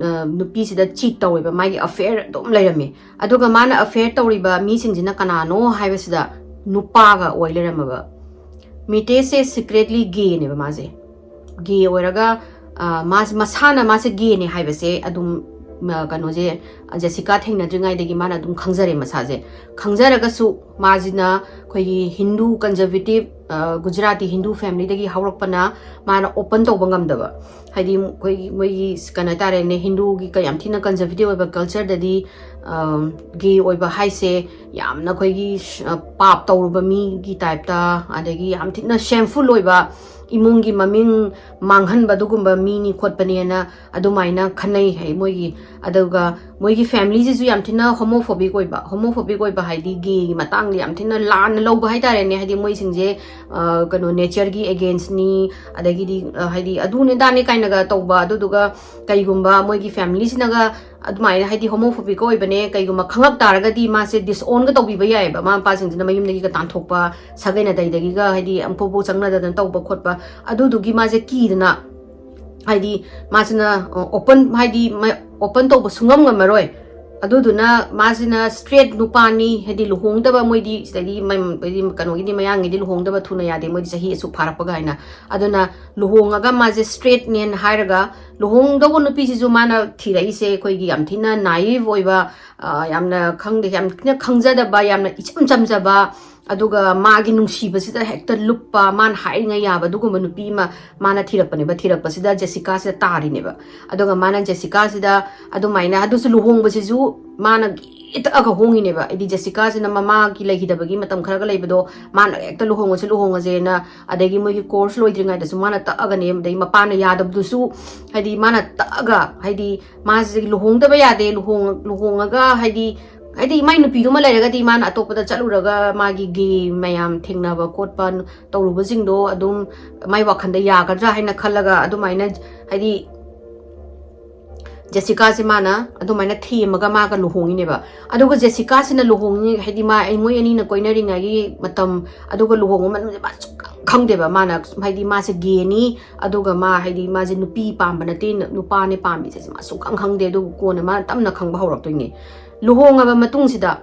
ꯅꯨꯄꯤꯁꯤꯗ ꯆꯤꯠ ꯇꯧꯋꯦꯕ, ꯃꯥꯒꯤ ꯑꯐꯦꯌꯔ ꯑꯗꯨꯝ ꯂꯩꯔꯝꯃꯦ꯫ ꯑꯗꯨꯒ ꯃꯥꯅ ꯑꯐꯦꯌꯔ ꯇꯧꯔꯤꯕ ꯃꯤꯁꯤꯡꯁꯤꯅ ꯀꯅꯥꯅꯣ ꯍꯥꯏꯕꯁꯤꯗ ꯅꯨꯄꯥꯒ ꯑꯣꯏ ꯂꯩꯔꯝꯃꯕ꯫ ꯃꯤꯇꯦꯁꯁꯦ ꯁꯤꯀ꯭ꯔꯦꯠꯂꯤ ꯒꯦꯅꯦꯕ ꯃꯥꯁꯦ꯫ ꯒꯦ ꯑꯣꯏꯔꯒ ꯃꯥꯁꯦ ꯃꯁꯥꯅ ꯃꯥꯁꯦ ꯒꯦꯅꯦ ꯍꯥꯏꯕꯁꯦ ꯑꯗꯨꯝ ꯀꯩꯅꯣꯁꯦ, ꯖꯦꯁꯤꯀꯥ ꯊꯦꯡꯅꯗ꯭ꯔꯤꯉꯩꯗꯒꯤ ꯃꯥꯅ ꯑꯗꯨꯝ ꯈꯪꯖꯔꯦ ꯃꯁꯥꯁꯦ꯫ ꯈꯪꯖꯔꯒꯁꯨ ꯃꯥꯁꯤꯅ ꯑꯩꯈꯣꯏꯒꯤ ꯍꯤꯟꯗꯨ ꯀꯟꯖꯔꯕꯦꯇꯤꯞ, ꯒꯨꯖꯔꯥꯇꯤ ꯍꯤꯟꯗꯨ ꯐꯦꯃꯤꯂꯤꯗꯒꯤ ꯍꯧꯔꯛꯄꯅ ꯃꯥꯅ ꯑꯣꯄꯟ ꯇꯧꯕ ꯉꯝꯗꯕ꯫ ꯍꯥꯏꯗꯤ ꯑꯩꯈꯣꯏꯒꯤ ꯃꯣꯏꯒꯤ ꯀꯩꯅꯣ ꯍꯥꯏꯇꯥꯔꯦꯅꯦ, ꯍꯤꯟꯗꯨꯒꯤ ꯌꯥꯝ ꯊꯤꯅ ꯀꯟꯖꯔꯕꯦꯇꯤꯞ ꯑꯣꯏꯕ ꯀꯜꯆꯔꯗꯗꯤ ꯒꯦ ꯑꯣꯏꯕ ꯍꯥꯏꯁꯦ ꯌꯥꯝꯅ ꯑꯩꯈꯣꯏꯒꯤ ꯄꯥꯞ ꯇꯧꯔꯨꯕ ꯃꯤꯒꯤ ꯇꯥꯏꯞꯇ, ꯑꯗꯒꯤ ꯌꯥꯝ ꯊꯤꯅ ꯁꯦꯝꯐꯨꯜ ꯑꯣꯏꯕ, ꯏꯃꯨꯡꯒꯤ ꯃꯃꯤꯡ ꯃꯥꯡꯍꯟꯕ ꯑꯗꯨꯒꯨꯝꯕ ꯃꯤꯅꯤ ꯈꯣꯠꯄꯅꯦꯅ ꯑꯗꯨꯃꯥꯏꯅ ꯈꯟꯅꯩ ꯍꯥꯏ ꯃꯣꯏꯒꯤ꯫ ꯑꯗꯨꯒ ꯃꯣꯏꯒꯤ ꯐꯦꯃꯤꯂꯤꯁꯤꯁꯨ ꯌꯥꯝ ꯊꯤꯅ ꯍꯣꯃꯣꯐꯣꯕꯤꯛ ꯑꯣꯏꯕ꯫ ꯍꯣꯃꯣꯐꯣꯕꯤꯛ ꯑꯣꯏꯕ ꯍꯥꯏꯗꯤ ꯒꯦꯒꯤ ꯃꯇꯥꯡꯗ ꯌꯥꯝ ꯊꯤꯅ ꯂꯥꯟꯅ ꯂꯧꯕ ꯍꯥꯏꯇꯥꯔꯦꯅꯦ꯫ ꯍꯥꯏꯗꯤ ꯃꯣꯏꯁꯤꯡꯁꯦ ꯀꯩꯅꯣ ꯅꯦꯆꯔꯒꯤ ꯑꯦꯒꯦꯟꯁꯅꯤ, ꯑꯗꯒꯤꯗꯤ ꯍꯥꯏꯗꯤ ꯑꯗꯨꯅꯦ ꯑꯗꯥꯅꯦ ꯀꯥꯏꯅꯒ ꯇꯧꯕ꯫ ꯑꯗꯨꯗꯨꯒ ꯀꯩꯒꯨꯝꯕ ꯃꯣꯏꯒꯤ ꯐꯦꯃꯤꯂꯤꯁꯤꯅꯒ ꯑꯗꯨꯃꯥꯏꯅ ꯍꯥꯏꯗꯤ ꯍꯣꯃꯣꯐꯣꯕꯤꯛ ꯑꯣꯏꯕꯅꯦ ꯀꯩꯒꯨꯝꯕ ꯈꯪꯉꯛ ꯇꯥꯔꯒꯗꯤ ꯃꯥꯁꯦ ꯗꯤꯁꯑꯣꯟꯒ ꯇꯧꯕꯤꯕ ꯌꯥꯏꯑꯕ꯫ ꯃꯃꯥ ꯃꯄꯥꯁꯤꯡꯁꯤꯅ ꯃꯌꯨꯝꯗꯒꯤꯒ ꯇꯥꯟꯊꯣꯛꯄ, ꯁꯥꯒꯩ ꯅꯥꯇꯩꯗꯒꯤꯒ ꯍꯥꯏꯗꯤ ꯑꯃꯨꯛꯐꯥꯎ ꯆꯪꯅꯗꯗꯅ ꯇꯧꯕ ꯈꯣꯠꯄ, ꯑꯗꯨꯗꯨꯒꯤ ꯃꯥꯁꯦ ꯀꯤꯗꯅ ꯍꯥꯏꯗꯤ ꯃꯥꯁꯤꯅ ꯑꯣꯄꯟ ꯍꯥꯏꯗꯤ ꯑꯣꯄꯟ ꯇꯧꯕ ꯁꯨꯡꯉꯝ ꯉꯝꯃꯔꯣꯏ꯫ ꯑꯗꯨꯗꯨꯅ ꯃꯥꯁꯤꯅ ꯁ꯭ꯇ꯭ꯔꯦꯠ ꯅꯨꯄꯥꯅꯤ, ꯍꯥꯏꯗꯤ ꯂꯨꯍꯣꯡꯗꯕ ꯃꯣꯏꯗꯤ ꯁꯤꯗꯒꯤ ꯀꯩꯅꯣꯒꯤꯗꯤ ꯃꯌꯥꯡꯒꯤꯗꯤ ꯂꯨꯍꯣꯡꯗꯕ ꯊꯨꯅ ꯌꯥꯗꯦ, ꯃꯣꯏꯗꯤ ꯆꯍꯤ ꯑꯁꯨꯛ ꯐꯥꯔꯛꯄꯒ ꯍꯥꯏꯅ꯫ ꯑꯗꯨꯅ ꯂꯨꯍꯣꯡꯉꯒ ꯃꯥꯁꯦ ꯁ꯭ꯇ꯭ꯔꯦꯠꯅꯦꯅ ꯍꯥꯏꯔꯒ ꯂꯨꯍꯣꯡꯗꯧꯕ ꯅꯨꯄꯤꯁꯤꯁꯨ ꯃꯥꯅ ꯊꯤꯔꯛꯏꯁꯦ ꯑꯩꯈꯣꯏꯒꯤ ꯌꯥꯝ ꯊꯤꯅ ꯅꯥꯏꯐ ꯑꯣꯏꯕ, ꯌꯥꯝꯅ ꯈꯪꯗꯦ, ꯌꯥꯝ ꯊꯤꯅ ꯈꯪꯖꯗꯕ, ꯌꯥꯝꯅ ꯏꯆꯝ ꯆꯝꯖꯕ, ꯑꯗꯨꯒ ꯃꯥꯒꯤ ꯅꯨꯡꯁꯤꯕꯁꯤꯗ ꯍꯦꯛꯇ ꯂꯨꯞꯄ, ꯃꯥꯅ ꯍꯥꯏꯔꯤꯉꯩ ꯌꯥꯕ ꯑꯗꯨꯒꯨꯝꯕ ꯅꯨꯄꯤ ꯑꯃ ꯃꯥꯅ ꯊꯤꯔꯛꯄꯅꯦꯕ꯫ ꯊꯤꯔꯛꯄꯁꯤꯗ ꯖꯦꯁꯤꯀꯥꯁꯤꯗ ꯇꯥꯔꯤꯅꯦꯕ꯫ ꯑꯗꯨꯒ ꯃꯥꯅ ꯖꯦꯁꯤꯀꯥꯁꯤꯗ ꯑꯗꯨꯃꯥꯏꯅ, ꯑꯗꯨꯁꯨ ꯂꯨꯍꯣꯡꯕꯁꯤꯁꯨ ꯃꯥꯅ ꯒꯤ ꯇꯛꯑꯒ ꯍꯣꯡꯉꯤꯅꯦꯕ꯫ ꯍꯥꯏꯗꯤ ꯖꯦꯁꯤꯀꯥꯁꯤꯅ ꯃꯃꯥꯒꯤ ꯂꯩꯈꯤꯗꯕꯒꯤ ꯃꯇꯝ ꯈꯔꯒ ꯂꯩꯕꯗꯣ ꯃꯥꯅ ꯍꯦꯛꯇ ꯂꯨꯍꯣꯡꯉꯁꯤ ꯂꯨꯍꯣꯡꯉꯁꯦꯅ, ꯑꯗꯒꯤ ꯃꯣꯏꯒꯤ ꯀꯣꯔꯁ ꯂꯣꯏꯗ꯭ꯔꯤꯉꯩꯗꯁꯨ ꯃꯥꯅ ꯇꯛꯑꯒꯅꯦ, ꯑꯗꯩ ꯃꯄꯥꯅ ꯌꯥꯗꯕꯗꯨꯁꯨ ꯍꯥꯏꯗꯤ ꯃꯥꯅ ꯇꯛꯑꯒ ꯍꯥꯏꯗꯤ ꯃꯥꯁꯦ ꯂꯨꯍꯣꯡꯗꯕ ꯌꯥꯗꯦ, ꯂꯨꯍꯣꯡ ꯂꯨꯍꯣꯡꯉꯒ ꯍꯥꯏꯗꯤ ꯍꯥꯏꯗꯤ ꯃꯥꯏ ꯅꯨꯄꯤꯗꯨꯃ ꯂꯩꯔꯒꯗꯤ ꯃꯥꯅ ꯑꯇꯣꯞꯄꯗ ꯆꯠꯂꯨꯔꯒ ꯃꯥꯒꯤ ꯒꯦ ꯃꯌꯥꯝ ꯊꯦꯡꯅꯕ ꯈꯣꯠꯄ ꯇꯧꯔꯨꯕꯁꯤꯡꯗꯣ ꯑꯗꯨꯝ ꯃꯥꯏ ꯋꯥꯈꯜꯗ ꯌꯥꯒꯗ꯭ꯔꯥ ꯍꯥꯏꯅ ꯈꯜꯂꯒ ꯑꯗꯨꯃꯥꯏꯅ, ꯍꯥꯏꯗꯤ ꯖꯦꯁꯤꯀꯥꯁꯦ ꯃꯥꯅ ꯑꯗꯨꯃꯥꯏꯅ ꯊꯦꯝꯃꯒ ꯃꯥꯒ ꯂꯨꯍꯣꯡꯉꯤꯅꯦꯕ꯫ ꯑꯗꯨꯒ ꯖꯦꯁꯤꯀꯥꯁꯤꯅ ꯂꯨꯍꯣꯡꯉꯤ, ꯍꯥꯏꯗꯤ ꯃꯥ, ꯃꯣꯏ ꯑꯅꯤꯅ ꯀꯣꯏꯅꯔꯤꯉꯩꯒꯤ ꯃꯇꯝ, ꯑꯗꯨꯒ ꯂꯨꯍꯣꯡꯕ ꯃꯇꯝꯁꯦ ꯃꯥ ꯁꯨꯡꯈꯪ ꯈꯪꯗꯦꯕ꯫ ꯃꯥꯅ ꯍꯥꯏꯗꯤ ꯃꯥꯁꯦ ꯒꯦꯅꯤ, ꯑꯗꯨꯒ ꯃꯥ, ꯍꯥꯏꯗꯤ ꯃꯥꯁꯦ ꯅꯨꯄꯤ ꯄꯥꯝꯕ ꯅꯠꯇꯦ, ꯅꯨꯄꯥꯅꯦ ꯄꯥꯝꯃꯤꯁꯦ, ꯃꯥ ꯁꯨꯡꯈꯪ ꯈꯪꯗꯦ꯫ ꯑꯗꯨꯕꯨ ꯀꯣꯟꯅ ꯃꯥꯅ ꯇꯞꯅ ꯈꯪꯕ ꯍꯧꯔꯛꯇꯣꯏꯅꯦ꯫ ꯂꯨꯍꯣꯡꯉꯕ ꯃꯇꯨꯡꯁꯤꯗ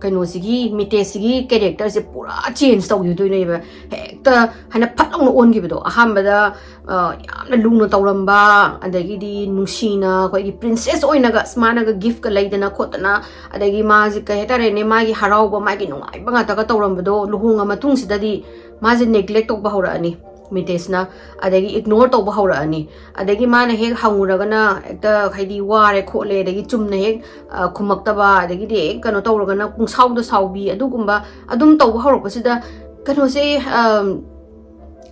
ꯀꯩꯅꯣꯁꯤꯒꯤ, ꯃꯤꯇꯦꯁꯁꯤꯒꯤ characterꯁꯦ ꯄꯨꯔꯥ change ꯇꯧꯈꯤꯗꯣꯏꯅꯦꯕ꯫ ꯍꯦꯛꯇ ꯍꯥꯏꯅ ꯐꯠ ꯂꯥꯎꯅ ꯑꯣꯟꯈꯤꯕꯗꯣ꯫ ꯑꯍꯥꯟꯕꯗ, ꯑ, ꯌꯥꯝꯅ ꯂꯨꯅ ꯇꯧꯔꯝꯕ, ꯑꯗꯒꯤꯗꯤ ꯅꯨꯡꯁꯤꯅ ꯑꯩꯈꯣꯏꯒꯤ princess ꯑꯣꯏꯅꯒ ꯑꯁ ꯃꯥꯅꯒ giftꯀ ꯂꯩꯗꯅ ꯈꯣꯠꯇꯅ, ꯑꯗꯒꯤ ꯃꯥꯁꯦ ꯀꯩ ꯍꯥꯏꯇꯥꯔꯦꯅꯦ, ꯃꯥꯒꯤ ꯍꯔꯥꯎꯕ, ꯃꯥꯒꯤ ꯅꯨꯡꯉꯥꯏꯕ ꯉꯥꯛꯇꯒ ꯇꯧꯔꯝꯕꯗꯣ, ꯂꯨꯍꯣꯡꯉ ꯃꯇꯨꯡꯁꯤꯗꯗꯤ ꯃꯥꯁꯦ neglect ꯇꯧꯕ ꯍꯧꯔꯛꯑꯅꯤ ꯃꯤꯇꯦꯁꯅ, ꯑꯗꯒꯤ ignore ꯇꯧꯕ ꯍꯧꯔꯛꯑꯅꯤ꯫ ꯑꯗꯒꯤ ꯃꯥꯅ ꯍꯦꯛ ꯍꯪꯉꯨꯔꯒꯅ ꯍꯦꯛꯇ ꯍꯥꯏꯗꯤ ꯋꯥꯔꯦ ꯈꯣꯠꯂꯦ, ꯑꯗꯒꯤ ꯆꯨꯝꯅ ꯍꯦꯛ, ꯑ, ꯈꯨꯝꯃꯛꯇꯕ, ꯑꯗꯒꯤꯗꯤ ꯍꯦꯛ ꯀꯩꯅꯣ ꯇꯧꯔꯒꯅ ꯄꯨꯡꯁꯥꯎꯗ ꯁꯥꯎꯕꯤ, ꯑꯗꯨꯒꯨꯝꯕ ꯑꯗꯨꯝ ꯇꯧꯕ ꯍꯧꯔꯛꯄꯁꯤꯗ ꯀꯩꯅꯣꯁꯦ, ꯑꯝ,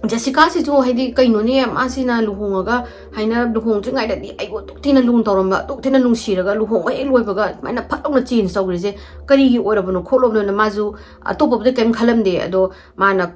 ꯖꯦꯁꯤꯀꯥꯁꯤꯁꯨ ꯍꯥꯏꯗꯤ ꯀꯩꯅꯣꯅꯦ, ꯃꯥꯁꯤꯅ ꯂꯨꯍꯣꯡꯉꯒ ꯍꯥꯏꯅ ꯂꯨꯍꯣꯡꯗ꯭ꯔꯤꯉꯩꯗꯗꯤ ꯑꯩꯕꯨ ꯑꯗꯨꯛ ꯊꯤꯅ ꯂꯨꯅ ꯇꯧꯔꯝꯕ, ꯑꯗꯨꯛ ꯊꯤꯅ ꯅꯨꯡꯁꯤꯔꯒ ꯂꯨꯍꯣꯡꯕ ꯍꯦꯛ ꯂꯣꯏꯕꯒ ꯑꯗꯨꯃꯥꯏꯅ ꯐꯠ ꯂꯥꯎꯅ change ꯇꯧꯈ꯭ꯔꯤꯁꯦ ꯀꯔꯤꯒꯤ ꯑꯣꯏꯔꯕꯅꯣ ꯈꯣꯠꯂꯕꯅꯣꯅ ꯃꯥꯁꯨ ꯑꯇꯣꯞꯄꯕꯨꯗꯤ ꯀꯔꯤꯝ ꯈꯜꯂꯝꯗꯦ꯫ ꯑꯗꯣ ꯃꯥꯅ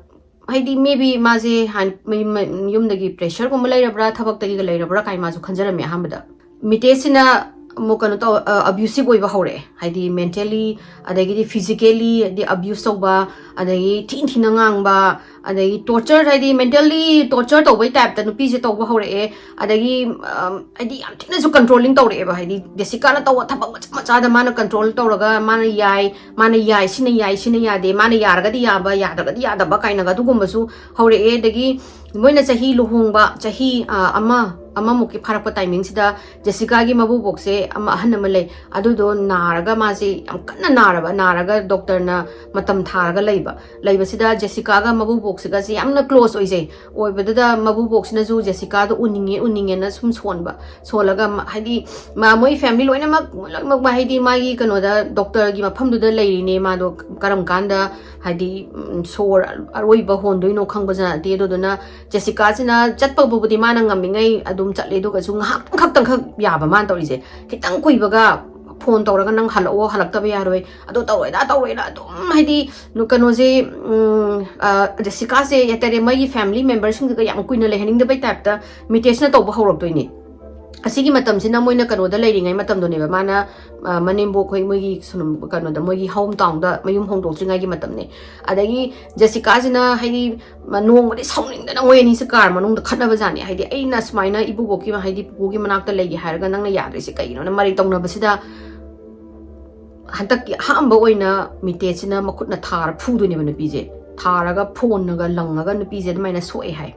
ꯍꯥꯏꯗꯤ maybe ꯃꯥꯁꯦ ꯍꯥꯟ-, ꯃ-, ꯃ-, ꯌꯨꯝꯗꯒꯤ pressureꯒꯨꯝꯕ ꯂꯩꯔꯕ꯭ꯔꯥ, ꯊꯕꯛꯇꯒꯤꯒ ꯂꯩꯔꯕ꯭ꯔꯥ ꯀꯥꯏꯅ ꯃꯥꯁꯨ ꯈꯟꯖꯔꯝꯃꯦ ꯑꯍꯥꯟꯕꯗ꯫ ꯃꯤꯇꯦꯁꯁꯤꯅ ꯑꯃꯨꯛ ꯀꯩꯅꯣ ꯇꯧ-, ꯑ, abusive ꯑꯣꯏꯕ ꯍꯧꯔꯛꯑꯦ, ꯍꯥꯏꯗꯤ mentally, ꯑꯗꯒꯤꯗꯤ physically ꯗꯤ abuse ꯇꯧꯕ, ꯑꯗꯒꯤ ꯊꯤꯅ ꯊꯤꯅ ꯉꯥꯡꯕ, ꯑꯗꯒꯤ torture, ꯍꯥꯏꯗꯤ mentally torture ꯇꯧꯕꯩ typeꯇ ꯅꯨꯄꯤꯁꯦ ꯇꯧꯕ ꯍꯧꯔꯛꯑꯦ꯫ ꯑꯗꯒꯤ, ꯑꯝ, ꯍꯥꯏꯗꯤ ꯌꯥꯝ ꯊꯤꯅꯁꯨ controlling ꯇꯧꯔꯛꯑꯦꯕ, ꯍꯥꯏꯗꯤ ꯖꯦꯁꯤꯀꯥꯅ ꯇꯧꯕ ꯊꯕꯛ ꯃꯆꯥ ꯃꯆꯥꯗ ꯃꯥꯅ control ꯇꯧꯔꯒ ꯃꯥꯅ ꯌꯥꯏ, ꯃꯥꯅ ꯌꯥꯏ, ꯁꯤꯅ ꯌꯥꯏ, ꯁꯤꯅ ꯌꯥꯗꯦ, ꯃꯥꯅ ꯌꯥꯔꯒꯗꯤ ꯌꯥꯕ, ꯌꯥꯗ꯭ꯔꯒꯗꯤ ꯌꯥꯗꯕ ꯀꯥꯏꯅꯒ ꯑꯗꯨꯒꯨꯝꯕꯁꯨ ꯍꯧꯔꯛꯑꯦ꯫ ꯑꯗꯒꯤ ꯃꯣꯏꯅ ꯆꯍꯤ ꯂꯨꯍꯣꯡꯕ, ꯆꯍꯤ, ꯑ, ꯑꯃ, ꯑꯃꯃꯨꯛꯀꯤ ꯐꯥꯔꯛꯄ timingꯁꯤꯗ ꯖꯦꯁꯤꯀꯥꯒꯤ ꯃꯕꯨꯕꯣꯛꯁꯦ ꯑꯃ ꯑꯍꯟ ꯑꯃ ꯂꯩ, ꯑꯗꯨꯗꯣ ꯅꯥꯔꯒ ꯃꯥꯁꯦ ꯌꯥꯝ ꯀꯟꯅ ꯅꯥꯔꯕ, ꯅꯥꯔꯒ doctorꯅ ꯃꯇꯝ ꯊꯥꯔꯒ ꯂꯩꯕ, ꯂꯩꯕꯁꯤꯗ ꯖꯦꯁꯤꯀꯥꯒ ꯃꯕꯨꯕꯣꯛꯁꯤꯒꯁꯦ ꯌꯥꯝꯅ close ꯑꯣꯏꯖꯩ꯫ ꯑꯣꯏꯕꯗꯨꯗ ꯃꯕꯨꯕꯣꯛꯁꯤꯅꯁꯨ ꯖꯦꯁꯤꯀꯥꯗꯣ ꯎꯅꯤꯡꯉꯦ, ꯎꯅꯤꯡꯉꯦꯅ ꯁꯨꯝ ꯁꯣꯟꯕ, ꯁꯣꯜꯂꯒ ꯃ-, ꯍꯥꯏꯗꯤ ꯃ-, ꯃꯣꯏ family ꯂꯣꯏꯅꯃꯛ, ꯂꯣꯏꯅꯃꯛ ꯍꯥꯏꯗꯤ ꯃꯥꯒꯤ ꯀꯩꯅꯣꯗ doctorꯒꯤ ꯃꯐꯝꯗꯨꯗ ꯂꯩꯔꯤꯅꯦ꯫ ꯃꯥꯗꯣ ꯀꯔꯝ ꯀꯥꯟꯗ ꯍꯥꯏꯗꯤ, ꯎꯝ, ꯁꯣꯔ ꯑꯔꯣꯏꯕ ꯍꯣꯟꯗꯣꯏꯅꯣ ꯈꯪꯕꯖꯥꯠ ꯅꯠꯇꯦ꯫ ꯑꯗꯨꯗꯨꯅ ꯖꯦꯁꯤꯀꯥꯁꯤꯅ ꯆꯠꯄꯕꯨꯗꯤ ꯃꯥꯅ ꯉꯝꯃꯤꯉꯩ ꯑꯗꯨꯝ ꯆꯠꯂꯦ, ꯑꯗꯨꯒꯁꯨ ꯉꯥꯏꯍꯥꯛꯇꯪ ꯈꯛꯇꯪ ꯈꯛ ꯌꯥꯕ ꯃꯥꯅ ꯇꯧꯔꯤꯁꯦ꯫ ꯈꯤꯇꯪ ꯀꯨꯏꯕꯒ ꯐꯣꯟ ꯇꯧꯔꯒ ꯅꯪ ꯍꯜꯂꯛꯑꯣ, ꯍꯜꯂꯛꯇꯕ ꯌꯥꯔꯣꯏ, ꯑꯗꯨ ꯇꯧꯔꯣꯏ, ꯑꯗꯥ ꯇꯧꯔꯣꯏꯅ ꯑꯗꯨꯝ ꯍꯥꯏꯗꯤ ꯅꯨ- ꯀꯩꯅꯣꯁꯦ, ꯎꯝ, ꯑ, ꯖꯦꯁꯤꯀꯥꯁꯦ ꯍꯥꯏꯇꯥꯔꯦ, ꯃꯣꯏꯒꯤ ꯐꯦꯃꯤꯂꯤ ꯃꯦꯝꯕꯔꯁꯤꯡꯗꯨꯒ ꯌꯥꯝ ꯀꯨꯏꯅ ꯂꯩꯍꯟꯅꯤꯡꯗꯕꯩ ꯇꯥꯏꯞꯇ ꯃꯤꯇꯦꯁꯅ ꯇꯧꯕ ꯍꯧꯔꯛꯇꯣꯏꯅꯦ꯫ ꯑꯁꯤꯒꯤ ꯃꯇꯝꯁꯤꯅ ꯃꯣꯏꯅ ꯀꯩꯅꯣꯗ ꯂꯩꯔꯤꯉꯩ ꯃꯇꯝꯗꯨꯅꯦꯕ, ꯃꯥꯅ, ꯑ, ꯃꯅꯦꯝꯕꯣꯛ ꯈꯣꯏ ꯃꯣꯏꯒꯤ ꯁꯨꯝ ꯀꯩꯅꯣꯗ, ꯃꯣꯏꯒꯤ ꯍꯣꯝ ꯇꯥꯎꯟꯗ ꯃꯌꯨꯝ ꯍꯣꯡꯗꯣꯛꯇ꯭ꯔꯤꯉꯩꯒꯤ ꯃꯇꯝꯅꯦ꯫ ꯑꯗꯒꯤ ꯖꯦꯁꯤꯀꯥꯁꯤꯅ ꯍꯥꯏꯗꯤ ꯃ- ꯅꯣꯡꯃꯗꯤ ꯁꯥꯎꯅꯤꯡꯗꯅ ꯃꯣꯏ ꯑꯅꯤꯁꯦ ꯀꯥꯔ ꯃꯅꯨꯡꯗ ꯈꯠꯅꯕꯖꯥꯠꯅꯤ꯫ ꯍꯥꯏꯗꯤ ꯑꯩꯅ ꯁꯨꯃꯥꯏꯅ ꯏꯕꯨꯕꯣꯛꯀꯤ, ꯍꯥꯏꯗꯤ ꯄꯨꯄꯨꯒꯤ ꯃꯅꯥꯛꯇ ꯂꯩꯒꯦ ꯍꯥꯏꯔꯒ ꯅꯪꯅ ꯌꯥꯗ꯭ꯔꯤꯁꯦ ꯀꯩꯒꯤꯅꯣꯅ ꯃꯔꯩ ꯇꯧꯅꯕꯁꯤꯗ ꯍꯟꯗꯛꯀꯤ ꯑꯍꯥꯟꯕ ꯑꯣꯏꯅ ꯃꯤꯇꯦꯁꯤꯅ ꯃꯈꯨꯠꯅ ꯊꯥꯔ ꯐꯨꯗꯣꯏꯅꯦꯕ ꯅꯨꯄꯤꯁꯦ꯫ ꯊꯥꯔꯒ ꯐꯣꯟꯅꯒ ꯂꯪꯉꯒ ꯅꯨꯄꯤꯁꯦ ꯑꯗꯨꯃꯥꯏꯅ ꯁꯣꯛꯑꯦ ꯍꯥꯏ꯫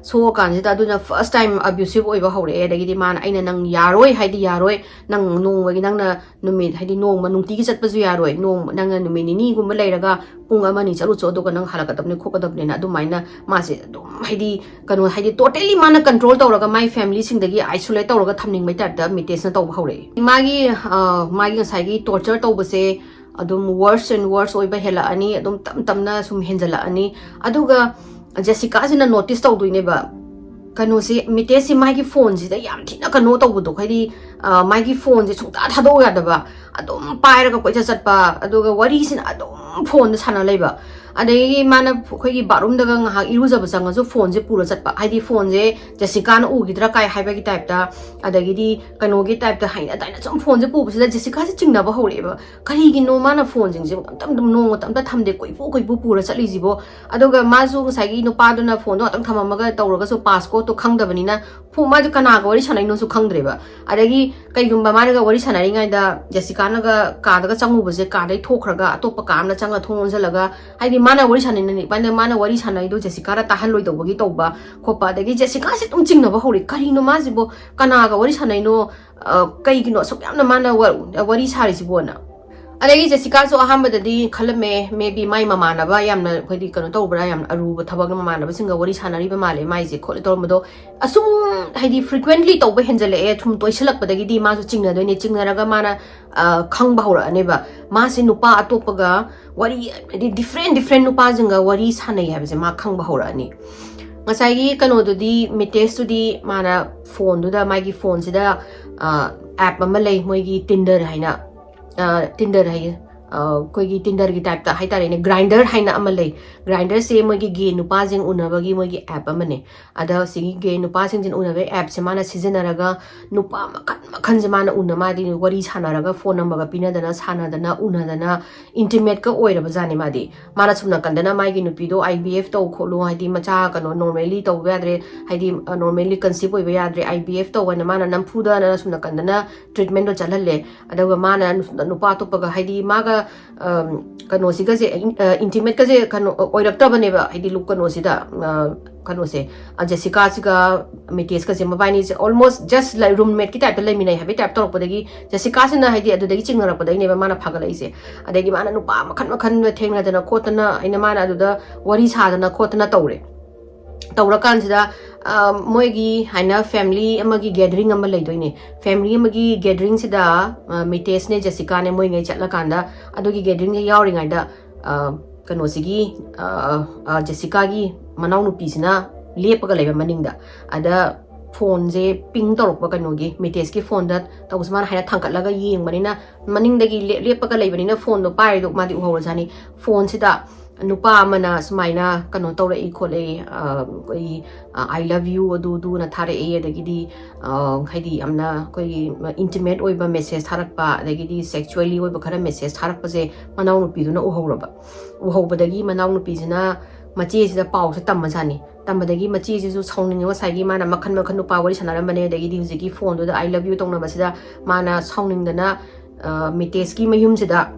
ꯁꯣꯛꯑꯀꯥꯟꯁꯤꯗ ꯑꯗꯨꯅ ꯐꯥꯔꯁ ꯇꯥꯏꯝ ꯑꯕ꯭ꯌꯨꯁꯤꯞ ꯑꯣꯏꯕ ꯍꯧꯔꯛꯑꯦ꯫ ꯑꯗꯒꯤꯗꯤ ꯃꯥꯅ, "ꯑꯩꯅ ꯅꯪ ꯌꯥꯔꯣꯏ ꯍꯥꯏꯗꯤ ꯌꯥꯔꯣꯏ, ꯅꯪ ꯅꯣꯡꯃꯒꯤ ꯅꯪꯅ ꯅꯨꯃꯤꯠ, ꯍꯥꯏꯗꯤ ꯅꯣꯡꯃ ꯅꯨꯡꯇꯤꯒꯤ ꯆꯠꯄꯁꯨ ꯌꯥꯔꯣꯏ, ꯅꯣꯡ-, ꯅꯪꯅ ꯅꯨꯃꯤꯠ ꯅꯤꯅꯤꯒꯨꯝꯕ ꯂꯩꯔꯒ ꯄꯨꯡ ꯑꯃ ꯑꯅꯤ ꯆꯠꯂꯨꯆꯣ, ꯑꯗꯨꯒ ꯅꯪ ꯍꯜꯂꯛꯀꯗꯕꯅꯤ ꯈꯣꯠꯀꯗꯕꯅꯤꯅ" ꯑꯗꯨꯃꯥꯏꯅ ꯃꯥꯁꯦ ꯑꯗꯨꯝ ꯍꯥꯏꯗꯤ ꯀꯩꯅꯣ, ꯍꯥꯏꯗꯤ ꯇꯣꯇꯦꯂꯤ ꯃꯥꯅ ꯀꯟꯇ꯭ꯔꯣꯜ ꯇꯧꯔꯒ ꯃꯥꯏ ꯐꯦꯃꯤꯂꯤꯁꯤꯡꯗꯒꯤ ꯑꯥꯏꯁꯣꯂꯦꯠ ꯇꯧꯔꯒ ꯊꯝꯅꯤꯡꯕꯩ ꯇꯥꯏꯞꯇ ꯃꯤꯇꯦꯁꯅ ꯇꯧꯕ ꯍꯧꯔꯛꯑꯦ꯫ ꯃꯥꯒꯤ, ꯑ, ꯃꯥꯒꯤ ꯉꯁꯥꯏꯒꯤ ꯇꯣꯔꯆꯔ ꯇꯧꯕꯁꯦ ꯑꯗꯨꯝ ꯋꯔꯁ ꯑꯦꯟ ꯋꯔꯁ ꯑꯣꯏꯕ ꯍꯦꯜꯂꯛꯑꯅꯤ, ꯑꯗꯨꯝ ꯇꯞ ꯇꯞꯅ ꯁꯨꯝ ꯍꯦꯟꯖꯜꯂꯛꯑꯅꯤ꯫ ꯑꯗꯨꯒ ꯖꯦꯁꯤꯀꯥꯁꯤꯅ ꯅꯣꯇꯤꯁ ꯇꯧꯗꯣꯏꯅꯦꯕ, ꯀꯩꯅꯣꯁꯤ, ꯃꯤꯇꯦꯁꯁꯤ ꯃꯥꯒꯤ ꯐꯣꯟꯁꯤꯗ ꯌꯥꯝ ꯊꯤꯅ ꯀꯩꯅꯣ ꯇꯧꯕꯗꯣ, ꯍꯥꯏꯗꯤ, ꯑ, ꯃꯥꯒꯤ ꯐꯣꯟꯁꯦ ꯁꯨꯡꯊꯥ ꯊꯥꯗꯣꯛꯑꯣ ꯌꯥꯗꯕ, ꯑꯗꯨꯝ ꯄꯥꯏꯔꯒ ꯀꯣꯏꯆꯠ ꯆꯠꯄ, ꯑꯗꯨꯒ ꯋꯥꯔꯤꯁꯤꯅ ꯑꯗꯨꯝ ꯐꯣꯟꯗ ꯁꯥꯟꯅ ꯂꯩꯕ꯫ ꯑꯗꯒꯤ ꯃꯥꯅ ꯑꯩꯈꯣꯏꯒꯤ ꯕꯥꯠꯔꯨꯝꯗꯒ ꯉꯥꯏꯍꯥꯛ ꯏꯔꯨꯖꯕ ꯆꯪꯉꯁꯨ ꯐꯣꯟꯁꯦ ꯄꯨꯔ ꯆꯠꯄ, ꯍꯥꯏꯗꯤ ꯐꯣꯟꯁꯦ ꯖꯦꯁꯤꯀꯥꯅ ꯎꯈꯤꯗ꯭ꯔꯥ ꯀꯥꯏ ꯍꯥꯏꯕꯒꯤ ꯇꯥꯏꯞꯇ, ꯑꯗꯒꯤꯗꯤ ꯀꯩꯅꯣꯒꯤ ꯇꯥꯏꯞꯇ ꯍꯩꯅ ꯇꯥꯏꯅ ꯁꯨꯝ ꯐꯣꯟꯁꯦ ꯄꯨꯕꯁꯤꯗ ꯖꯦꯁꯤꯀꯥꯁꯦ ꯆꯤꯡꯅꯕ ꯍꯧꯔꯛꯑꯦꯕ꯫ ꯀꯔꯤꯒꯤꯅꯣ ꯃꯥꯅ ꯐꯣꯟꯁꯤꯡꯁꯦ ꯑꯝꯇ, ꯅꯣꯡꯃꯇ ꯑꯝꯇ ꯊꯝꯗꯦ, ꯀꯣꯏꯄꯨ ꯀꯣꯏꯄꯨ ꯄꯨꯔ ꯆꯠꯂꯤꯁꯤꯕꯣ? ꯑꯗꯨꯒ ꯃꯥꯁꯨ ꯉꯁꯥꯏꯒꯤ ꯅꯨꯄꯥꯗꯨꯅ ꯐꯣꯟꯗꯣ ꯉꯥꯛꯇꯪ ꯊꯝꯃꯝꯃꯒ ꯇꯧꯔꯒꯁꯨ ꯄꯥꯁꯀꯣꯠꯇꯣ ꯈꯪꯗꯕꯅꯤꯅ ꯐꯣꯟ, ꯃꯥꯁꯦ ꯀꯅꯥꯒ ꯋꯥꯔꯤ ꯁꯥꯟꯅꯩꯅꯣꯁꯨ ꯈꯪꯗ꯭ꯔꯦꯕ꯫ ꯑꯗꯒꯤ ꯀꯩꯒꯨꯝꯕ ꯃꯥꯅꯒ ꯋꯥꯔꯤ ꯁꯥꯟꯅꯔꯤꯉꯩꯗ ꯖꯦꯁꯤꯀꯥꯅꯒ ꯀꯥꯗꯒ ꯆꯪꯉꯨꯕꯁꯦ, ꯀꯥꯗꯩ ꯊꯣꯛꯈ꯭ꯔꯒ ꯑꯇꯣꯞꯄ ꯀꯥ ꯑꯃꯗ ꯆꯪꯉ ꯊꯣꯡ ꯂꯣꯟꯁꯤꯜꯂꯒ, ꯍꯥꯏꯗꯤ ꯃꯥꯅ ꯋꯥꯔꯤ ꯁꯥꯟꯅꯅꯤꯡꯉꯀꯥꯟꯗ ꯃꯥꯅ ꯋꯥꯔꯤ ꯁꯥꯟꯅꯩꯗꯣ ꯖꯦꯁꯤꯀꯥꯅ ꯇꯥꯍꯜꯂꯣꯏꯗꯧꯕꯒꯤ ꯇꯧꯕ ꯈꯣꯠꯄ, ꯑꯗꯒꯤ ꯖꯦꯁꯤꯀꯥꯁꯦ ꯑꯗꯨꯝ ꯆꯤꯡꯅꯕ ꯍꯧꯔꯦ, "ꯀꯔꯤꯅꯣ ꯃꯥꯁꯤꯕꯣ, ꯀꯅꯥꯒ ꯋꯥꯔꯤ ꯁꯥꯟꯅꯩꯅꯣ? ꯑ, ꯀꯩꯒꯤꯅꯣ ꯑꯁꯨꯛ ꯌꯥꯝꯅ ꯃꯥꯅ ꯋꯥ-, ꯋꯥꯔꯤ ꯁꯥꯔꯤꯁꯤꯕꯣꯅ?" ꯑꯗꯒꯤ ꯖꯦꯁꯤꯀꯥꯁꯨ ꯑꯍꯥꯟꯕꯗꯗꯤ ꯈꯜꯂꯝꯃꯦ, maybe ꯃꯥꯏ ꯃꯃꯥꯟꯅꯕ ꯌꯥꯝꯅ, ꯍꯥꯏꯗꯤ, ꯀꯩꯅꯣ ꯇꯧꯕ꯭ꯔꯥ, ꯌꯥꯝꯅ ꯑꯔꯨꯕ ꯊꯕꯛꯅ ꯃꯃꯥꯟꯅꯕꯁꯤꯡꯒ ꯋꯥꯔꯤ ꯁꯥꯟꯅꯔꯤꯕ ꯃꯥꯜꯂꯦ ꯃꯥꯏꯁꯦ ꯈꯣꯠꯂꯦ ꯇꯧꯔꯝꯕꯗꯣ꯫ ꯑꯁꯨꯝ, ꯍꯥꯏꯗꯤ, ꯐ꯭ꯔꯤꯀ꯭ꯋꯦꯟꯠꯂꯤ ꯇꯧꯕ ꯍꯦꯟꯖꯜꯂꯛꯑꯦ, ꯁꯨꯝ ꯇꯣꯏꯁꯤꯜꯂꯛꯄꯗꯒꯤꯗꯤ ꯃꯥꯁꯨ ꯆꯤꯡꯅꯗꯣꯏꯅꯦ꯫ ꯆꯤꯡꯅꯔꯒ ꯃꯥꯅ, ꯑ, ꯈꯪꯕ ꯍꯧꯔꯛꯑꯅꯦꯕ, ꯃꯥꯁꯦ ꯅꯨꯄꯥ ꯑꯇꯣꯞꯄꯒ ꯋꯥꯔꯤ, ꯍꯥꯏꯗꯤ, ꯗꯤꯐ꯭ꯔꯦꯟ ꯗꯤꯐ꯭ꯔꯦꯟ ꯅꯨꯄꯥꯁꯤꯡꯒ ꯋꯥꯔꯤ ꯁꯥꯟꯅꯩ ꯍꯥꯏꯕꯁꯦ ꯃꯥ ꯈꯪꯕ ꯍꯧꯔꯛꯑꯅꯤ꯫ ꯉꯁꯥꯏꯒꯤ ꯀꯩꯅꯣꯗꯨꯗꯤ, ꯃꯤꯇꯦꯁꯇꯨꯗꯤ ꯃꯥꯅ ꯐꯣꯟꯗꯨꯗ, ꯃꯥꯒꯤ ꯐꯣꯟꯁꯤꯗ ꯑꯦꯞ ꯑꯃ ꯂꯩ, ꯃꯣꯏꯒꯤ ꯇꯤꯟꯗꯔ ꯍꯥꯏꯅ꯫ ꯇꯤꯟꯗꯔ ꯍꯥꯏꯌꯦ, ꯑꯩꯈꯣꯏꯒꯤ ꯇꯤꯟꯗꯔꯒꯤ ꯇꯥꯏꯞꯇ ꯍꯥꯏꯇꯥꯔꯦꯅꯦ, ꯒ꯭ꯔꯥꯏꯟꯗꯔ ꯍꯥꯏꯅ ꯑꯃ ꯂꯩ꯫ ꯒ꯭ꯔꯥꯏꯟꯗꯔꯁꯦ ꯃꯣꯏꯒꯤ ꯒꯦ ꯅꯨꯄꯥꯁꯤꯡ ꯎꯅꯕꯒꯤ ꯃꯣꯏꯒꯤ ꯑꯦꯞ ꯑꯃꯅꯦ꯫ ꯑꯗ ꯁꯤꯒꯤ ꯒꯦ ꯅꯨꯄꯥꯁꯤꯡꯁꯤꯅ ꯎꯅꯕꯒꯤ ꯑꯦꯞꯁꯦ ꯃꯥꯅ ꯁꯤꯖꯤꯟꯅꯔꯒ ꯅꯨꯄꯥ ꯃꯈꯟ ꯃꯈꯟꯁꯦ ꯃꯥꯅ ꯎꯅ, ꯃꯥꯗꯤ ꯋꯥꯔꯤ ꯁꯥꯟꯅꯔꯒ, ꯐꯣꯟ ꯅꯝꯕꯔꯒ ꯄꯤꯅꯗꯅ, ꯁꯥꯟꯅꯗꯅ, ꯎꯅꯗꯅ, ꯏꯟꯇꯤꯃꯦꯠꯀ ꯑꯣꯏꯔꯕ ꯖꯥꯠꯅꯤ ꯃꯥꯗꯤ꯫ ꯃꯥꯅ ꯁꯨꯝ ꯅꯥꯀꯟꯗꯅ ꯃꯥꯒꯤ ꯅꯨꯄꯤꯗꯣ ꯑꯥꯏ ꯕꯤ ꯑꯦꯐ ꯇꯧ ꯈꯣꯠꯂꯨ, ꯍꯥꯏꯗꯤ ꯃꯆꯥ ꯀꯩꯅꯣ ꯅꯣꯔꯃꯦꯜꯂꯤ ꯇꯧꯕ ꯌꯥꯗ꯭ꯔꯦ, ꯍꯥꯏꯗꯤ ꯅꯣꯔꯃꯦꯜꯂꯤ ꯀꯟꯁꯤꯞ ꯑꯣꯏꯕ ꯌꯥꯗ꯭ꯔꯦ, ꯑꯥꯏ ꯕꯤ ꯑꯦꯐ ꯇꯧ ꯍꯥꯏꯅ ꯃꯥꯅ ꯅꯝꯐꯨꯗꯅ ꯁꯨꯝ ꯅꯥꯀꯟꯗꯅ ꯇ꯭ꯔꯤꯠꯃꯦꯟꯗꯣ ꯆꯠꯍꯜꯂꯦ꯫ ꯑꯗꯨꯒ ꯃꯥꯅ ꯅꯨꯄꯥ ꯑꯇꯣꯞꯄꯒ, ꯍꯥꯏꯗꯤ ꯃꯥꯒ ꯀꯩꯅꯣꯁꯤꯒꯁꯦ, ꯏꯟꯇꯤꯃꯦꯠꯀꯁꯦ ꯀꯩꯅꯣ ꯑꯣꯏꯔꯛꯇꯕꯅꯦꯕ, ꯍꯥꯏꯗꯤ ꯂꯨꯛ ꯀꯩꯅꯣꯁꯤꯗ, ꯀꯩꯅꯣꯁꯦ, ꯖꯦꯁꯤꯀꯥꯁꯤꯒ ꯃꯤꯇꯦꯁꯀꯁꯦ, ꯃꯕꯥꯅꯤꯁꯦ almost just like ꯔꯨꯝꯃꯦꯠꯀꯤ ꯇꯥꯏꯞꯇ ꯂꯩꯃꯤꯟꯅꯩ ꯍꯥꯏꯕꯒꯤ ꯇꯥꯏꯞ ꯇꯧꯔꯛꯄꯗꯒꯤ, ꯖꯦꯁꯤꯀꯥꯁꯤꯅ ꯍꯥꯏꯗꯤ ꯑꯗꯨꯗꯒꯤ ꯆꯤꯡꯅꯔꯛꯄꯗꯒꯤꯅꯦꯕ ꯃꯥꯅ ꯐꯥꯒꯠꯂꯛꯏꯁꯦ꯫ ꯑꯗꯒꯤ ꯃꯥꯅ ꯅꯨꯄꯥ ꯃꯈꯟ ꯃꯈꯟ ꯊꯦꯡꯅꯗꯅ ꯈꯣꯠꯇꯅ, ꯑꯩꯅ ꯃꯥꯅ ꯑꯗꯨꯗ ꯋꯥꯔꯤ ꯁꯥꯗꯅ ꯈꯣꯠꯇꯅ ꯇꯧꯔꯦ꯫ ꯇꯧꯔꯀꯥꯟꯁꯤꯗ ꯃꯣꯏꯒꯤ ꯍꯥꯏꯅ ꯐꯦꯃꯤꯂꯤ ꯑꯃꯒꯤ ꯒꯦꯗꯔꯤꯡ ꯑꯃ ꯂꯩꯗꯣꯏꯅꯦ꯫ ꯐꯦꯃꯤꯂꯤ ꯑꯃꯒꯤ ꯒꯦꯗꯔꯤꯡꯁꯤꯗ ꯃꯤꯇꯦꯁꯅꯦ, ꯖꯦꯁꯤꯀꯥꯅꯦ, ꯃꯣꯏꯉꯩ ꯆꯠꯂꯀꯥꯟꯗ, ꯑꯗꯨꯒꯤ ꯒꯦꯗꯔꯤꯡꯁꯦ ꯌꯥꯎꯔꯤꯉꯩꯗ ꯀꯩꯅꯣꯁꯤꯒꯤ, ꯖꯦꯁꯤꯀꯥꯒꯤ ꯃꯅꯥꯎꯅꯨꯄꯤꯁꯤꯅ ꯂꯦꯞꯄꯒ ꯂꯩꯕ ꯃꯅꯤꯡꯗ꯫ ꯑꯗ ꯐꯣꯟꯁꯦ ꯄꯤꯡ ꯇꯧꯔꯛꯄ, ꯀꯩꯅꯣꯒꯤ, ꯃꯤꯇꯦꯁꯀꯤ ꯐꯣꯟꯗ ꯇꯧꯕꯁꯦ ꯃꯥꯅ ꯍꯥꯏꯅ ꯊꯥꯡꯒꯠꯂꯒ ꯌꯦꯡꯕꯅꯤꯅ, ꯃꯅꯤꯡꯗꯒꯤ ꯂꯦꯞꯄꯒ ꯂꯩꯕꯅꯤꯅ ꯐꯣꯟꯗꯣ ꯄꯥꯏꯔꯤꯗꯣ ꯃꯥꯗꯤ ꯎꯍꯧꯔꯖꯥꯠꯅꯤ꯫ ꯐꯣꯟꯁꯤꯗ ꯅꯨꯄꯥ ꯑꯃꯅ ꯁꯨꯃꯥꯏꯅ ꯀꯩꯅꯣ ꯇꯧꯔꯛꯏ ꯈꯣꯠꯂꯛꯏ, ꯑꯩꯈꯣꯏꯒꯤ "I love you" ꯑꯗꯨ ꯑꯗꯨꯅ ꯊꯥꯔꯛꯏ, ꯑꯗꯒꯤꯗꯤ ꯍꯥꯏꯗꯤ ꯌꯥꯝꯅ ꯑꯩꯈꯣꯏꯒꯤ ꯏꯟꯇꯤꯃꯦꯠ ꯑꯣꯏꯕ ꯃꯦꯁꯦꯖ ꯊꯥꯔꯛꯄ, ꯑꯗꯒꯤꯗꯤ ꯁꯦꯛꯆꯨꯋꯦꯜꯂꯤ ꯑꯣꯏꯕ ꯈꯔ ꯃꯦꯁꯦꯖ ꯊꯥꯔꯛꯄꯁꯦ ꯃꯅꯥꯎꯅꯨꯄꯤꯗꯨꯅ ꯎꯍꯧꯔꯕ꯫ ꯎꯍꯧꯕꯗꯒꯤ ꯃꯅꯥꯎꯅꯨꯄꯤꯁꯤꯅ ꯃꯆꯦꯁꯤꯗ ꯄꯥꯎꯁꯦ ꯇꯝꯕꯖꯥꯠꯅꯤ꯫ ꯇꯝꯕꯗꯒꯤ ꯃꯆꯦꯁꯤꯁꯨ ꯁꯥꯎꯅꯤꯡꯉꯦ, ꯉꯁꯥꯏꯒꯤ ꯃꯥꯅ ꯃꯈꯟ ꯃꯈꯟ ꯅꯨꯄꯥ ꯋꯥꯔꯤ ꯁꯥꯟꯅꯔꯝꯕꯅꯦ, ꯑꯗꯒꯤꯗꯤ ꯍꯧꯖꯤꯛꯀꯤ ꯐꯣꯟꯗꯨꯗ "I love you" ꯇꯧꯅꯕꯁꯤꯗ ꯃꯥꯅ ꯁꯥꯎꯅꯤꯡꯗꯅ ꯃꯤꯇꯦꯁꯀꯤ ꯃꯌꯨꯝꯁꯤꯗ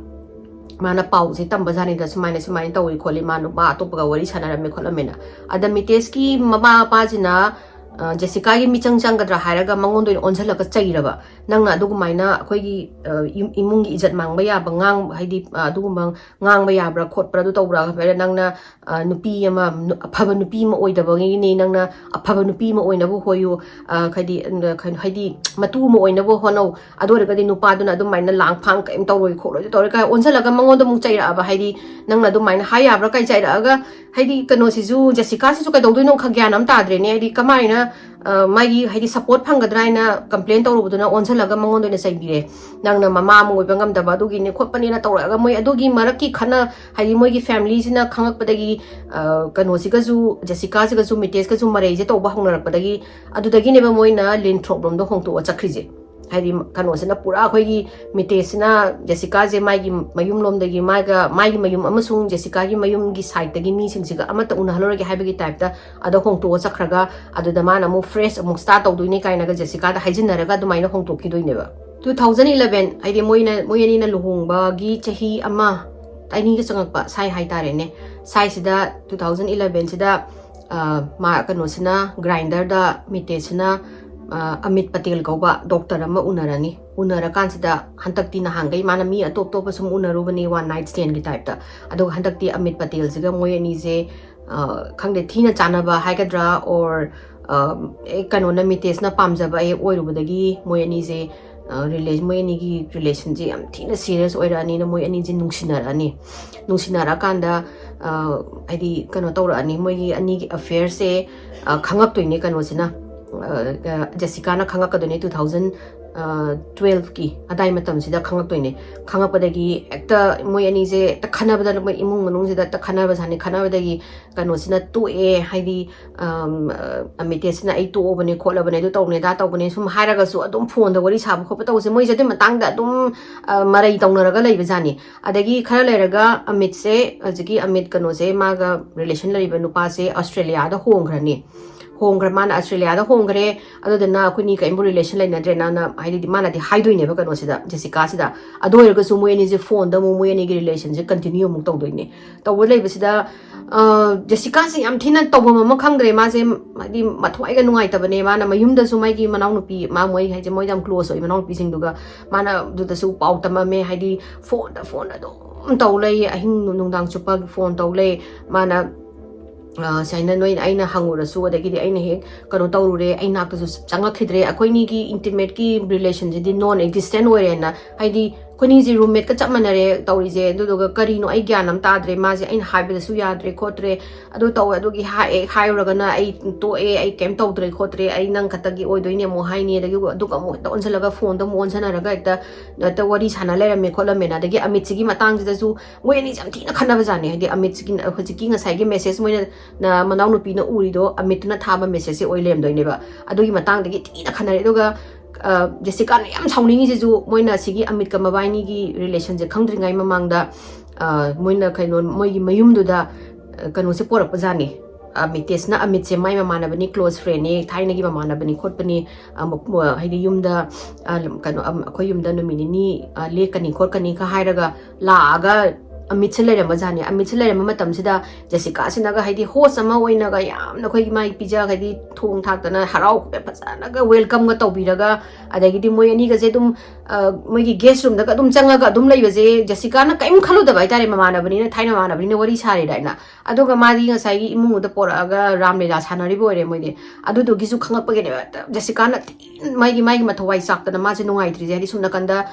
ꯃꯥꯅ ꯄꯥꯎꯁꯦ ꯇꯝꯕꯖꯥꯠꯅꯤꯗ, ꯁꯨꯃꯥꯏꯅ ꯁꯨꯃꯥꯏꯅ ꯇꯧꯏ ꯈꯣꯠꯂꯤ, ꯃꯥ ꯅꯨꯄꯥ ꯑꯇꯣꯞꯄꯒ ꯋꯥꯔꯤ ꯁꯥꯟꯅꯔꯝꯃꯦ ꯈꯣꯠꯂꯝꯃꯦꯅ꯫ ꯑꯗ ꯃꯤꯇꯦꯁꯀꯤ ꯃꯃꯥ ꯃꯄꯥꯁꯤꯅ ꯑ, ꯖꯦꯁꯤꯀꯥꯒꯤ ꯃꯤꯆꯪ ꯆꯪꯒꯗ꯭ꯔꯥ ꯍꯥꯏꯔꯒ ꯃꯉꯣꯟꯗ ꯑꯣꯏꯅ ꯑꯣꯟꯁꯤꯜꯂꯒ ꯆꯩꯔꯕ, "ꯅꯪꯅ ꯑꯗꯨꯒꯨꯝꯃꯥꯏꯅ ꯑꯩꯈꯣꯏꯒꯤ, ꯑ, ꯏꯝ-, ꯏꯃꯨꯡꯒꯤ ꯏꯖꯠ ꯃꯥꯡꯕ ꯌꯥꯕ ꯉꯥꯡ-, ꯍꯥꯏꯗꯤ, ꯑ, ꯑꯗꯨꯒꯨꯝꯕ ꯉꯥꯡꯕ ꯌꯥꯕ꯭ꯔꯥ ꯈꯣꯠꯄ꯭ꯔꯥ ꯑꯗꯨ ꯇꯧꯕ꯭ꯔꯥ? ꯍꯥꯏꯔ ꯅꯪꯅ, ꯑ, ꯅꯨꯄꯤ ꯑꯃ, ꯅꯨ-, ꯑꯐꯕ ꯅꯨꯄꯤ ꯑꯃ ꯑꯣꯏꯗꯕꯒꯤꯅꯤ, ꯅꯪꯅ ꯑꯐꯕ ꯅꯨꯄꯤ ꯑꯃ ꯑꯣꯏꯅꯕ ꯍꯣꯏꯌꯨ, ꯑ, ꯍꯥꯏꯗꯤ, ꯑ, ꯀꯩꯅꯣ, ꯍꯥꯏꯗꯤ ꯃꯇꯨ ꯑꯃ ꯑꯣꯏꯅꯕ ꯍꯣꯠꯅꯧ, ꯑꯗꯨ ꯑꯣꯏꯔꯒꯗꯤ ꯅꯨꯄꯥꯗꯨꯅ ꯑꯗꯨꯃꯥꯏꯅ ꯂꯥꯡ ꯐꯥꯡ ꯀꯔꯤꯝ ꯇꯧꯔꯣꯏ ꯈꯣꯠꯂꯣꯏ" ꯑꯗꯨ ꯇꯧꯔꯦ ꯀꯥꯏ ꯑꯣꯟꯁꯤꯜꯂꯒ ꯃꯉꯣꯟꯗ ꯑꯃꯨꯛ ꯆꯩꯔꯛꯑꯕ, ꯍꯥꯏꯗꯤ, "ꯅꯪꯅ ꯑꯗꯨꯃꯥꯏꯅ ꯍꯥꯏ ꯌꯥꯕ꯭ꯔꯥ?" ꯀꯥꯏ ꯆꯩꯔꯛꯑꯒ, ꯍꯥꯏꯗꯤ, ꯀꯩꯅꯣꯁꯤꯁꯨ, ꯖꯦꯁꯤꯀꯥꯁꯤꯁꯨ ꯀꯩꯗꯧꯗꯣꯏꯅꯣ ꯈꯪ ꯒ꯭ꯌꯥꯟ ꯑꯃ ꯇꯥꯗ꯭ꯔꯦꯅꯦ꯫ ꯍꯥꯏꯗꯤ, ꯀꯃꯥꯏꯅ, ꯑ, ꯃꯥꯒꯤ, ꯍꯥꯏꯗꯤ, ꯁꯞꯄꯣꯔꯠ ꯐꯪꯒꯗ꯭ꯔꯥ ꯍꯥꯏꯅ ꯀꯝꯄ꯭ꯂꯦꯟ ꯇꯧꯔꯨꯕꯗꯨꯅ ꯑꯣꯟꯁꯤꯜꯂꯒ ꯃꯉꯣꯟꯗ ꯑꯣꯏꯅ ꯆꯩꯕꯤꯔꯦ, "ꯅꯪꯅ ꯃꯃꯥ ꯑꯃ ꯑꯣꯏꯕ ꯉꯝꯗꯕ ꯑꯗꯨꯒꯤꯅꯦ ꯈꯣꯠꯄꯅꯦꯅ" ꯇꯧꯔꯛꯑꯒ, ꯃꯣꯏ ꯑꯗꯨꯒꯤ ꯃꯔꯛꯀꯤ ꯈꯠꯅ, ꯍꯥꯏꯗꯤ, ꯃꯣꯏꯒꯤ ꯐꯦꯃꯤꯂꯤꯁꯤꯅ ꯈꯪꯉꯛꯄꯗꯒꯤ, ꯑ, ꯀꯩꯅꯣꯁꯤꯒꯁꯨ, ꯖꯦꯁꯤꯀꯥꯁꯤꯒꯁꯨ, ꯃꯤꯇꯦꯁꯀꯁꯨ ꯃꯔꯩꯁꯦ ꯇꯧꯕ ꯍꯧꯅꯔꯛꯄꯗꯒꯤ, ꯑꯗꯨꯗꯒꯤꯅꯦꯕ ꯃꯣꯏꯅ ꯂꯤꯟꯊ꯭ꯔꯣꯞ ꯂꯣꯝꯗ ꯍꯣꯡꯇꯣꯛꯑ ꯆꯠꯈ꯭ꯔꯤꯁꯦ꯫ ꯍꯥꯏꯗꯤ, ꯀꯩꯅꯣꯁꯤꯅ ꯄꯨꯔꯥ ꯑꯩꯈꯣꯏꯒꯤ ꯃꯤꯇꯦꯁꯁꯤꯅ ꯖꯦꯁꯤꯀꯥꯁꯦ ꯃꯥꯒꯤ ꯃꯌꯨꯝꯂꯣꯝꯗꯒꯤ, ꯃꯥꯒ, ꯃꯥꯒꯤ ꯃꯌꯨꯝ ꯑꯃꯁꯨꯡ ꯖꯦꯁꯤꯀꯥꯒꯤ ꯃꯌꯨꯝꯒꯤ ꯁꯥꯏꯠꯇꯒꯤ ꯃꯤꯁꯤꯡꯁꯤꯒ ꯑꯃꯠꯇ ꯎꯅꯍꯜꯂꯔꯣꯏꯒꯦ ꯍꯥꯏꯕꯒꯤ ꯇꯥꯏꯞꯇ ꯑꯗ ꯍꯣꯡꯇꯣꯛꯑ ꯆꯠꯈ꯭ꯔꯒ, ꯑꯗꯨꯗ ꯃꯥꯅ ꯑꯃꯨꯛ ꯐ꯭ꯔꯦꯁ ꯑꯃꯨꯛ ꯁ꯭ꯇꯥꯔꯠ ꯇꯧꯗꯣꯏꯅꯦ ꯀꯥꯏꯅꯒ ꯖꯦꯁꯤꯀꯥꯗ ꯍꯥꯏꯖꯤꯟꯅꯔꯒ ꯑꯗꯨꯃꯥꯏꯅ ꯍꯣꯡꯇꯣꯛꯈꯤꯗꯣꯏꯅꯦꯕ꯫ Two thousand eleven, ꯍꯥꯏꯗꯤ, ꯃꯣꯏꯅ, ꯃꯣꯏ ꯑꯅꯤꯅ ꯂꯨꯍꯣꯡꯕꯒꯤ ꯆꯍꯤ ꯑꯃ, ꯑꯅꯤꯒ ꯆꯪꯉꯛꯄ ꯁꯥꯏ ꯍꯥꯏꯇꯥꯔꯦꯅꯦ꯫ ꯁꯥꯏꯁꯤꯗ, two thousand eleven ꯁꯤꯗ, ꯑ, ꯃꯥ, ꯀꯩꯅꯣꯁꯤꯅ, ꯒ꯭ꯔꯥꯏꯟꯗꯔꯗ ꯃꯤꯇꯦꯁꯁꯤꯅ, ꯑ, ꯑꯃꯤꯠ ꯄꯇꯦꯜ ꯀꯧꯕ ꯗꯣꯛꯇꯔ ꯑꯃ ꯎꯅꯔꯅꯤ꯫ ꯎꯅꯔꯀꯥꯟꯁꯤꯗ, ꯍꯟꯗꯛꯇꯤ, ꯅꯍꯥꯟꯈꯩ ꯃꯥꯅ ꯃꯤ ꯑꯇꯣꯞ ꯑꯇꯣꯞꯄ ꯁꯨꯝ ꯎꯅꯔꯨꯕꯅꯤ, ꯋꯥꯟ ꯅꯥꯏꯠ ꯁ꯭ꯇꯦꯟꯒꯤ ꯇꯥꯏꯞꯇ꯫ ꯑꯗꯨꯒ ꯍꯟꯗꯛꯇꯤ ꯑꯃꯤꯠ ꯄꯇꯦꯜꯁꯤꯒ ꯃꯣꯏ ꯑꯅꯤꯁꯦ, ꯑ, ꯈꯪꯗꯦ, ꯊꯤꯅ ꯆꯥꯟꯅꯕ ꯍꯥꯏꯒꯗ꯭ꯔꯥ, or, ꯑ, ꯑꯦ, ꯀꯩꯅꯣꯅ, ꯃꯤꯇꯦꯁꯅ ꯄꯥꯝꯖꯕ ꯑꯦ ꯑꯣꯏꯔꯨꯕꯗꯒꯤ ꯃꯣꯏ ꯑꯅꯤꯁꯦ, ꯑ, ꯔꯤꯂꯦ-, ꯃꯣꯏ ꯑꯅꯤꯒꯤ ꯔꯤꯂꯦꯁꯟꯁꯦ ꯌꯥꯝ ꯊꯤꯅ ꯁꯤꯔꯤꯌꯁ ꯑꯣꯏꯔꯛꯑꯅꯤꯅ ꯃꯣꯏ ꯑꯅꯤꯁꯦ ꯅꯨꯡꯁꯤꯅꯔꯛꯑꯅꯤ꯫ ꯅꯨꯡꯁꯤꯅꯔꯛꯑꯀꯥꯟꯗ, ꯑ, ꯍꯥꯏꯗꯤ, ꯀꯩꯅꯣ ꯇꯧꯔꯛꯑꯅꯤ, ꯃꯣꯏꯒꯤ ꯑꯅꯤꯒꯤ ꯑꯐꯦꯌꯔꯁꯦ, ꯑ, ꯈꯪꯉꯛꯇꯣꯏꯅꯦ ꯀꯩꯅꯣꯁꯤꯅ, ꯑ, ꯑ, ꯖꯦꯁꯤꯀꯥꯅ ꯈꯪꯉꯛꯀꯗꯣꯏꯅꯦ, two thousand, ꯑ, twelve ꯀꯤ ꯑꯗꯥꯏ ꯃꯇꯝꯁꯤꯗ ꯈꯪꯉꯛꯇꯣꯏꯅꯦ꯫ ꯈꯪꯉꯛꯄꯗꯒꯤ ꯍꯦꯛꯇ ꯃꯣꯏ ꯑꯅꯤꯁꯦ ꯍꯦꯛꯇ ꯈꯟꯅꯕꯗ, ꯃꯣꯏ ꯏꯃꯨꯡ ꯃꯅꯨꯡꯁꯤꯗ ꯍꯦꯛꯇ ꯈꯟꯅꯕꯖꯥꯠꯅꯤ꯫ ꯈꯟꯅꯕꯗꯒꯤ ꯀꯩꯅꯣꯁꯤꯅ ꯇꯣꯛꯑꯦ, ꯍꯥꯏꯗꯤ, ꯑꯝ, ꯑ, ꯃꯤꯇꯦꯁꯁꯤꯅ "ꯑꯩ ꯇꯣꯛꯑꯕꯅꯦ ꯈꯣꯠꯂꯕꯅꯦ, ꯑꯗꯨ ꯇꯧꯕꯅꯦ ꯑꯗꯥ ꯇꯧꯕꯅꯦ" ꯁꯨꯝ ꯍꯥꯏꯔꯒꯁꯨ, ꯑꯗꯨꯝ ꯐꯣꯟꯗ ꯋꯥꯔꯤ ꯁꯥꯕ ꯈꯣꯠꯄ ꯇꯧꯕꯁꯦ, ꯃꯣꯏꯁꯦ ꯑꯗꯨꯏ ꯃꯇꯥꯡꯗ ꯑꯗꯨꯝ, ꯑ, ꯃꯔꯩ ꯇꯧꯅꯔꯒ ꯂꯩꯕꯖꯥꯠꯅꯤ꯫ ꯑꯗꯒꯤ ꯈꯔ ꯂꯩꯔꯒ ꯑꯃꯤꯠꯁꯦ, ꯍꯧꯖꯤꯛꯀꯤ ꯑꯃꯤꯠ ꯀꯩꯅꯣꯁꯦ, ꯃꯥꯒ ꯔꯤꯂꯦꯁꯟ ꯂꯩꯔꯤꯕ ꯅꯨꯄꯥꯁꯦ ꯑꯁꯇ꯭ꯔꯦꯂꯤꯌꯥꯗ ꯍꯣꯡꯈ꯭ꯔꯅꯤ꯫ ꯍꯣꯡꯈ꯭ꯔꯦ, ꯃꯥꯅ ꯑꯁꯇ꯭ꯔꯦꯂꯤꯌꯥꯗ ꯍꯣꯡꯈ꯭ꯔꯦ, ꯑꯗꯨꯗꯨꯅ ꯑꯩꯈꯣꯏꯅꯤ ꯀꯔꯤꯝꯕꯨ ꯔꯤꯂꯦꯁꯟ ꯂꯩꯅꯗ꯭ꯔꯦꯅ ꯃꯥꯅꯗꯤ ꯍꯥꯏꯗꯣꯏꯅꯦꯕ ꯀꯩꯅꯣꯁꯤꯗ, ꯖꯦꯁꯤꯀꯥꯁꯤꯗ꯫ ꯑꯗꯨ ꯑꯣꯏꯔꯒꯁꯨ ꯃꯣꯏ ꯑꯅꯤꯁꯦ ꯐꯣꯟꯗ ꯑꯃꯨꯛ ꯃꯣꯏ ꯑꯅꯤꯒꯤ ꯔꯤꯂꯦꯁꯟꯁꯦ ꯀꯟꯇꯤꯅ꯭ꯌꯨ ꯑꯃꯨꯛ ꯇꯧꯗꯣꯏꯅꯦ꯫ ꯇꯧꯕ ꯂꯩꯕꯁꯤꯗ ꯖꯦꯁꯤꯀꯥꯁꯦ ꯌꯥꯝ ꯊꯤꯅ ꯇꯧꯐꯝ ꯑꯃ ꯈꯪꯗ꯭ꯔꯦ꯫ ꯃꯥꯁꯦ ꯍꯥꯏꯗꯤ ꯃꯊ꯭ꯋꯥꯏꯒ ꯅꯨꯡꯉꯥꯏꯇꯕꯅꯦ꯫ ꯃꯥꯅ ꯃꯌꯨꯝꯗꯁꯨ ꯃꯥꯒꯤ ꯃꯅꯥꯎꯅꯨꯄꯤ, ꯃꯥ ꯃꯣꯏ ꯍꯥꯏꯁꯦ ꯃꯣꯏ ꯌꯥꯝ ꯀ꯭ꯂꯣꯁ ꯑꯣꯏ ꯃꯅꯥꯎꯅꯨꯄꯤꯁꯤꯡꯗꯨꯒ, ꯃꯥꯅ ꯑꯗꯨꯗꯁꯨ ꯄꯥꯎ ꯇꯝꯃꯝꯃꯦ꯫ ꯍꯥꯏꯗꯤ ꯐꯣꯟꯗ ꯐꯣꯟ ꯑꯗꯨꯝ ꯇꯧ ꯂꯩ, ꯑꯍꯤꯡ ꯅꯨꯡꯗꯥꯡ ꯆꯨꯞꯄ ꯐꯣꯟ ꯇꯧ ꯂꯩ꯫ ꯃꯥꯅ ꯁꯨꯃꯥꯏꯅ ꯅꯣꯏ, ꯑꯩꯅ ꯍꯪꯉꯨꯔꯁꯨ, ꯑꯗꯒꯤꯗꯤ ꯑꯩꯅ ꯍꯦꯛ ꯀꯩꯅꯣ ꯇꯧꯔꯨꯔꯦ, ꯑꯩ ꯅꯥꯛꯇꯁꯨ ꯆꯪꯉꯛꯈꯤꯗ꯭ꯔꯦ꯫ ꯑꯩꯈꯣꯏꯅꯤꯒꯤ ꯏꯟꯇꯤꯃꯦꯠꯀꯤ ꯔꯤꯂꯦꯁꯟꯁꯤꯗꯤ ꯅꯣꯟ ꯑꯦꯛꯖꯤꯁꯇꯦꯟ ꯑꯣꯏꯔꯦꯅ, ꯍꯥꯏꯗꯤ ꯑꯩꯈꯣꯏꯅꯤꯁꯦ ꯔꯨꯝꯃꯦꯠꯀ ꯆꯞ ꯃꯥꯟꯅꯔꯦ ꯇꯧꯔꯤꯁꯦ꯫ ꯑꯗꯨꯗꯨꯒ ꯀꯔꯤꯅꯣ ꯑꯩ ꯒ꯭ꯌꯥꯟ ꯑꯃ ꯇꯥꯗ꯭ꯔꯦ꯫ ꯃꯥꯁꯦ ꯑꯩꯅ ꯍꯥꯏꯕꯗꯁꯨ ꯌꯥꯗ꯭ꯔꯦ ꯈꯣꯠꯇ꯭ꯔꯦ, ꯑꯗꯨ ꯇꯧꯋꯦ, ꯑꯗꯨꯒꯤ ꯍꯥꯏ ꯍꯥꯏꯔꯨꯔꯒꯅ ꯑꯩ ꯇꯣꯛꯑꯦ, ꯑꯩ ꯀꯩꯝ ꯇꯧꯗ꯭ꯔꯦ ꯈꯣꯠꯇ꯭ꯔꯦ, ꯑꯩ ꯅꯪ ꯈꯛꯇꯒꯤ ꯑꯣꯏꯗꯣꯏꯅꯦ ꯑꯃꯨꯛ ꯍꯥꯏꯅꯤ꯫ ꯑꯗꯒꯤ ꯑꯗꯨꯒ ꯑꯃꯨꯛ ꯍꯦꯛꯇ ꯑꯣꯟꯁꯤꯜꯂꯒ ꯐꯣꯟꯗ ꯑꯃꯨꯛ ꯑꯣꯟꯁꯤꯟꯅꯔꯒ ꯍꯦꯛꯇ ꯍꯦꯛꯇ ꯋꯥꯔꯤ ꯁꯥꯟꯅ ꯂꯩꯔꯝꯃꯦ ꯈꯣꯠꯂꯝꯃꯦꯅ꯫ ꯑꯗꯒꯤ ꯑꯃꯤꯠꯁꯤꯒꯤ ꯃꯇꯥꯡꯁꯤꯗꯁꯨ ꯃꯣꯏ ꯑꯅꯤꯁꯦ ꯌꯥꯝ ꯊꯤꯅ ꯈꯠꯅꯕꯖꯥꯠꯅꯦ꯫ ꯍꯥꯏꯗꯤ ꯑꯃꯤꯠꯁꯤꯒꯤ ꯍꯧꯖꯤꯛꯀꯤ ꯉꯁꯥꯏꯒꯤ ꯃꯦꯁꯦꯖ ꯃꯣꯏꯅ ꯃꯅꯥꯎꯅꯨꯄꯤꯅ ꯎꯔꯤꯗꯣ ꯑꯃꯤꯠꯇꯨꯅ ꯊꯥꯕ ꯃꯦꯁꯦꯖꯁꯦ ꯑꯣꯏ ꯂꯩꯔꯝꯗꯣꯏꯅꯦꯕ꯫ ꯑꯗꯨꯒꯤ ꯃꯇꯥꯡꯗꯒꯤ ꯊꯤꯅ ꯈꯠꯅꯔꯦ꯫ ꯑꯗꯨꯒ ꯖꯦꯁꯤꯀꯥꯅ ꯌꯥꯝ ꯁꯥꯎꯅꯤꯡꯉꯤꯁꯤꯁꯨ ꯃꯣꯏꯅ ꯁꯤꯒꯤ ꯑꯃꯤꯠꯀ ꯃꯕꯥꯏꯅꯤꯒꯤ ꯔꯤꯂꯦꯁꯟꯁꯦ ꯈꯪꯗ꯭ꯔꯤꯉꯩ ꯃꯃꯥꯡꯗ ꯃꯣꯏꯅ ꯀꯩꯅꯣ ꯃꯣꯏꯒꯤ ꯃꯌꯨꯝꯗꯨꯗ ꯀꯩꯅꯣꯁꯦ ꯄꯣꯔꯛꯄꯖꯥꯠꯅꯤ꯫ ꯃꯤꯇꯦꯁꯅ ꯑꯃꯤꯠꯁꯦ ꯃꯥꯏ ꯃꯃꯥꯟꯅꯕꯅꯤ, ꯀ꯭ꯂꯣꯁ ꯐ꯭ꯔꯦꯟꯅꯤ, ꯊꯥꯏꯅꯒꯤ ꯃꯃꯥꯟꯅꯕꯅꯤ ꯈꯣꯠꯄꯅꯤ, ꯍꯥꯏꯗꯤ ꯌꯨꯝꯗ ꯀꯩꯅꯣ ꯑꯩꯈꯣꯏ ꯌꯨꯝꯗ ꯅꯨꯃꯤꯠ ꯅꯤꯅꯤ ꯂꯦꯛꯀꯅꯤ ꯈꯣꯠꯀꯅꯤꯒ ꯍꯥꯏꯔꯒ ꯂꯥꯛꯑꯒ ꯑꯃꯤꯠꯁꯦ ꯂꯩꯔꯝꯕꯖꯥꯠꯅꯤ꯫ ꯑꯃꯤꯠꯁꯦ ꯂꯩꯔꯝꯕ ꯃꯇꯝꯁꯤꯗ ꯖꯦꯁꯤꯀꯥꯁꯤꯅꯒ ꯍꯥꯏꯗꯤ ꯍꯣꯁ ꯑꯃ ꯑꯣꯏꯅꯒ ꯌꯥꯝꯅ ꯑꯩꯈꯣꯏꯒꯤ ꯃꯥꯏ ꯄꯤꯖ ꯍꯥꯏꯗꯤ ꯊꯣꯡ ꯊꯥꯛꯇꯅ ꯍꯔꯥꯎ ꯐꯖꯅꯒ ꯋꯦꯜꯀꯝꯒ ꯇꯧꯕꯤꯔꯒ, ꯑꯗꯒꯤꯗꯤ ꯃꯣꯏ ꯑꯅꯤꯒꯁꯦ ꯑꯗꯨꯝ ꯃꯣꯏꯒꯤ ꯒꯦꯁ ꯔꯨꯝꯗꯒ ꯑꯗꯨꯝ ꯆꯪꯉꯒ ꯑꯗꯨꯝ ꯂꯩꯕꯁꯦ ꯖꯦꯁꯤꯀꯥꯅ ꯀꯔꯤꯝ ꯈꯜꯂꯨꯗꯕ ꯍꯥꯏꯇꯥꯔꯦ꯫ ꯃꯃꯥꯟꯅꯕꯅꯤꯅ, ꯊꯥꯏꯅ ꯃꯃꯥꯟꯅꯕꯅꯤꯅ ꯋꯥꯔꯤ ꯁꯥꯔꯦꯗ ꯑꯩꯅ꯫ ꯑꯗꯨꯒ ꯃꯥꯗꯤ ꯉꯁꯥꯏꯒꯤ ꯏꯃꯨꯡꯗꯨꯗ ꯄꯣꯔꯛꯑꯒ ꯔꯥꯝꯂꯤꯂꯥ ꯁꯥꯟꯅꯔꯤꯕ ꯑꯣꯏꯔꯦ ꯃꯣꯏꯗꯤ꯫ ꯑꯗꯨꯗꯨꯒꯤꯁꯨ ꯈꯪꯉꯛꯄꯒꯤꯅꯦꯕ ꯖꯦꯁꯤꯀꯥꯅ ꯃꯥꯒꯤ ꯃꯥꯒꯤ ꯃꯊꯧꯋꯥꯏ ꯆꯥꯛꯇꯅ ꯃꯥꯁꯦ ꯅꯨꯡꯉꯥꯏꯇ꯭ꯔꯤꯁꯦ꯫ ꯍꯥꯏꯗꯤ ꯁꯨꯝ ꯅꯥꯀꯟꯗ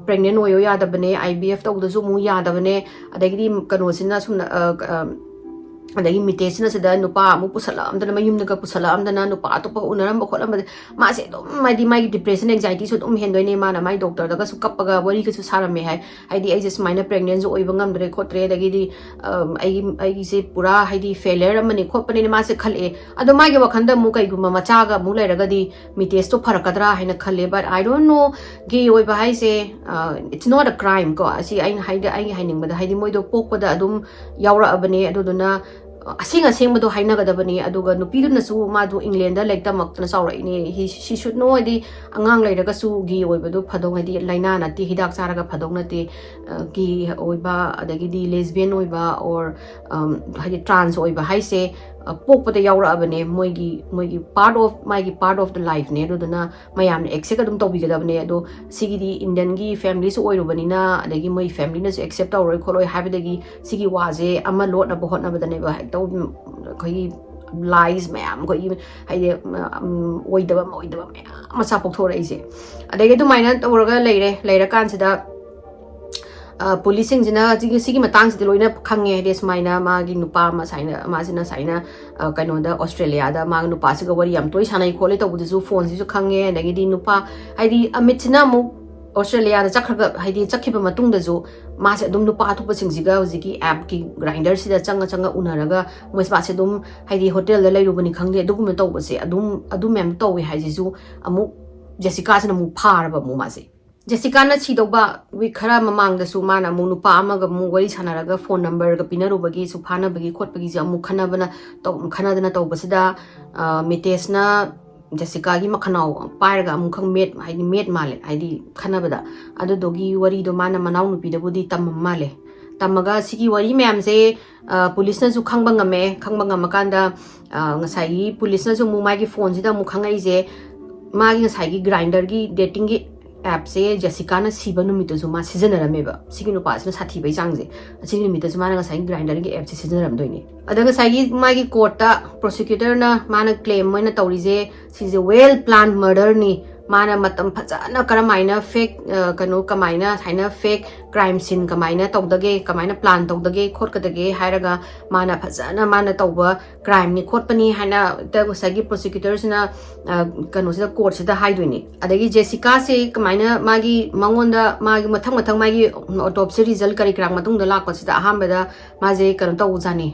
ꯄ꯭ꯔꯦꯒꯅꯦꯟ ꯑꯣꯏꯌꯣ ꯌꯥꯗꯕꯅꯦ, ꯑꯥꯏ ꯕꯤ ꯑꯦꯐ ꯇꯧꯕꯗꯁꯨ ꯑꯃꯨꯛ ꯌꯥꯗꯕꯅꯦ, ꯑꯗꯒꯤꯗꯤ ꯀꯩꯅꯣꯁꯤꯅ ꯁꯨꯝ ꯑꯗꯒꯤ ꯃꯤꯇꯦꯁꯅ ꯁꯤꯗ ꯅꯨꯄꯥ ꯑꯃꯨꯛ ꯄꯨꯁꯜꯂꯛꯑꯝꯗꯅ, ꯃꯌꯨꯝꯗꯒ ꯄꯨꯁꯜꯂꯛꯑꯝꯗꯅ ꯅꯨꯄꯥ ꯑꯇꯣꯞꯄꯒ ꯎꯅꯔꯝꯕ ꯈꯣꯠꯂꯝꯕꯁꯦ꯫ ꯃꯥꯁꯦ ꯑꯗꯨꯝ ꯍꯥꯏꯗꯤ ꯃꯥꯒꯤ ꯗꯤꯄ꯭ꯔꯦꯁꯟ ꯑꯦꯡꯖꯥꯏꯇꯤꯁꯨ ꯑꯗꯨꯝ ꯍꯦꯟꯗꯣꯏꯅꯦ꯫ ꯃꯥꯅ ꯃꯥꯒꯤ ꯗꯣꯛꯇꯔꯗꯒꯁꯨ ꯀꯞꯄꯒ ꯋꯥꯔꯤꯒꯁꯨ ꯁꯥꯔꯝꯃꯦ ꯍꯥꯏ꯫ ꯍꯥꯏꯗꯤ ꯑꯩꯁꯦ ꯁꯨꯃꯥꯏꯅ ꯄ꯭ꯔꯦꯒꯅꯦꯟꯁꯨ ꯑꯣꯏꯕ ꯉꯝꯗ꯭ꯔꯦ ꯈꯣꯠꯇ꯭ꯔꯦ, ꯑꯗꯒꯤꯗꯤ ꯑꯩꯒꯤ ꯑꯩꯒꯤꯁꯦ ꯄꯨꯔꯥ ꯍꯥꯏꯗꯤ ꯐꯦꯂꯤꯌꯔ ꯑꯃꯅꯤ ꯈꯣꯠꯄꯅꯤꯅ ꯃꯥꯁꯦ ꯈꯜꯂꯛꯑꯦ꯫ ꯑꯗꯣ ꯃꯥꯒꯤ ꯋꯥꯈꯜꯗ ꯑꯃꯨꯛ ꯀꯩꯒꯨꯝꯕ ꯃꯆꯥꯒ ꯑꯃꯨꯛ ꯂꯩꯔꯒꯗꯤ ꯃꯤꯇꯦꯁꯇꯣ ꯐꯔꯛꯀꯗ꯭ꯔꯥ ꯍꯥꯏꯅ ꯈꯜꯂꯦ꯫ But I don't know, ꯒꯦ ꯑꯣꯏꯕ ꯍꯥꯏꯁꯦ, it's not a crime ꯀꯣ꯫ ꯑꯁꯤ ꯑꯩꯅ ꯍꯥꯏꯗꯤ ꯑꯩꯒꯤ ꯍꯥꯏꯅꯤꯡꯕꯗ ꯍꯥꯏꯗꯤ ꯃꯣꯏꯗꯣ ꯄꯣꯛꯄꯗ ꯑꯗꯨꯝ ꯌꯥꯎꯔꯛꯑꯕꯅꯦ꯫ ꯑꯗꯨꯗꯨꯅ ꯑꯁꯦꯡ ꯑꯁꯦꯡꯕꯗꯣ ꯍꯥꯏꯅꯒꯗꯕꯅꯤ꯫ ꯑꯗꯨꯒ ꯅꯨꯄꯤꯗꯨꯅꯁꯨ ꯃꯥꯗꯣ ꯏꯪꯂꯦꯟꯗ ꯂꯥꯏꯔꯤꯛ ꯇꯝꯃꯛꯇꯅ ꯆꯥꯎꯔꯛꯏꯅꯦ, ꯍꯤ ꯁꯤ ꯁꯨꯠ ꯅꯣ ꯍꯥꯏꯗꯤ ꯑꯉꯥꯡ ꯂꯩꯔꯒꯁꯨ ꯒꯦ ꯑꯣꯏꯕꯗꯣ ꯐꯗꯧ, ꯍꯥꯏꯗꯤ ꯂꯥꯏꯅꯥ ꯅꯠꯇꯦ, ꯍꯤꯗꯥꯛ ꯆꯥꯔꯒ ꯐꯗꯧ ꯅꯠꯇꯦ꯫ ꯒꯦ ꯑꯣꯏꯕ ꯑꯗꯒꯤꯗꯤ ꯂꯦꯁꯕꯤꯌꯟ ꯑꯣꯏꯕ ꯑꯣꯔ ꯍꯥꯏꯗꯤ ꯇ꯭ꯔꯥꯟꯁ ꯑꯣꯏꯕ ꯍꯥꯏꯁꯦ ꯄꯣꯛꯄꯗ ꯌꯥꯎꯔꯛꯑꯕꯅꯦ꯫ ꯃꯣꯏꯒꯤ ꯃꯣꯏꯒꯤ ꯄꯥꯔꯠ ꯑꯣꯐ ꯃꯥꯒꯤ ꯄꯥꯔꯠ ꯑꯣꯐ ꯗ ꯂꯥꯏꯐꯅꯦ꯫ ꯑꯗꯨꯗꯨꯅ ꯃꯌꯥꯝꯅ ꯑꯦꯛꯁꯦꯞ ꯑꯗꯨꯝ ꯇꯧꯕꯤꯒꯗꯕꯅꯦ꯫ ꯑꯗꯣ ꯁꯤꯒꯤꯗꯤ ꯏꯟꯗꯤꯌꯟꯒꯤ ꯐꯦꯃꯤꯂꯤꯁꯨ ꯑꯣꯏꯔꯨꯕꯅꯤꯅ, ꯑꯗꯒꯤ ꯃꯣꯏ ꯐꯦꯃꯤꯂꯤꯅꯁꯨ ꯑꯦꯛꯁꯦꯞ ꯇꯧꯔꯣꯏ ꯈꯣꯠꯂꯣꯏ ꯍꯥꯏꯕꯗꯒꯤ ꯁꯤꯒꯤ ꯋꯥꯁꯦ ꯑꯃ ꯂꯣꯠꯅꯕ ꯍꯣꯠꯅꯕꯗꯅꯦꯕ ꯍꯦꯛꯇ ꯑꯩꯈꯣꯏꯒꯤ ꯂꯥꯏꯁ ꯃꯌꯥꯝ, ꯑꯩꯈꯣꯏꯒꯤ ꯍꯥꯏꯗꯤ ꯑꯣꯏꯗꯕ ꯑꯣꯏꯗꯕ ꯃꯌꯥꯝ ꯃꯆꯥ ꯄꯣꯛꯊꯣꯔꯛꯏꯁꯦ꯫ ꯑꯗꯒꯤ ꯑꯗꯨꯃꯥꯏꯅ ꯇꯧꯔꯒ ꯂꯩꯔꯦ꯫ ꯂꯩꯔꯀꯥꯟꯁꯤꯗ ꯄꯨꯂꯤꯁꯁꯤꯡꯁꯤꯅ ꯁꯤꯒꯤ ꯁꯤꯒꯤ ꯃꯇꯥꯡꯁꯤꯗꯤ ꯂꯣꯏꯅ ꯈꯪꯉꯦ꯫ ꯍꯥꯏꯗꯤ ꯁꯨꯃꯥꯏꯅ ꯃꯥꯒꯤ ꯅꯨꯄꯥ ꯑꯃ ꯁꯨꯃꯥꯏꯅ ꯃꯥꯁꯤꯅ ꯁꯨꯃꯥꯏꯅ ꯀꯩꯅꯣꯗ ꯑꯣꯁꯇ꯭ꯔꯦꯂꯤꯌꯥꯗ ꯃꯥꯒ ꯅꯨꯄꯥꯁꯤꯒ ꯋꯥꯔꯤ ꯌꯥꯝ ꯇꯣꯏ ꯁꯥꯟꯅꯩ ꯈꯣꯠꯂꯦ ꯇꯧꯕꯗꯨꯁꯨ ꯐꯣꯟꯁꯤꯁꯨ ꯈꯪꯉꯦ꯫ ꯑꯗꯒꯤꯗꯤ ꯅꯨꯄꯥ ꯍꯥꯏꯗꯤ ꯑꯃꯤꯠꯁꯤꯅ ꯑꯃꯨꯛ ꯑꯣꯁꯇ꯭ꯔꯦꯂꯤꯌꯥꯗ ꯆꯠꯈ꯭ꯔꯒ ꯍꯥꯏꯗꯤ ꯆꯠꯈꯤꯕ ꯃꯇꯨꯡꯗꯁꯨ ꯃꯥꯁꯦ ꯑꯗꯨꯝ ꯅꯨꯄꯥ ꯑꯇꯣꯞꯄꯁꯤꯡꯁꯤꯒ ꯍꯧꯖꯤꯛꯀꯤ ꯑꯦꯞꯀꯤ ꯒ꯭ꯔꯥꯏꯟꯗꯔꯁꯤꯗ ꯆꯪꯉ ꯆꯪꯉ ꯎꯅꯔꯒ ꯃꯣꯏ ꯃꯥꯁꯦ ꯑꯗꯨꯝ ꯍꯥꯏꯗꯤ ꯍꯣꯇꯦꯜꯗ ꯂꯩꯔꯨꯕꯅꯤ ꯈꯪꯗꯦ, ꯑꯗꯨꯒꯨꯝꯕ ꯇꯧꯕꯁꯦ ꯑꯗꯨꯝ ꯑꯗꯨ ꯃꯌꯥꯝ ꯇꯧꯋꯦ ꯍꯥꯏꯁꯤꯁꯨ ꯑꯃꯨꯛ ꯖꯦꯁꯤꯀꯥꯁꯤꯅ ꯑꯃꯨꯛ ꯐꯥꯔꯕ ꯑꯃꯨꯛ ꯃꯥꯁꯦ꯫ ꯖꯦꯁꯤꯀꯥꯅ ꯁꯤꯗꯧꯕ ꯋꯤꯛ ꯈꯔ ꯃꯃꯥꯡꯗꯁꯨ ꯃꯥꯅ ꯑꯃꯨꯛ ꯅꯨꯄꯥ ꯑꯃꯒ ꯑꯃꯨꯛ ꯋꯥꯔꯤ ꯁꯥꯟꯅꯔꯒ ꯐꯣꯟ ꯅꯝꯕꯔꯒ ꯄꯤꯅꯔꯨꯕꯒꯤꯁꯨ ꯐꯥꯅꯕꯒꯤ ꯈꯣꯠꯄꯒꯤꯁꯦ ꯑꯃꯨꯛ ꯈꯟꯅꯕꯅ ꯇꯧ ꯈꯟꯅꯗꯅ ꯇꯧꯕꯁꯤꯗ ꯃꯤꯇꯦꯁꯅ ꯖꯦꯁꯤꯀꯥꯒꯤ ꯃꯈꯅꯥꯎ ꯄꯥꯏꯔꯒ ꯑꯃꯨꯛꯈꯛ ꯃꯦꯠ ꯍꯥꯏꯗꯤ ꯃꯦꯠ ꯃꯥꯜꯂꯦ ꯍꯥꯏꯗꯤ ꯈꯟꯅꯕꯗ꯫ ꯑꯗꯨꯗꯨꯒꯤ ꯋꯥꯔꯤꯗꯣ ꯃꯥꯅ ꯃꯅꯥꯎꯅꯨꯄꯤꯗꯕꯨꯗꯤ ꯇꯝꯃꯝ ꯃꯥꯜꯂꯦ꯫ ꯇꯝꯃꯒ ꯁꯤꯒꯤ ꯋꯥꯔꯤ ꯃꯌꯥꯝꯁꯦ ꯄꯨꯂꯤꯁꯅꯁꯨ ꯈꯪꯕ ꯉꯝꯃꯦ꯫ ꯈꯪꯕ ꯉꯝꯃꯀꯥꯟꯗ ꯉꯁꯥꯏꯒꯤ ꯄꯨꯂꯤꯁꯅꯁꯨ ꯑꯃꯨꯛ ꯃꯥꯒꯤ ꯐꯣꯟꯁꯤꯗ ꯑꯃꯨꯛ ꯈꯪꯉꯛꯏꯁꯦ ꯃꯥꯒꯤ ꯉꯁꯥꯏꯒꯤ ꯒ꯭ꯔꯥꯏꯟꯗꯔꯒꯤ ꯗꯦꯇꯤꯡꯒꯤ ꯑꯦꯞꯁꯦ ꯖꯦꯁꯤꯀꯥꯅ ꯁꯤꯕ ꯅꯨꯃꯤꯠꯇꯁꯨ ꯃꯥ ꯁꯤꯖꯤꯟꯅꯔꯝꯃꯦꯕ꯫ ꯁꯤꯒꯤ ꯅꯨꯄꯥꯁꯤꯅ ꯁꯥꯊꯤꯕꯩ ꯆꯥꯡꯁꯦ, ꯑꯁꯤꯒꯤ ꯅꯨꯃꯤꯠꯇꯁꯨ ꯃꯥꯅ ꯉꯁꯥꯏꯒꯤ ꯒ꯭ꯔꯥꯏꯟꯗꯔꯒꯤ ꯑꯦꯞꯁꯦ ꯁꯤꯖꯤꯟꯅꯔꯝꯗꯣꯏꯅꯦ꯫ ꯑꯗ ꯉꯁꯥꯏꯒꯤ ꯃꯥꯒꯤ ꯀꯣꯔꯠꯇ ꯄ꯭ꯔꯣꯁꯤꯀ꯭ꯌꯨꯇꯔꯅ ꯃꯥꯅ ꯀ꯭ꯂꯦꯝ ꯑꯣꯏꯅ ꯇꯧꯔꯤꯁꯦ ꯁꯤꯁꯦ ꯋꯦꯜ ꯄ꯭ꯂꯥꯟ ꯃꯔꯗꯔꯅꯤ꯫ ꯃꯥꯅ ꯃꯇꯝ ꯐꯖꯅ ꯀꯔꯝꯍꯥꯏꯅ ꯐꯦꯛ ꯀꯩꯅꯣ ꯀꯃꯥꯏꯅ ꯍꯥꯏꯅ ꯐꯦꯛ ꯀ꯭ꯔꯥꯏꯝ ꯁꯤꯟ ꯀꯃꯥꯏꯅ ꯇꯧꯗꯒꯦ, ꯀꯃꯥꯏꯅ ꯄ꯭ꯂꯥꯟ ꯇꯧꯗꯒꯦ ꯈꯣꯠꯀꯗꯒꯦ ꯍꯥꯏꯔꯒ ꯃꯥꯅ ꯐꯖꯅ ꯃꯥꯅ ꯇꯧꯕ ꯀ꯭ꯔꯥꯏꯝꯅꯤ ꯈꯣꯠꯄꯅꯤ ꯍꯥꯏꯅ ꯉꯁꯥꯏꯒꯤ ꯄ꯭ꯔꯣꯁꯤꯀ꯭ꯌꯨꯇꯔꯁꯤꯅ ꯀꯩꯅꯣꯁꯤꯗ ꯀꯣꯔꯠꯁꯤꯗ ꯍꯥꯏꯗꯣꯏꯅꯤ꯫ ꯑꯗꯒꯤ ꯖꯦꯁꯤꯀꯥꯁꯤ ꯀꯃꯥꯏꯅ ꯃꯥꯒꯤ ꯃꯉꯣꯟꯗ ꯃꯥꯒꯤ ꯃꯊꯪ ꯃꯊꯪ ꯃꯥꯒꯤ ꯑꯣꯇꯣꯞꯁꯤ ꯔꯤꯖꯜ ꯀꯔꯤ ꯀꯔꯥ ꯃꯇꯨꯡꯗ ꯂꯥꯛꯄꯁꯤꯗ ꯑꯍꯥꯟꯕꯗ ꯃꯥꯁꯦ ꯀꯩꯅꯣ ꯇꯧꯕꯖꯥꯠꯅꯤ,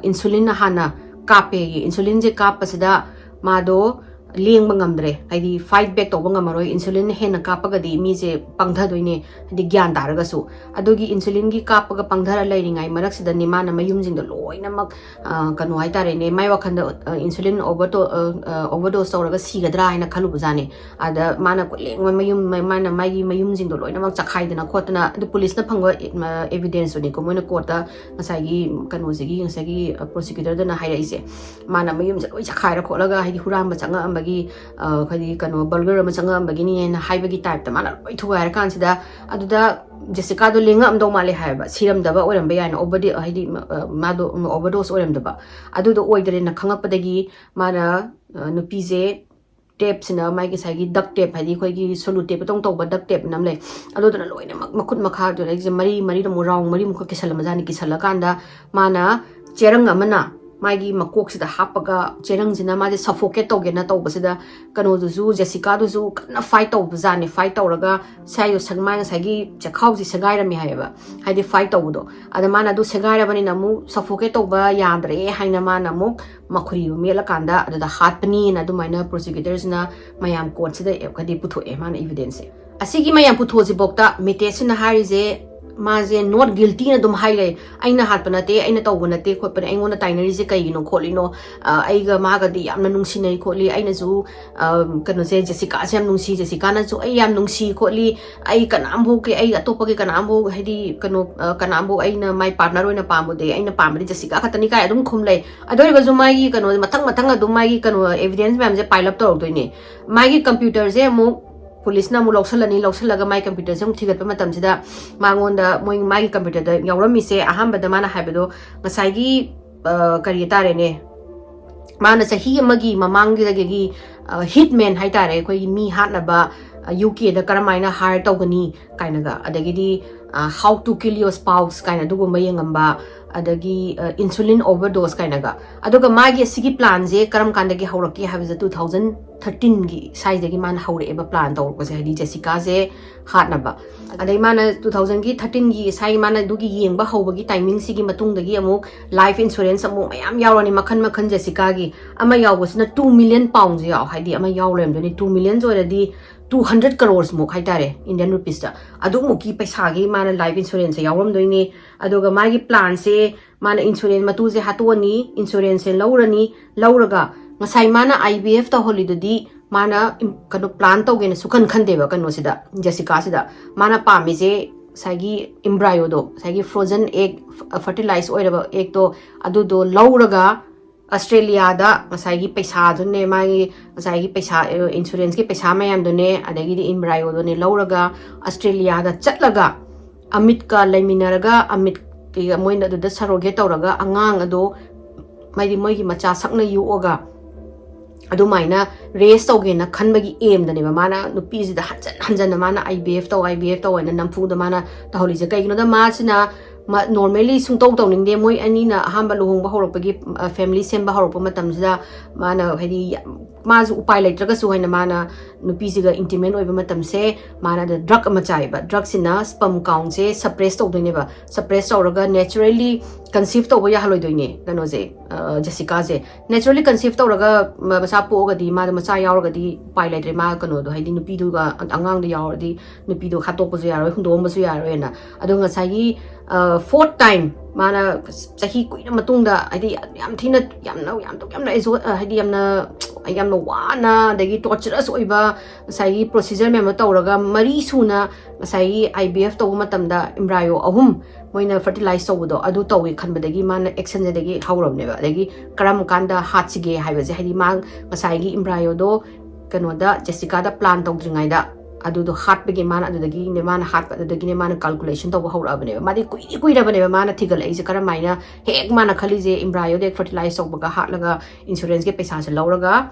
ꯏꯟꯁꯨꯂꯤꯟ ꯍꯥꯟꯅ ꯀꯥꯞꯄꯦꯌꯦ꯫ ꯏꯟꯁꯨꯂꯤꯟꯁꯦ ꯀꯥꯞꯄꯁꯤꯗ ꯃꯥꯗꯣ ꯂꯦꯡꯕ ꯉꯝꯗ꯭ꯔꯦ, ꯍꯥꯏꯗꯤ fight back ꯇꯧꯕ ꯉꯝꯃꯔꯣꯏ, insulin ꯍꯦꯟꯅ ꯀꯥꯞꯄꯒꯗꯤ ꯃꯤꯁꯦ ꯄꯪꯊꯗꯣꯏꯅꯦ, ꯍꯥꯏꯗꯤ ꯒ꯭ꯌꯥꯟ ꯇꯥꯔꯒꯁꯨ꯫ ꯑꯗꯨꯒꯤ insulin ꯒꯤ ꯀꯥꯞꯄꯒ ꯄꯪꯊꯔ ꯂꯩꯔꯤꯉꯩ ꯃꯔꯛꯁꯤꯗꯅꯦ ꯃꯥꯅ ꯃꯌꯨꯝꯁꯤꯡꯗꯣ ꯂꯣꯏꯅꯃꯛ, ꯑ, ꯀꯩꯅꯣ ꯍꯥꯏꯇꯥꯔꯦꯅꯦ, ꯃꯥꯏ ꯋꯥꯈꯜꯗ, ꯑ, insulin over, ꯑ, ꯑ, overdose ꯇꯧꯔꯒ ꯁꯤꯒꯗ꯭ꯔꯥ ꯍꯥꯏꯅ ꯈꯜꯂꯨꯕꯖꯥꯠꯅꯦ꯫ ꯑꯗ ꯃꯥꯅ ꯂꯦꯡꯕ ꯃꯌꯨꯝ, ꯃꯥꯅ ꯃꯥꯒꯤ ꯃꯌꯨꯝꯁꯤꯡꯗꯣ ꯂꯣꯏꯅꯃꯛ ꯆꯈꯥꯏꯗꯅ ꯈꯣꯠꯇꯅ, ꯑꯗꯨ police ꯅ ꯐꯪꯕ, ꯑ, evidence ꯇꯨꯅꯤꯀꯣ ꯃꯣꯏꯅ court ꯇ ꯉꯁꯥꯏꯒꯤ ꯀꯩꯅꯣꯁꯤꯒꯤ, ꯉꯁꯥꯏꯒꯤ, ꯑ, prosecutor ꯗꯨꯅ ꯍꯥꯏꯔꯛꯏꯁꯦ꯫ ꯃꯥꯅ ꯃꯌꯨꯝꯁꯦ ꯂꯣꯏ ꯆꯈꯥꯏꯔ ꯈꯣꯠꯂꯒ, ꯍꯥꯏꯗꯤ ꯍꯨꯔꯥꯟꯕ ꯆꯪꯉꯛꯑꯝꯕꯒꯤ, ꯑ, ꯍꯥꯏꯗꯤ ꯀꯩꯅꯣ, burglar ꯑꯃ ꯆꯪꯉꯛꯑꯝꯕꯒꯤꯅꯤ ꯍꯥꯏꯅ ꯍꯥꯏꯕꯒꯤ type ꯇ ꯃꯥꯅ ꯂꯣꯏ ꯊꯨꯒꯥꯏꯔ ꯀꯥꯟꯁꯤꯗ, ꯑꯗꯨꯗ ꯖꯦꯁꯤꯀꯥꯗꯣ ꯂꯦꯡꯉꯛꯑꯝꯗꯧ ꯃꯥꯜꯂꯦ ꯍꯥꯏꯕ, ꯁꯤꯔꯝꯗꯕ ꯑꯣꯏꯔꯝꯕ ꯌꯥꯏꯅ, overdose, ꯍꯥꯏꯗꯤ, ꯑ, ꯃꯥꯗꯣ overdose ꯑꯣꯏꯔꯝꯗꯕ, ꯑꯗꯨꯗꯣ ꯑꯣꯏꯗ꯭ꯔꯦꯅ ꯈꯪꯉꯛꯄꯗꯒꯤ ꯃꯥꯅ, ꯑ, ꯅꯨꯄꯤꯁꯦ tape ꯁꯤꯅ, ꯃꯥꯒꯤ ꯉꯁꯥꯏꯒꯤ duct tape, ꯍꯥꯏꯗꯤ ꯑꯩꯈꯣꯏꯒꯤ cello tape ꯇꯧ ꯇꯧꯕ duct tape ꯅ ꯑꯃ ꯂꯩ, ꯑꯗꯨꯗꯨꯅ ꯂꯣꯏꯅꯃꯛ ꯃꯈꯨꯠ ꯃꯈꯥ ꯑꯗꯨꯗꯒꯤꯁꯦ ꯃꯔꯤ ꯃꯔꯤꯗꯃꯨꯛ, round ꯃꯔꯤꯃꯨꯛꯀ ꯀꯤꯁꯜꯂꯝꯕꯖꯥꯠꯅꯤ꯫ ꯀꯤꯁꯜꯂꯀꯥꯟꯗ ꯃꯥꯅ ꯆꯦꯔꯪ ꯑꯃꯅ ꯃꯥꯒꯤ ꯃꯀꯣꯛꯁꯤꯗ ꯍꯥꯞꯄꯒ, ꯆꯦꯔꯪꯁꯤꯅ ꯃꯥꯁꯦ suffocate ꯇꯧꯒꯦꯅ ꯇꯧꯕꯁꯤꯗ, ꯀꯩꯅꯣꯗꯨꯁꯨ, ꯖꯦꯁꯤꯀꯥꯗꯨꯁꯨ ꯀꯟꯅ fight ꯇꯧꯕꯖꯥꯠꯅꯤ꯫ Fight ꯇꯧꯔꯒ ꯁ꯭ꯋꯥꯏꯗꯣ ꯁꯪ-, ꯃꯥ ꯉꯁꯥꯏꯒꯤ ꯆꯦꯈꯥꯎꯁꯤ ꯁꯦꯒꯥꯏꯔꯝꯃꯦ ꯍꯥꯏꯌꯦꯕ, ꯍꯥꯏꯗꯤ fight ꯇꯧꯕꯗꯣ꯫ ꯑꯗ ꯃꯥꯅ ꯑꯗꯨ ꯁꯦꯒꯥꯏꯔꯕꯅꯤꯅ ꯑꯃꯨꯛ suffocate ꯇꯧꯕ ꯌꯥꯗ꯭ꯔꯦ ꯍꯥꯏꯅ ꯃꯥꯅ ꯑꯃꯨꯛ ꯃꯈꯨꯔꯤꯗꯨ ꯃꯦꯠꯂꯀꯥꯟꯗ ꯑꯗꯨꯗ ꯍꯥꯠꯄꯅꯤꯅ ꯑꯗꯨꯃꯥꯏꯅ prosecutor ꯁꯤꯅ ꯃꯌꯥꯝ court ꯁꯤꯗ ꯍꯥꯏꯗꯤ ꯄꯨꯊꯣꯛꯑꯦ ꯃꯥꯅ evidence ꯁꯦ꯫ ꯑꯁꯤꯒꯤ ꯃꯌꯥꯝ ꯄꯨꯊꯣꯛꯑꯁꯤꯐꯥꯎꯗ ꯃꯤꯇꯦꯁ ꯁꯤꯅ ꯍꯥꯏꯔꯤꯁꯦ, ꯃꯥꯁꯦ not guilty ꯅ ꯑꯗꯨꯝ ꯍꯥꯏ ꯂꯩ꯫ "ꯑꯩꯅ ꯍꯥꯠꯄ ꯅꯠꯇꯦ, ꯑꯩꯅ ꯇꯧꯕ ꯅꯠꯇꯦ ꯈꯣꯠꯄꯅꯦ, ꯑꯩꯉꯣꯟꯗ ꯇꯥꯏꯅꯔꯤꯁꯦ ꯀꯩꯒꯤꯅꯣ ꯈꯣꯠꯂꯤꯅꯣ, ꯑ, ꯑꯩꯒ ꯃꯥꯒꯗꯤ ꯌꯥꯝꯅ ꯅꯨꯡꯁꯤꯅꯩ ꯈꯣꯠꯂꯤ, ꯑꯩꯅꯁꯨ, ꯑ, ꯀꯩꯅꯣꯁꯦ, ꯖꯦꯁꯤꯀꯥꯁꯦ ꯌꯥꯝ ꯅꯨꯡꯁꯤ, ꯖꯦꯁꯤꯀꯥꯅꯁꯨ ꯑꯩ ꯌꯥꯝ ꯅꯨꯡꯁꯤ ꯈꯣꯠꯂꯤ, ꯑꯩ ꯀꯅꯥꯝꯐꯥꯎ ꯀꯤ-, ꯑꯩ ꯑꯇꯣꯞꯄꯒꯤ ꯀꯅꯥꯝꯐꯥꯎ, ꯍꯥꯏꯗꯤ, ꯀꯩꯅꯣ, ꯑ, ꯀꯅꯥꯝꯐꯥꯎ ꯑꯩꯅ my partner ꯑꯣꯏꯅ ꯄꯥꯝꯕꯗꯤ, ꯑꯩꯅ ꯄꯥꯝꯕꯗꯤ ꯖꯦꯁꯤꯀꯥ ꯈꯛꯇꯅꯤ" ꯀꯥꯏ ꯑꯗꯨꯝ ꯈꯨꯝ ꯂꯩ꯫ ꯑꯗꯨ ꯑꯣꯏꯔꯒꯁꯨ ꯃꯥꯒꯤ ꯀꯩꯅꯣ ꯃꯊꯪ ꯃꯊꯪ ꯑꯗꯨꯝ ꯃꯥꯒꯤ ꯀꯩꯅꯣ evidence ꯃꯌꯥꯝꯁꯦ pile up ꯇꯧꯔꯛꯇꯣꯏꯅꯦ꯫ ꯃꯥꯒꯤ computer ꯁꯦ ꯑꯃꯨꯛ police ꯅ ꯑꯃꯨꯛ ꯂꯧꯁꯜꯂꯅꯤ, ꯂꯧꯁꯜꯂꯒ ꯃꯥꯒꯤ computer ꯁꯦ ꯑꯃꯨꯛ ꯊꯤꯒꯠꯄ ꯃꯇꯝꯁꯤꯗ ꯃꯉꯣꯟꯗ, ꯃꯣꯏ, ꯃꯥꯒꯤ computer ꯗ ꯌꯥꯎꯔꯝꯃꯤꯁꯦ ꯑꯍꯥꯟꯕꯗ ꯃꯥꯅ ꯍꯥꯏꯕꯗꯣ ꯉꯁꯥꯏꯒꯤ, ꯑ, ꯀꯔꯤ ꯍꯥꯏꯇꯥꯔꯦꯅꯦ, ꯃꯥꯅ ꯆꯍꯤ ꯑꯃꯒꯤ ꯃꯃꯥꯡꯒꯤꯗꯒꯤ, ꯑ, hitman ꯍꯥꯏꯇꯥꯔꯦ, ꯑꯩꯈꯣꯏꯒꯤ ꯃꯤ ꯍꯥꯠꯅꯕ, ꯑ, U K ꯗ ꯀꯔꯝꯍꯥꯏꯅ hire ꯇꯧꯒꯅꯤ ꯀꯥꯏꯅꯒ, ꯑꯗꯒꯤꯗꯤ, ꯑ, How to Kill Your Spouse ꯀꯥꯏꯅ ꯑꯗꯨꯒꯨꯝꯕ ꯌꯦꯡꯉꯝꯕ, ꯑꯗꯒꯤ insulin overdose ꯀꯥꯏꯅꯒ꯫ ꯑꯗꯨꯒ ꯃꯥꯒꯤ ꯑꯁꯤꯒꯤ planꯁꯦ ꯀꯔꯝ ꯀꯥꯟꯗꯒꯤ ꯍꯧꯔꯛꯀꯦ ꯍꯥꯏꯕꯁꯦ two thousand thirteenꯒꯤ ꯁ꯭ꯋꯥꯏꯗꯒꯤ ꯃꯥꯅ ꯍꯧꯔꯛꯑꯦꯕ plan ꯇꯧꯔꯛꯄꯁꯦ, ꯍꯥꯏꯗꯤ ꯖꯦꯁꯤꯀꯥꯁꯦ ꯍꯥꯠꯅꯕ꯫ ꯑꯗꯩ ꯃꯥꯅ two thousandꯒꯤ thirteenꯒꯤ ꯁ꯭ꯋꯥꯏ ꯃꯥꯅ ꯑꯗꯨꯒꯤ ꯌꯦꯡꯕ ꯍꯧꯕꯒꯤ timingꯁꯤꯒꯤ ꯃꯇꯨꯡꯗꯒꯤ ꯑꯃꯨꯛ life insurance ꯑꯃꯨꯛ ꯃꯌꯥꯝ ꯌꯥꯎꯔꯅꯤ, ꯃꯈꯟ ꯃꯈꯟ ꯖꯦꯁꯤꯀꯥꯒꯤ꯫ ꯑꯃ ꯌꯥꯎꯕꯁꯤꯅ two million pounds ꯌꯥꯎ, ꯍꯥꯏꯗꯤ ꯑꯃ ꯌꯥꯎ ꯂꯩꯔꯝꯗꯣꯏꯅꯤ, two million ꯑꯣꯏꯔꯗꯤ two hundred crores ꯃꯨꯛ ꯍꯥꯏꯇꯥꯔꯦ, Indian rupeesꯇ꯫ ꯑꯗꯨꯃꯨꯛꯀꯤ ꯄꯩꯁꯥꯒꯤ ꯃꯥꯅ life insuranceꯁꯦ ꯌꯥꯎꯔꯝꯗꯣꯏꯅꯤ꯫ ꯑꯗꯨꯒ ꯃꯥꯒꯤ planꯁꯦ, ꯃꯥꯅ insurance ꯃꯇꯨꯁꯦ ꯍꯥꯠꯇꯣꯛꯑꯅꯤ, insuranceꯁꯦ ꯂꯧꯔꯅꯤ, ꯂꯧꯔꯒ ꯉꯁꯥꯏ ꯃꯥꯅ IVF ꯇꯧꯍꯜꯂꯤꯗꯨꯗꯤ ꯃꯥꯅ ꯀꯩꯅꯣ plan ꯇꯧꯒꯦꯅ ꯁꯨꯈꯟ ꯈꯟꯗꯦꯕ, ꯀꯩꯅꯣꯁꯤꯗ, ꯖꯦꯁꯤꯀꯥꯁꯤꯗ꯫ ꯃꯥꯅ ꯄꯥꯝꯃꯤꯁꯦ ꯉꯁꯥꯏꯒꯤ embryoꯗꯣ, ꯉꯁꯥꯏꯒꯤ frozen egg, fertilize ꯑꯣꯏꯔꯕ eggꯇꯣ, ꯑꯗꯨꯗꯣ ꯂꯧꯔꯒ ꯑꯁꯇ꯭ꯔꯦꯂꯤꯌꯥꯗ ꯉꯁꯥꯏꯒꯤ ꯄꯩꯁꯥꯗꯨꯅꯦ, ꯃꯥꯒꯤ ꯉꯁꯥꯏꯒꯤ ꯄꯩꯁꯥ, insuranceꯀꯤ ꯄꯩꯁꯥ ꯃꯌꯥꯝꯗꯨꯅꯦ, ꯑꯗꯒꯤꯗꯤ embryoꯗꯨꯅꯦ ꯂꯧꯔꯒ ꯑꯁꯇ꯭ꯔꯦꯂꯤꯌꯥꯗ ꯆꯠꯂꯒ ꯑꯃꯤꯠꯀ ꯂꯩꯃꯤꯟꯅꯔꯒ, ꯑꯃꯤꯠꯀꯤ ꯃꯣꯏꯅ ꯑꯗꯨꯗ surrogate ꯇꯧꯔꯒ ꯑꯉꯥꯡ ꯑꯗꯣ, ꯍꯥꯏꯗꯤ ꯃꯣꯏꯒꯤ ꯃꯆꯥ ꯁꯛꯅ ꯌꯣꯛꯑꯒ ꯑꯗꯨꯃꯥꯏꯅ raise ꯇꯧꯒꯦꯅ ꯈꯟꯕꯒꯤ aimꯗꯅꯦꯕ ꯃꯥꯅ ꯅꯨꯄꯤꯁꯤꯗ ꯍꯟꯖꯟ ꯍꯟꯖꯟꯅ ꯃꯥꯅ IVF ꯇꯧ, IVF ꯇꯧ ꯍꯥꯏꯅ ꯅꯝꯐꯨꯗ ꯃꯥꯅ ꯇꯧꯍꯜꯂꯤꯁꯦ꯫ ꯀꯩꯒꯤꯅꯣꯗ ꯃꯥꯁꯤꯅ normally ꯁꯨꯡꯇꯧ ꯇꯧꯅꯤꯡꯗꯦ꯫ ꯃꯣꯏ ꯑꯅꯤꯅ ꯑꯍꯥꯟꯕ ꯂꯨꯍꯣꯡꯕ ꯍꯧꯔꯛꯄꯒꯤ, family ꯁꯦꯝꯕ ꯍꯧꯔꯛꯄ ꯃꯇꯝꯁꯤꯗ ꯃꯥꯅ, ꯍꯥꯏꯗꯤ, ꯃꯥꯁꯨ ꯎꯄꯥꯏ ꯂꯩꯇ꯭ꯔꯒꯁꯨ ꯍꯥꯏꯅ ꯃꯥꯅ ꯅꯨꯄꯤꯁꯤꯒ intimate ꯑꯣꯏꯕ ꯃꯇꯝꯁꯦ, ꯃꯥꯅ drug ꯑꯃ ꯆꯥꯏꯌꯦꯕ꯫ Drugꯁꯤꯅ sperm countꯁꯦ suppress ꯇꯧꯗꯣꯏꯅꯦꯕ꯫ Suppress ꯇꯧꯔꯒ naturally conceive ꯇꯧꯕ ꯌꯥꯍꯜꯂꯣꯏꯗꯣꯏꯅꯦ ꯀꯩꯅꯣꯁꯦ, ꯖꯦꯁꯤꯀꯥꯁꯦ꯫ Naturally conceive ꯇꯧꯔꯒ ꯃꯆꯥ ꯄꯣꯛꯑꯒꯗꯤ, ꯃꯥꯗꯣ ꯃꯆꯥ ꯌꯥꯎꯔꯒꯗꯤ ꯎꯄꯥꯏ ꯂꯩꯇ꯭ꯔꯦ꯫ ꯃꯥ ꯀꯩꯅꯣꯗꯣ, ꯍꯥꯏꯗꯤ ꯅꯨꯄꯤꯗꯨꯒ ꯑꯉꯥꯡꯗꯣ ꯌꯥꯎꯔꯗꯤ ꯅꯨꯄꯤꯗꯣ ꯍꯥꯠꯇꯣꯛꯄꯁꯨ ꯌꯥꯔꯣꯏ, ꯍꯨꯟꯗꯣꯛꯑꯝꯕꯁꯨ ꯌꯥꯔꯣꯏꯅ꯫ ꯑꯗꯣ ꯉꯁꯥꯏꯒꯤ fourth time ꯃꯥꯅ ꯆꯍꯤ ꯀꯨꯏꯔ ꯃꯇꯨꯡꯗ, ꯍꯥꯏꯗꯤ ꯌꯥꯝ ꯊꯤꯅ, ꯌꯥꯝꯅ, ꯌꯥꯝ, ꯌꯥꯝꯅ exhaust, ꯍꯥꯏꯗꯤ ꯌꯥꯝꯅ, ꯌꯥꯝꯅ ꯋꯥꯅ, ꯑꯗꯒꯤ torturous ꯑꯣꯏꯕ ꯉꯁꯥꯏꯒꯤ procedure ꯃꯌꯥꯝ ꯑꯃ ꯇꯧꯔꯒ, ꯃꯔꯤ ꯁꯨꯅ ꯉꯁꯥꯏꯒꯤ IVF ꯇꯧꯕ ꯃꯇꯝꯗ embryo ꯑꯍꯨꯝ ꯃꯣꯏꯅ fertilize ꯇꯧꯕꯗꯣ, ꯑꯗꯨ ꯇꯧꯋꯦ ꯈꯟꯕꯗꯒꯤ ꯃꯥꯅ actionꯁꯦ ꯑꯗꯒꯤ ꯍꯧꯔꯕꯅꯦꯕ꯫ ꯑꯗꯒꯤ ꯀꯔꯝ ꯀꯥꯟꯗ ꯍꯥꯠꯁꯤꯒꯦ ꯍꯥꯏꯕꯁꯦ, ꯍꯥꯏꯗꯤ ꯃꯥ ꯉꯁꯥꯏꯒꯤ embryoꯗꯣ ꯀꯩꯅꯣꯗ, ꯖꯦꯁꯤꯀꯥꯗ plan ꯇꯧꯗ꯭ꯔꯤꯉꯩꯗ ꯑꯗꯨꯗꯣ ꯍꯥꯠꯄꯒꯤ ꯃꯥꯅ ꯑꯗꯨꯗꯒꯤꯅꯦ ꯃꯥꯅ ꯍꯥꯠꯄ, ꯑꯗꯨꯗꯒꯤꯅꯦ ꯃꯥꯅ calculation ꯇꯧꯕ ꯍꯧꯔꯛꯑꯕꯅꯦꯕ꯫ ꯃꯥꯗꯤ ꯀꯨꯏꯗꯤ ꯀꯨꯏꯔꯕꯅꯦꯕ ꯃꯥꯅ ꯊꯤꯒꯠꯂꯛꯏꯁꯦ꯫ ꯀꯔꯝ ꯍꯥꯏꯅ ꯍꯦꯛ ꯃꯥꯅ ꯈꯜꯂꯤꯁꯦ, embryoꯗ ꯍꯦꯛ fertilize ꯇꯧꯕꯒ ꯍꯥꯠꯂꯒ insuranceꯀꯤ ꯄꯩꯁꯥꯁꯦ ꯂꯧꯔꯒ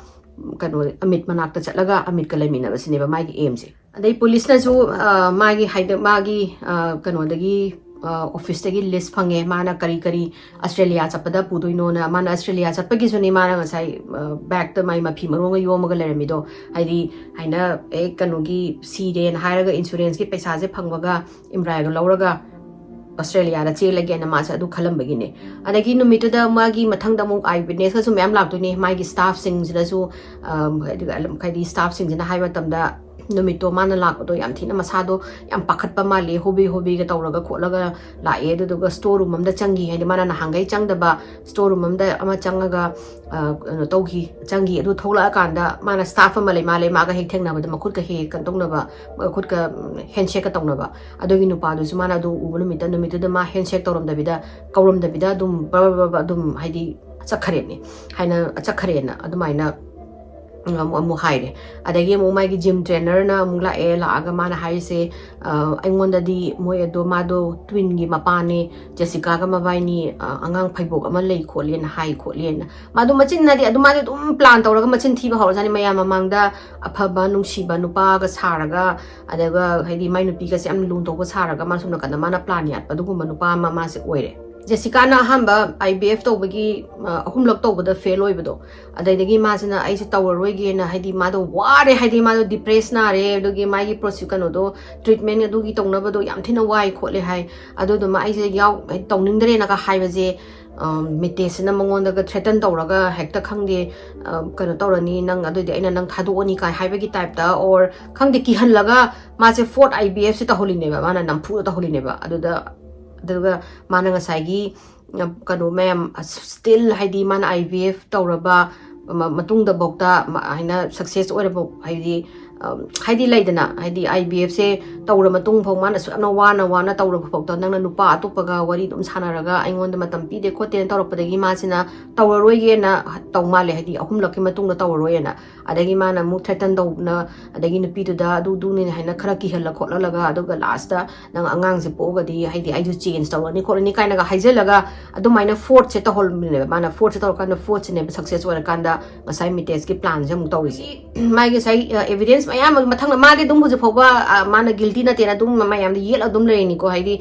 ꯀꯩꯅꯣ, ꯑꯃꯤꯠ ꯃꯅꯥꯛꯇ ꯆꯠꯂꯒ ꯑꯃꯤꯠꯀ ꯂꯩꯃꯤꯟꯅꯕꯁꯤꯅꯦꯕ ꯃꯥꯒꯤ aimꯁꯦ꯫ ꯑꯗꯩ policeꯅꯁꯨ, ꯑ, ꯃꯥꯒꯤ ꯍꯥꯏꯗ-, ꯃꯥꯒꯤ, ꯑ, ꯀꯩꯅꯣꯗꯒꯤ, ꯑꯣꯐꯤꯁꯇꯒꯤ ꯂꯤꯁ ꯐꯪꯉꯦ, ꯃꯥꯅ ꯀꯔꯤ ꯀꯔꯤ ꯑꯁꯇ꯭ꯔꯦꯂꯤꯌꯥ ꯆꯠꯄꯗ ꯄꯨꯗꯣꯏꯅꯣꯅ꯫ ꯃꯥꯅ ꯑꯁꯇ꯭ꯔꯦꯂꯤꯌꯥ ꯆꯠꯄꯒꯤꯁꯨꯅꯤ ꯃꯥꯅ ꯉꯁꯥꯏ ꯕꯦꯛꯇ ꯃꯥꯏ ꯃꯐꯤ ꯃꯔꯣꯟꯒ ꯌꯣꯝꯃꯒ ꯂꯩꯔꯝꯃꯤꯗꯣ꯫ ꯍꯥꯏꯗꯤ ꯍꯥꯏꯅ ꯑꯦ ꯀꯩꯅꯣꯒꯤ ꯁꯤꯔꯦꯅ ꯍꯥꯏꯔꯒ ꯏꯟꯁꯨꯔꯦꯟꯁꯀꯤ ꯄꯩꯁꯥꯁꯦ ꯐꯪꯕꯒ ꯏꯝꯔꯥꯏꯒ ꯂꯧꯔꯒ ꯑꯁꯇ꯭ꯔꯦꯂꯤꯌꯥꯗ ꯆꯦꯜꯂꯒꯦꯅ ꯃꯥꯁꯦ ꯑꯗꯨ ꯈꯜꯂꯝꯕꯒꯤꯅꯦ꯫ ꯑꯗꯒꯤ ꯅꯨꯃꯤꯠꯇꯨꯗ ꯃꯥꯒꯤ ꯃꯊꯪꯗ ꯑꯃꯨꯛ ꯑꯥꯏ ꯋꯤꯠꯅꯦꯁꯀꯁꯨ ꯃꯌꯥꯝ ꯂꯥꯛꯇꯣꯏꯅꯦ꯫ ꯃꯥꯒꯤ ꯁ꯭ꯇꯥꯐꯁꯤꯡꯁꯤꯅꯁꯨ ꯍꯥꯏꯗꯤ ꯁ꯭ꯇꯥꯐꯁꯤꯡꯁꯤꯅ ꯍꯥꯏꯕ ꯃꯇꯝꯗ ꯅꯨꯃꯤꯠꯇꯣ ꯃꯥꯅ ꯂꯥꯛꯄꯗꯣ ꯌꯥꯝ ꯊꯤꯅ ꯃꯁꯥꯗꯣ ꯌꯥꯝ ꯄꯥꯈꯠꯄ ꯃꯥꯜꯂꯤ, ꯍꯣꯕꯤ ꯍꯣꯕꯤꯒ ꯇꯧꯔꯒ ꯈꯣꯠꯂꯒ ꯂꯥꯛꯑꯦ꯫ ꯑꯗꯨꯗꯨꯒ ꯁ꯭ꯇꯣꯔ ꯔꯨꯝ ꯑꯃꯗ ꯆꯪꯈꯤ, ꯍꯥꯏꯗꯤ ꯃꯥꯅ ꯅꯍꯥꯟꯈꯩ ꯆꯪꯗꯕ ꯁ꯭ꯇꯣꯔ ꯔꯨꯝ ꯑꯃꯗ ꯑꯃ ꯆꯪꯉꯒ ꯀꯩꯅꯣ ꯇꯧꯈꯤ, ꯆꯪꯈꯤ꯫ ꯑꯗꯨ ꯊꯣꯛꯂꯛꯑꯀꯥꯟꯗ ꯃꯥꯅ ꯁ꯭ꯇꯥꯐ ꯑꯃ ꯂꯩ ꯃꯥꯜꯂꯦ, ꯃꯥꯒ ꯍꯦꯛ ꯊꯦꯡꯅꯕꯗ ꯃꯈꯨꯠꯀ ꯍꯦꯛ ꯍꯦꯛ ꯀꯩꯅꯣ ꯇꯧꯅꯕ, ꯃꯈꯨꯠꯀ ꯍꯦꯟꯁꯦꯛꯀ ꯇꯧꯅꯕ꯫ ꯑꯗꯨꯒꯤ ꯅꯨꯄꯥꯗꯨꯁꯨ ꯃꯥꯅ ꯑꯗꯨ ꯎꯕ ꯅꯨꯃꯤꯠꯇ, ꯅꯨꯃꯤꯠꯇꯨꯗ ꯃꯥ ꯍꯦꯟꯁꯦꯛ ꯇꯧꯔꯝꯗꯕꯤꯗ, ꯀꯧꯔꯝꯗꯕꯤꯗ ꯑꯗꯨꯝ ꯕꯔ ꯕꯔ ꯕꯔ ꯑꯗꯨꯝ ꯍꯥꯏꯗꯤ ꯆꯠꯈ꯭ꯔꯦꯅꯦ, ꯍꯥꯏꯅ ꯆꯠꯈ꯭ꯔꯦꯅ ꯑꯗꯨꯃꯥꯏꯅ ꯑꯃꯨꯛ ꯑꯃꯨꯛ ꯍꯥꯏꯔꯦ꯫ ꯑꯗꯒꯤ ꯑꯃꯨꯛ ꯃꯥꯒꯤ ꯖꯤꯝ ꯇ꯭ꯔꯦꯅꯔꯅ ꯑꯃꯨꯛ ꯂꯥꯛꯑꯦ, ꯂꯥꯛꯑꯒ ꯃꯥꯅ ꯍꯥꯏꯔꯤꯁꯦ, ꯑꯩꯉꯣꯟꯗꯗꯤ ꯃꯣꯏ ꯑꯗꯣ ꯃꯥꯗꯣ ꯇ꯭ꯋꯤꯟꯒꯤ ꯃꯄꯥꯅꯦ, ꯖꯦꯁꯤꯀꯥꯒ ꯃꯕꯥꯏꯅꯤ ꯑꯉꯥꯡ ꯐꯩꯕꯣꯛ ꯑꯃ ꯂꯩ ꯈꯣꯠꯂꯦꯅ ꯍꯥꯏ ꯈꯣꯠꯂꯦꯅ꯫ ꯃꯥꯗꯣ ꯃꯆꯤꯟ ꯍꯥꯏꯗꯤ ꯑꯗꯨ ꯃꯥꯗꯤ ꯑꯗꯨꯝ ꯄ꯭ꯂꯥꯟ ꯇꯧꯔꯒ ꯃꯆꯤꯟ ꯊꯤꯕ ꯍꯧꯔꯖꯥꯠꯅꯤ꯫ ꯃꯌꯥꯝ ꯃꯃꯥꯡꯗ ꯑꯐꯕ ꯅꯨꯡꯁꯤꯕ ꯅꯨꯄꯥꯒ ꯁꯥꯔꯒ, ꯑꯗꯨꯒ ꯍꯥꯏꯗꯤ ꯃꯥꯏ ꯅꯨꯄꯤꯒꯁꯦ ꯌꯥꯝ ꯂꯨꯅ ꯇꯧꯕ ꯁꯥꯔꯒ ꯃꯥ ꯁꯣꯝ ꯅꯥꯀꯟꯗ ꯃꯥꯅ ꯄ꯭ꯂꯥꯟ ꯌꯥꯠꯄ ꯑꯗꯨꯒꯨꯝꯕ ꯅꯨꯄꯥ ꯑꯃ ꯃꯥꯁꯦ ꯑꯣꯏꯔꯦ꯫ ꯖꯦꯁꯤꯀꯥꯅ ꯑꯍꯥꯟꯕ ꯑꯥꯏ ꯕꯤ ꯑꯦꯐ ꯇꯧꯕꯒꯤ ꯑꯍꯨꯝꯂꯛ ꯇꯧꯕꯗ ꯐꯦꯜ ꯑꯣꯏꯕꯗꯣ, ꯑꯗꯩꯗꯒꯤ ꯃꯥꯁꯤꯅ ꯑꯩꯁꯦ ꯇꯧꯔꯔꯣꯏꯒꯦꯅ, ꯍꯥꯏꯗꯤ ꯃꯥꯗꯣ ꯋꯥꯔꯦ, ꯍꯥꯏꯗꯤ ꯃꯥꯗꯣ ꯗꯤꯄ꯭ꯔꯦꯁ ꯅꯥꯔꯦ, ꯑꯗꯨꯒꯤ ꯃꯥꯒꯤ ꯄ꯭ꯔꯣꯁꯤ ꯀꯩꯅꯣꯗꯣ, ꯇ꯭ꯔꯤꯠꯃꯦꯟ ꯑꯗꯨꯒꯤ ꯇꯧꯅꯕꯗꯣ ꯌꯥꯝ ꯊꯤꯅ ꯋꯥꯏ ꯈꯣꯠꯂꯦ ꯍꯥꯏ꯫ ꯑꯗꯨꯗꯨꯃ ꯑꯩꯁꯦ ꯌꯥꯎ ꯇꯧꯅꯤꯡꯗ꯭ꯔꯦꯅꯒ ꯍꯥꯏꯕꯁꯦ, ꯃꯤꯇꯦꯁꯁꯤꯅ ꯃꯉꯣꯟꯗꯒ ꯊ꯭ꯔꯦꯇꯟ ꯇꯧꯔꯒ ꯍꯦꯛꯇ ꯈꯪꯗꯦ, ꯀꯩꯅꯣ ꯇꯧꯔꯅꯤ ꯅꯪ, ꯑꯗꯨꯗꯤ ꯑꯩꯅ ꯅꯪ ꯊꯥꯗꯣꯛꯑꯅꯤ ꯀꯥꯏ ꯍꯥꯏꯕꯒꯤ ꯇꯥꯏꯞꯇ, ꯑꯣꯔ ꯈꯪꯗꯦ, ꯀꯤꯍꯜꯂꯒ ꯃꯥꯁꯦ ꯐꯣꯔꯠ ꯑꯥꯏ ꯕꯤ ꯑꯦꯐꯁꯦ ꯇꯧꯍꯜꯂꯤꯅꯦꯕ, ꯃꯥꯅ ꯅꯝꯐꯨꯗ ꯇꯧꯍꯜꯂꯤꯅꯦꯕ꯫ ꯑꯗꯨꯗ ꯑꯗꯨꯒ ꯃꯥꯅ ꯉꯁꯥꯏꯒꯤ ꯀꯩꯅꯣ ꯃꯌꯥꯝ ꯁ꯭ꯇꯤꯜ ꯍꯥꯏꯗꯤ ꯃꯥꯅ ꯑꯥꯏ ꯕꯤ ꯑꯦꯐ ꯇꯧꯔꯕ ꯃꯇꯨꯡꯗꯐꯥꯎꯗ ꯍꯥꯏꯅ ꯁꯛꯁꯦꯁ ꯑꯣꯏꯔꯕ, ꯍꯥꯏꯗꯤ ꯍꯥꯏꯗꯤ ꯂꯩꯗꯅ, ꯍꯥꯏꯗꯤ ꯑꯥꯏ ꯕꯤ ꯑꯦꯐꯁꯦ ꯇꯧꯔ ꯃꯇꯨꯡ ꯐꯥꯎ ꯃꯥꯅ ꯑꯁꯨꯛ ꯌꯥꯝꯅ ꯋꯥꯅ ꯋꯥꯅ ꯇꯧꯔꯕ ꯐꯥꯎꯗ ꯅꯪꯅ ꯅꯨꯄꯥ ꯑꯇꯣꯞꯄꯒ ꯋꯥꯔꯤ ꯑꯗꯨꯝ ꯁꯥꯟꯅꯔꯒ ꯑꯩꯉꯣꯟꯗ ꯃꯇꯝ ꯄꯤꯗꯦ ꯈꯣꯠꯇꯦꯅ ꯇꯧꯔꯛꯄꯗꯒꯤ ꯃꯥꯁꯤꯅ ꯇꯧꯔꯔꯣꯏꯒꯦꯅ ꯇꯧ ꯃꯥꯜꯂꯦ, ꯍꯥꯏꯗꯤ ꯑꯍꯨꯝꯂꯛꯀꯤ ꯃꯇꯨꯡꯗ ꯇꯧꯔꯔꯣꯏꯅ꯫ ꯑꯗꯒꯤ ꯃꯥꯅ ꯑꯃꯨꯛ ꯊ꯭ꯔꯦꯇꯟ ꯇꯧꯗꯅ, ꯑꯗꯒꯤ ꯅꯨꯄꯤꯗꯨꯗ ꯑꯗꯨ ꯗꯨꯅꯤ ꯍꯥꯏꯅ ꯈꯔ ꯀꯤꯍꯜꯂ ꯈꯣꯠꯍꯜꯂꯒ, ꯑꯗꯨꯒ ꯂꯥꯁꯇ ꯅꯪ ꯑꯉꯥꯡꯁꯦ ꯄꯣꯛꯑꯒꯗꯤ ꯍꯥꯏꯗꯤ ꯑꯩꯁꯨ ꯆꯦꯟꯖ ꯇꯧꯔꯅꯤ ꯈꯣꯠꯂꯅꯤ ꯀꯥꯏꯅꯒ ꯍꯥꯏꯖꯜꯂꯒ ꯑꯗꯨꯃꯥꯏꯅ ꯐꯣꯔꯠꯁꯦ ꯇꯧꯍꯜꯂꯝꯃꯤꯅꯦꯕ꯫ ꯃꯥꯅ ꯐꯣꯔꯠꯁꯦ ꯇꯧꯔꯀꯥꯟꯗ ꯐꯣꯔꯠꯁꯤꯅꯦꯕ ꯁꯛꯁꯦꯁ ꯑꯣꯏꯔꯀꯥꯟꯗ ꯉꯁꯥꯏ ꯃꯤꯇꯦꯁꯀꯤ ꯄ꯭ꯂꯥꯟꯁꯦ ꯑꯃꯨꯛ ꯇꯧꯔꯤꯁꯦ꯫ ꯃꯥꯒꯤ ꯉꯁꯥꯏ ꯑꯦꯚꯤꯗꯦꯟꯁ ꯃꯌꯥꯝ ꯑꯃ ꯃꯊꯪꯗ ꯃꯥꯗꯤ ꯑꯗꯨꯝ ꯍꯧꯖꯤꯛ ꯐꯥꯎꯕ ꯃꯥꯅ ꯒꯤꯜꯇꯤ ꯅꯠꯇꯦꯅ ꯑꯗꯨꯝ ꯃꯌꯥꯝꯗ ꯌꯦꯠꯂ ꯑꯗꯨꯝ ꯂꯩꯔꯤꯅꯤꯀꯣ꯫ ꯍꯥꯏꯗꯤ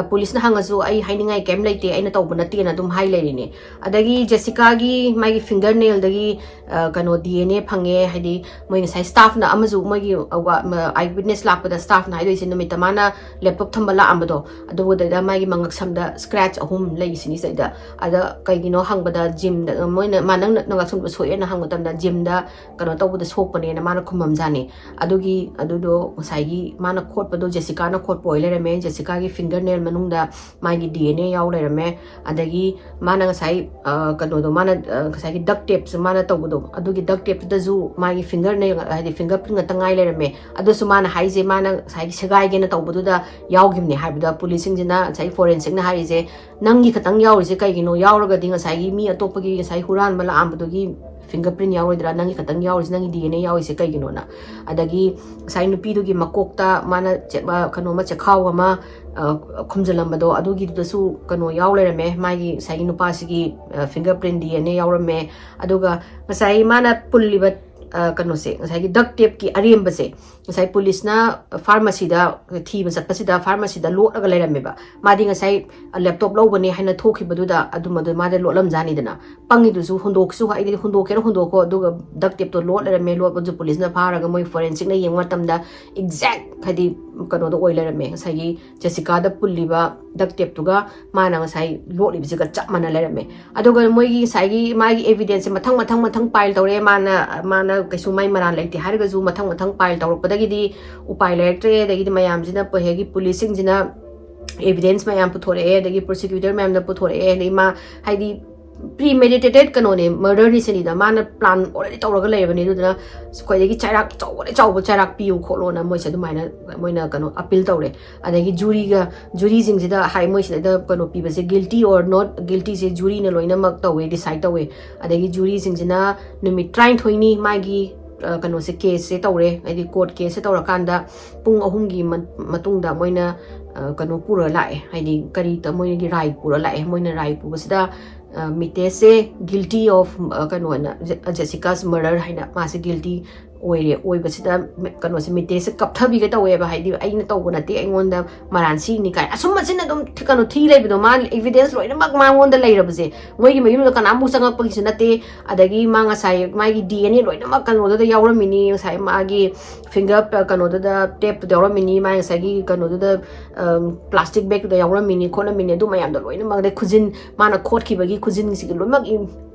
ꯄꯨꯂꯤꯁꯅ ꯍꯪꯉꯁꯨ ꯑꯩ ꯍꯥꯏꯅꯤꯡꯉꯥꯏ ꯀꯩꯝ ꯂꯩꯇꯦ, ꯑꯩꯅ ꯇꯧꯕ ꯅꯠꯇꯦꯅ ꯑꯗꯨꯝ ꯍꯥꯏ ꯂꯩꯔꯤꯅꯦ꯫ ꯑꯗꯒꯤ ꯖꯦꯁꯤꯀꯥꯒꯤ ꯃꯥꯒꯤ ꯐꯤꯡꯒꯔ ꯅꯦꯜꯗꯒꯤ ꯀꯩꯅꯣ ꯗꯤ ꯑꯦꯟ ꯑꯦ ꯐꯪꯉꯦ, ꯍꯥꯏꯗꯤ ꯃꯣꯏ ꯉꯁꯥꯏ ꯁ꯭ꯇꯥꯐꯅ ꯑꯃꯁꯨ, ꯃꯣꯏꯒꯤ ꯑꯥꯏ ꯋꯤꯠꯅꯦꯁ ꯂꯥꯛꯄꯗ ꯁ꯭ꯇꯥꯐꯅ ꯍꯥꯏꯗꯣꯏꯁꯦ, ꯅꯨꯃꯤꯠꯇ ꯃꯥꯅ ꯂꯦꯞꯇꯣꯞ ꯊꯝꯕ ꯂꯥꯛꯑꯝꯕꯗꯣ ꯑꯗꯨꯗꯩꯗ ꯃꯥꯒꯤ ꯃꯉꯛꯁꯝꯗ ꯁ꯭ꯀ꯭ꯔꯦꯆ ꯑꯍꯨꯝ ꯂꯩꯁꯤꯅꯤ ꯁꯤꯗꯩꯗ꯫ ꯑꯗ ꯀꯩꯒꯤꯅꯣ ꯍꯪꯕꯗ ꯖꯤꯝꯗ, ꯃꯣꯏꯅ ꯃꯥ ꯅꯪ ꯃꯉꯛꯁꯝꯗ ꯁꯣꯛꯑꯦꯅ ꯍꯪꯕ ꯃꯇꯝꯗ ꯖꯤꯝꯗ ꯀꯩꯅꯣ ꯇꯧꯕꯗ ꯁꯣꯛꯄꯅꯦꯅ ꯃꯥꯅ ꯈꯨꯝꯃꯝꯖꯥꯠꯅꯤ꯫ ꯑꯗꯨꯒꯤ ꯑꯗꯨꯗꯣ ꯉꯁꯥꯏꯒꯤ ꯃꯥꯅ ꯈꯣꯠꯄꯗꯣ ꯖꯦꯁꯤꯀꯥꯅ ꯈꯣꯠꯄ ꯑꯣꯏ ꯂꯩꯔꯝꯃꯦ꯫ ꯖꯦꯁꯤꯀꯥꯒꯤ ꯐꯤꯡꯒꯔ ꯅꯦꯜ ꯃꯅꯨꯡꯗ ꯃꯥꯒꯤ ꯗꯤ ꯑꯦꯟ ꯑꯦ ꯌꯥꯎ ꯂꯩꯔꯝꯃꯦ꯫ ꯑꯗꯒꯤ ꯃꯥꯅ ꯉꯁꯥꯏ ꯀꯩꯅꯣꯗꯣ, ꯃꯥꯅ ꯉꯁꯥꯏꯒꯤ ꯗꯛ ꯇꯦꯞꯁꯨ ꯃꯥꯅ ꯇꯧꯕꯗꯣ, ꯑꯗꯨꯒꯤ ꯗꯛ ꯇꯦꯞꯇꯨꯗꯁꯨ ꯃꯥꯒꯤ ꯐꯤꯡꯒꯔ ꯅꯦꯜ, ꯍꯥꯏꯗꯤ ꯐꯤꯡꯒꯔ ꯄ꯭ꯔꯤꯟ ꯉꯥꯛꯇ ꯉꯥꯏ ꯂꯩꯔꯝꯃꯦ꯫ ꯑꯗꯨꯁꯨ ꯃꯥꯅ ꯍꯥꯏꯁꯦ, ꯃꯥꯅ ꯉꯁꯥꯏꯒꯤ ꯁꯦꯒꯥꯏꯒꯦꯅ ꯇꯧꯕꯗꯨꯗ ꯌꯥꯎꯈꯤꯕꯅꯦ ꯍꯥꯏꯕꯗ ꯄꯨꯂꯤꯁꯁꯤꯡꯁꯤꯅ, ꯉꯁꯥꯏ ꯐꯣꯔꯦꯟꯁꯤꯛꯅ ꯍꯥꯏꯔꯤꯁꯦ, ꯅꯪꯒꯤ ꯈꯛꯇꯪ ꯌꯥꯎꯔꯤꯁꯦ ꯀꯩꯒꯤꯅꯣ? ꯌꯥꯎꯔꯒꯗꯤ ꯉꯁꯥꯏꯒꯤ ꯃꯤ ꯑꯇꯣꯞꯄꯒꯤ ꯉꯁꯥꯏ ꯍꯨꯔꯥꯟꯕ ꯂꯥꯛꯑꯝꯕꯗꯨꯒꯤ ꯐꯤꯡꯒꯔ ꯄ꯭ꯔꯤꯟ ꯌꯥꯎꯔꯣꯏꯗ꯭ꯔꯥ? ꯅꯪꯒꯤ ꯈꯛꯇꯪ ꯌꯥꯎꯔꯤꯁꯦ, ꯅꯪꯒꯤ ꯗꯤ ꯑꯦꯟ ꯑꯦ ꯌꯥꯎꯔꯤꯁꯦ ꯀꯩꯒꯤꯅꯣꯅ꯫ ꯑꯗꯒꯤ ꯉꯁꯥꯏ ꯅꯨꯄꯤꯗꯨꯒꯤ ꯃꯀꯣꯛꯇ ꯃꯥꯅ ꯀꯩꯅꯣꯝꯃ, ꯆꯦꯈꯥꯎ ꯑꯃ ꯈꯨꯝꯖꯤꯜꯂꯝꯕꯗꯣ, ꯑꯗꯨꯒꯤꯗꯨꯗꯁꯨ ꯀꯩꯅꯣ ꯌꯥꯎ ꯂꯩꯔꯝꯃꯦ, ꯃꯥꯒꯤ ꯉꯁꯥꯏꯒꯤ ꯅꯨꯄꯥꯁꯤꯒꯤ fingerprint D N A ꯌꯥꯎꯔꯝꯃꯦ꯫ ꯑꯗꯨꯒ ꯉꯁꯥꯏ ꯃꯥꯅ ꯄꯨꯜꯂꯤꯕ ꯀꯩꯅꯣꯁꯦ, ꯉꯁꯥꯏꯒꯤ ꯗꯛ ꯇꯦꯞꯀꯤ ꯑꯔꯦꯝꯕꯁꯦ ꯉꯁꯥꯏ ꯄꯨꯂꯤꯁꯅ ꯐꯥꯔꯃꯥꯁꯤꯗ ꯊꯤꯕ ꯆꯠꯄꯁꯤꯗ ꯐꯥꯔꯃꯥꯁꯤꯗ ꯂꯣꯠꯂꯒ ꯂꯩꯔꯝꯃꯦꯕ꯫ ꯃꯥꯗꯤ ꯉꯁꯥꯏ ꯂꯦꯞꯇꯣꯞ ꯂꯧꯕꯅꯦ ꯍꯥꯏꯅ ꯊꯣꯛꯈꯤꯕꯗꯨꯗ ꯑꯗꯨꯝꯕꯗꯨ ꯃꯥꯗꯤ ꯂꯣꯠꯂꯝꯖꯥꯅꯤꯗꯅ꯫ ꯄꯪꯉꯤꯗꯨꯁꯨ ꯍꯨꯟꯗꯣꯛꯁꯨ, ꯑꯩꯗꯤ ꯍꯨꯟꯗꯣꯛꯀꯦꯔꯥ ꯍꯨꯟꯗꯣꯛꯀꯣ, ꯑꯗꯨꯒ ꯗꯛ ꯇꯦꯞꯇꯣ ꯂꯣꯠ ꯂꯩꯔꯝꯃꯦ꯫ ꯂꯣꯠꯄꯁꯨ ꯄꯨꯂꯤꯁꯅ ꯐꯥꯔꯒ ꯃꯣꯏ ꯐꯣꯔꯦꯟꯁꯤꯛꯅ ꯌꯦꯡꯕ ꯃꯇꯝꯗ ꯑꯦꯛꯖꯦꯛ ꯍꯥꯏꯗꯤ ꯀꯩꯅꯣꯗꯣ ꯑꯣꯏ ꯂꯩꯔꯝꯃꯦ, ꯉꯁꯥꯏꯒꯤ ꯖꯦꯁꯤꯀꯥꯗ ꯄꯨꯜꯂꯤꯕ ꯗꯛ ꯇꯦꯞꯇꯨꯒ ꯃꯥꯅ ꯉꯁꯥꯏ ꯂꯣꯠꯂꯤꯕꯁꯤꯒ ꯆꯞ ꯃꯥꯟꯅ ꯂꯩꯔꯝꯃꯦ꯫ ꯑꯗꯨꯒ ꯃꯣꯏꯒꯤ ꯉꯁꯥꯏꯒꯤ ꯃꯥꯒꯤ ꯑꯦꯚꯤꯗꯦꯟꯁꯁꯦ ꯃꯊꯪ ꯃꯊꯪ ꯃꯊꯪ ꯄꯥꯏꯜ ꯇꯧꯔꯦ꯫ ꯃꯥꯅ ꯃꯥꯅ ꯀꯩꯁꯨ ꯃꯥꯏ ꯃꯔꯥꯜ ꯂꯩꯇꯦ ꯍꯥꯏꯔꯒꯁꯨ ꯃꯊꯪ ꯃꯊꯪ ꯄꯥꯏꯜ ꯇꯧꯔꯛꯄꯗꯒꯤꯗꯤ ꯎꯄꯥꯏ ꯂꯩꯔꯛꯇ꯭ꯔꯦ꯫ ꯑꯗꯒꯤꯗꯤ ꯃꯌꯥꯝꯁꯤꯅ ꯄꯨꯍꯦꯒꯤ ꯄꯨꯂꯤꯁꯁꯤꯡꯁꯤꯅ ꯑꯦꯚꯤꯗꯦꯟꯁ ꯃꯌꯥꯝ ꯄꯨꯊꯣꯔꯛꯑꯦ, ꯑꯗꯒꯤ ꯄ꯭ꯔꯣꯁꯤꯀ꯭ꯌꯨꯇꯔ ꯃꯌꯥꯝꯅ ꯄꯨꯊꯣꯔꯛꯑꯦ, ꯑꯗꯒꯤ ꯃꯥ ꯍꯥꯏꯗꯤ ꯄ꯭ꯔꯤ ꯃꯦꯗꯤꯇꯦꯇꯦꯠ ꯀꯩꯅꯣꯅꯦ, ꯃꯔꯗꯔꯅꯤ ꯁꯤꯅꯤꯗ꯫ ꯃꯥꯅ ꯄ꯭ꯂꯥꯟ ꯑꯣꯜꯔꯦꯗꯤ ꯇꯧꯔꯒ ꯂꯩꯔꯕꯅꯤ꯫ ꯑꯗꯨꯗꯨꯅ ꯈ꯭ꯋꯥꯏꯗꯒꯤ ꯆꯩꯔꯥꯛ ꯑꯆꯧꯕꯗ ꯆꯥꯎꯕ ꯆꯩꯔꯥꯛ ꯄꯤꯌꯨ ꯈꯣꯠꯂꯣꯅ ꯃꯣꯏꯁꯦ ꯑꯗꯨꯃꯥꯏꯅ ꯃꯣꯏꯅ ꯀꯩꯅꯣ ꯑꯄꯤꯜ ꯇꯧꯔꯦ꯫ ꯑꯗꯒꯤ ꯖꯨꯔꯤꯒ ꯖꯨꯔꯤꯁꯤꯡꯁꯤꯗ ꯍꯥꯏ, ꯃꯣꯏꯁꯤꯗ ꯀꯩꯅꯣ ꯄꯤꯕꯁꯦ, ꯒꯤꯜꯇꯤ ꯑꯣꯔ ꯅꯣꯠ ꯒꯤꯜꯇꯤꯁꯦ ꯖꯨꯔꯤꯅ ꯂꯣꯏꯅꯃꯛ ꯇꯧꯋꯦ, ꯗꯤꯁꯥꯏꯠ ꯇꯧꯋꯦ꯫ ꯑꯗꯒꯤ ꯖꯨꯔꯤꯁꯤꯡꯁꯤꯅ ꯅꯨꯃꯤꯠ ꯇꯔꯥꯅꯤꯊꯣꯏꯅꯤ ꯃꯥꯒꯤ ꯀꯩꯅꯣꯁꯦ, ꯀꯦꯁꯁꯦ ꯇꯧꯔꯦ, ꯍꯥꯏꯗꯤ ꯀꯣꯔꯠ ꯀꯦꯁꯁꯦ ꯇꯧꯔꯀꯥꯟꯗ ꯄꯨꯡ ꯑꯍꯨꯝꯒꯤ ꯃꯇꯨꯡꯗ ꯃꯣꯏꯅ ꯀꯩꯅꯣ ꯄꯨꯔ ꯂꯥꯛꯑꯦ, ꯍꯥꯏꯗꯤ ꯀꯔꯤ ꯃꯣꯏꯒꯤ ꯔꯥꯏ ꯄꯨꯔ ꯂꯥꯛꯑꯦ꯫ ꯃꯣꯏꯅ ꯔꯥꯏ ꯄꯨꯕꯁꯤꯗ ꯃꯤꯇꯦꯁꯁꯦ ꯒꯤꯜꯇꯤ ꯑꯣꯐ ꯀꯩꯅꯣ ꯑꯣꯏꯅ, ꯖꯦꯁꯤꯀꯥꯁ ꯃꯔꯗꯔ ꯍꯥꯏꯅ ꯃꯥꯁꯦ ꯒꯤꯜꯇꯤ ꯑꯣꯏꯔꯦ꯫ ꯑꯣꯏꯕꯁꯤꯗ ꯀꯩꯅꯣꯁꯦ, ꯃꯤꯇꯦꯁꯁꯦ ꯀꯞꯊꯕꯤꯒꯦ ꯇꯧꯋꯦꯕ, ꯍꯥꯏꯗꯤ ꯑꯩꯅ ꯇꯧꯕ ꯅꯠꯇꯦ, ꯑꯩꯉꯣꯟꯗ ꯃꯔꯥꯟ ꯁꯤꯅꯤ ꯀꯥꯏ ꯑꯁꯨꯝꯕꯁꯤꯅ ꯑꯗꯨꯝ ꯊꯤ-, ꯀꯩꯅꯣ ꯊꯤ ꯂꯩꯕꯗꯣ, ꯃꯥ ꯏꯕꯤꯗꯦꯟꯁ ꯂꯣꯏꯅꯃꯛ ꯃꯉꯣꯟꯗ ꯂꯩꯔꯕꯁꯦ꯫ ꯃꯣꯏꯒꯤ ꯃꯌꯨꯝꯗ ꯀꯅꯥꯝꯐꯥꯎ ꯆꯪꯉꯛꯄꯒꯤꯁꯨ ꯅꯠꯇꯦ꯫ ꯑꯗꯒꯤ ꯃꯥ ꯉꯁꯥꯏ ꯃꯥꯒꯤ ꯗꯤ ꯑꯦꯟ ꯑꯦ ꯂꯣꯏꯅꯃꯛ ꯀꯩꯅꯣꯗꯨꯗ ꯌꯥꯎꯔꯝꯃꯤꯅꯤ, ꯉꯁꯥꯏ ꯃꯥꯒꯤ ꯐꯤꯡꯒꯔ ꯀꯩꯅꯣꯗꯨꯗ, ꯇꯦꯞꯇꯨꯗ ꯌꯥꯎꯔꯝꯃꯤꯅꯤ, ꯃꯥ ꯉꯁꯥꯏꯒꯤ ꯀꯩꯅꯣꯗꯨꯗ, ꯄ꯭ꯂꯥꯁꯇꯤꯛ ꯕꯦꯒꯇꯨꯗ ꯌꯥꯎꯔꯝꯃꯤꯅꯤ ꯈꯣꯠꯂꯝꯃꯤꯅꯤ, ꯑꯗꯨ ꯃꯌꯥꯝꯗꯣ ꯂꯣꯏꯅꯃꯛ, ꯑꯗꯩ ꯈꯨꯖꯤꯟ, ꯃꯥꯅ ꯈꯣꯠꯈꯤꯕꯒꯤ ꯈꯨꯖꯤꯟꯁꯤꯒꯤ ꯂꯣꯏꯅꯃꯛ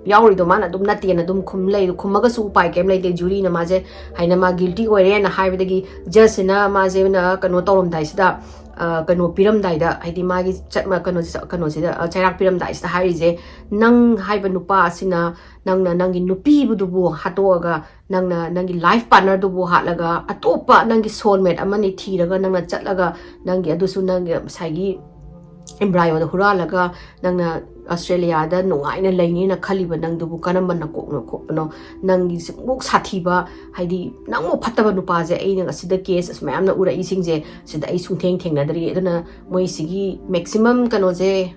ꯌꯥꯎꯔꯤꯗꯣ ꯃꯥꯅ ꯑꯗꯨꯝ ꯅꯠꯇꯦꯅ ꯑꯗꯨꯝ ꯈꯨꯝ ꯂꯩ꯫ ꯈꯨꯝꯃꯒꯁꯨ ꯎꯄꯥꯏ ꯀꯩꯝ ꯂꯩꯇꯦ꯫ ꯖꯨꯔꯤꯅ ꯃꯥꯁꯦ ꯍꯥꯏꯅ ꯃꯥ ꯒꯤꯜꯇꯤ ꯑꯣꯏꯔꯦꯅ ꯍꯥꯏꯕꯗꯒꯤ ꯖꯁꯁꯤꯅ ꯃꯥꯁꯦꯅ ꯀꯩꯅꯣ ꯇꯧꯔꯝꯗꯥꯏꯁꯤꯗ, ꯑ, ꯀꯩꯅꯣ ꯄꯤꯔꯝꯗꯥꯏꯗ, ꯍꯥꯏꯗꯤ ꯃꯥꯒꯤ ꯆꯠ-, ꯀꯩꯅꯣꯁꯤꯗ, ꯀꯩꯅꯣꯁꯤꯗ, ꯑ, ꯆꯩꯔꯥꯛ ꯄꯤꯔꯝꯗꯥꯏꯁꯤꯗ ꯍꯥꯏꯔꯤꯁꯦ, "ꯅꯪ ꯍꯥꯏꯕ ꯅꯨꯄꯥ ꯑꯁꯤꯅ ꯅꯪꯅ ꯅꯪꯒꯤ ꯅꯨꯄꯤꯕꯨꯗꯨꯕꯨ ꯍꯥꯠꯇꯣꯛꯑꯒ, ꯅꯪꯅ ꯅꯪꯒꯤ ꯂꯥꯏꯐ ꯄꯥꯔꯠꯅꯔꯗꯨꯕꯨ ꯍꯥꯠꯂꯒ, ꯑꯇꯣꯞꯄ ꯅꯪꯒꯤ ꯁꯣꯜꯃꯦꯠ ꯑꯃꯅꯤ ꯊꯤꯔꯒ ꯅꯪꯅ ꯆꯠꯂꯒ, ꯅꯪꯒꯤ ꯑꯗꯨꯁꯨ ꯅꯪꯒꯤ ꯉꯁꯥꯏꯒꯤ ꯏꯝꯕ꯭ꯔꯥꯏꯌꯣꯗ ꯍꯨꯔꯥꯜꯂꯒ ꯅꯪꯅ ꯑꯁꯇ꯭ꯔꯦꯂꯤꯌꯥꯗ ꯅꯨꯡꯉꯥꯏꯅ ꯂꯩꯅꯤꯅ ꯈꯜꯂꯤꯕ ꯅꯪꯗꯨꯕꯨ ꯀꯔꯝꯕ ꯅꯀꯣꯛꯅꯣ ꯈꯣꯠꯄꯅꯣ? ꯅꯪꯒꯤ ꯁꯤꯃꯨꯛ ꯁꯥꯊꯤꯕ, ꯍꯥꯏꯗꯤ ꯅꯪꯃꯨꯛ ꯐꯠꯇꯕ ꯅꯨꯄꯥꯁꯦ ꯑꯩꯅ ꯉꯁꯤꯗ ꯀꯦꯁ ꯑꯁꯨꯃꯥꯏꯅ ꯎꯔꯛꯏꯁꯤꯡꯁꯦ ꯁꯤꯗ ꯑꯩ ꯁꯨꯡꯊꯦꯡ ꯊꯦꯡꯅꯗ꯭ꯔꯤ꯫ ꯑꯗꯨꯅ ꯃꯣꯏ ꯁꯤꯒꯤ ꯃꯦꯛꯁꯤꯃꯝ ꯀꯩꯅꯣꯁꯦ,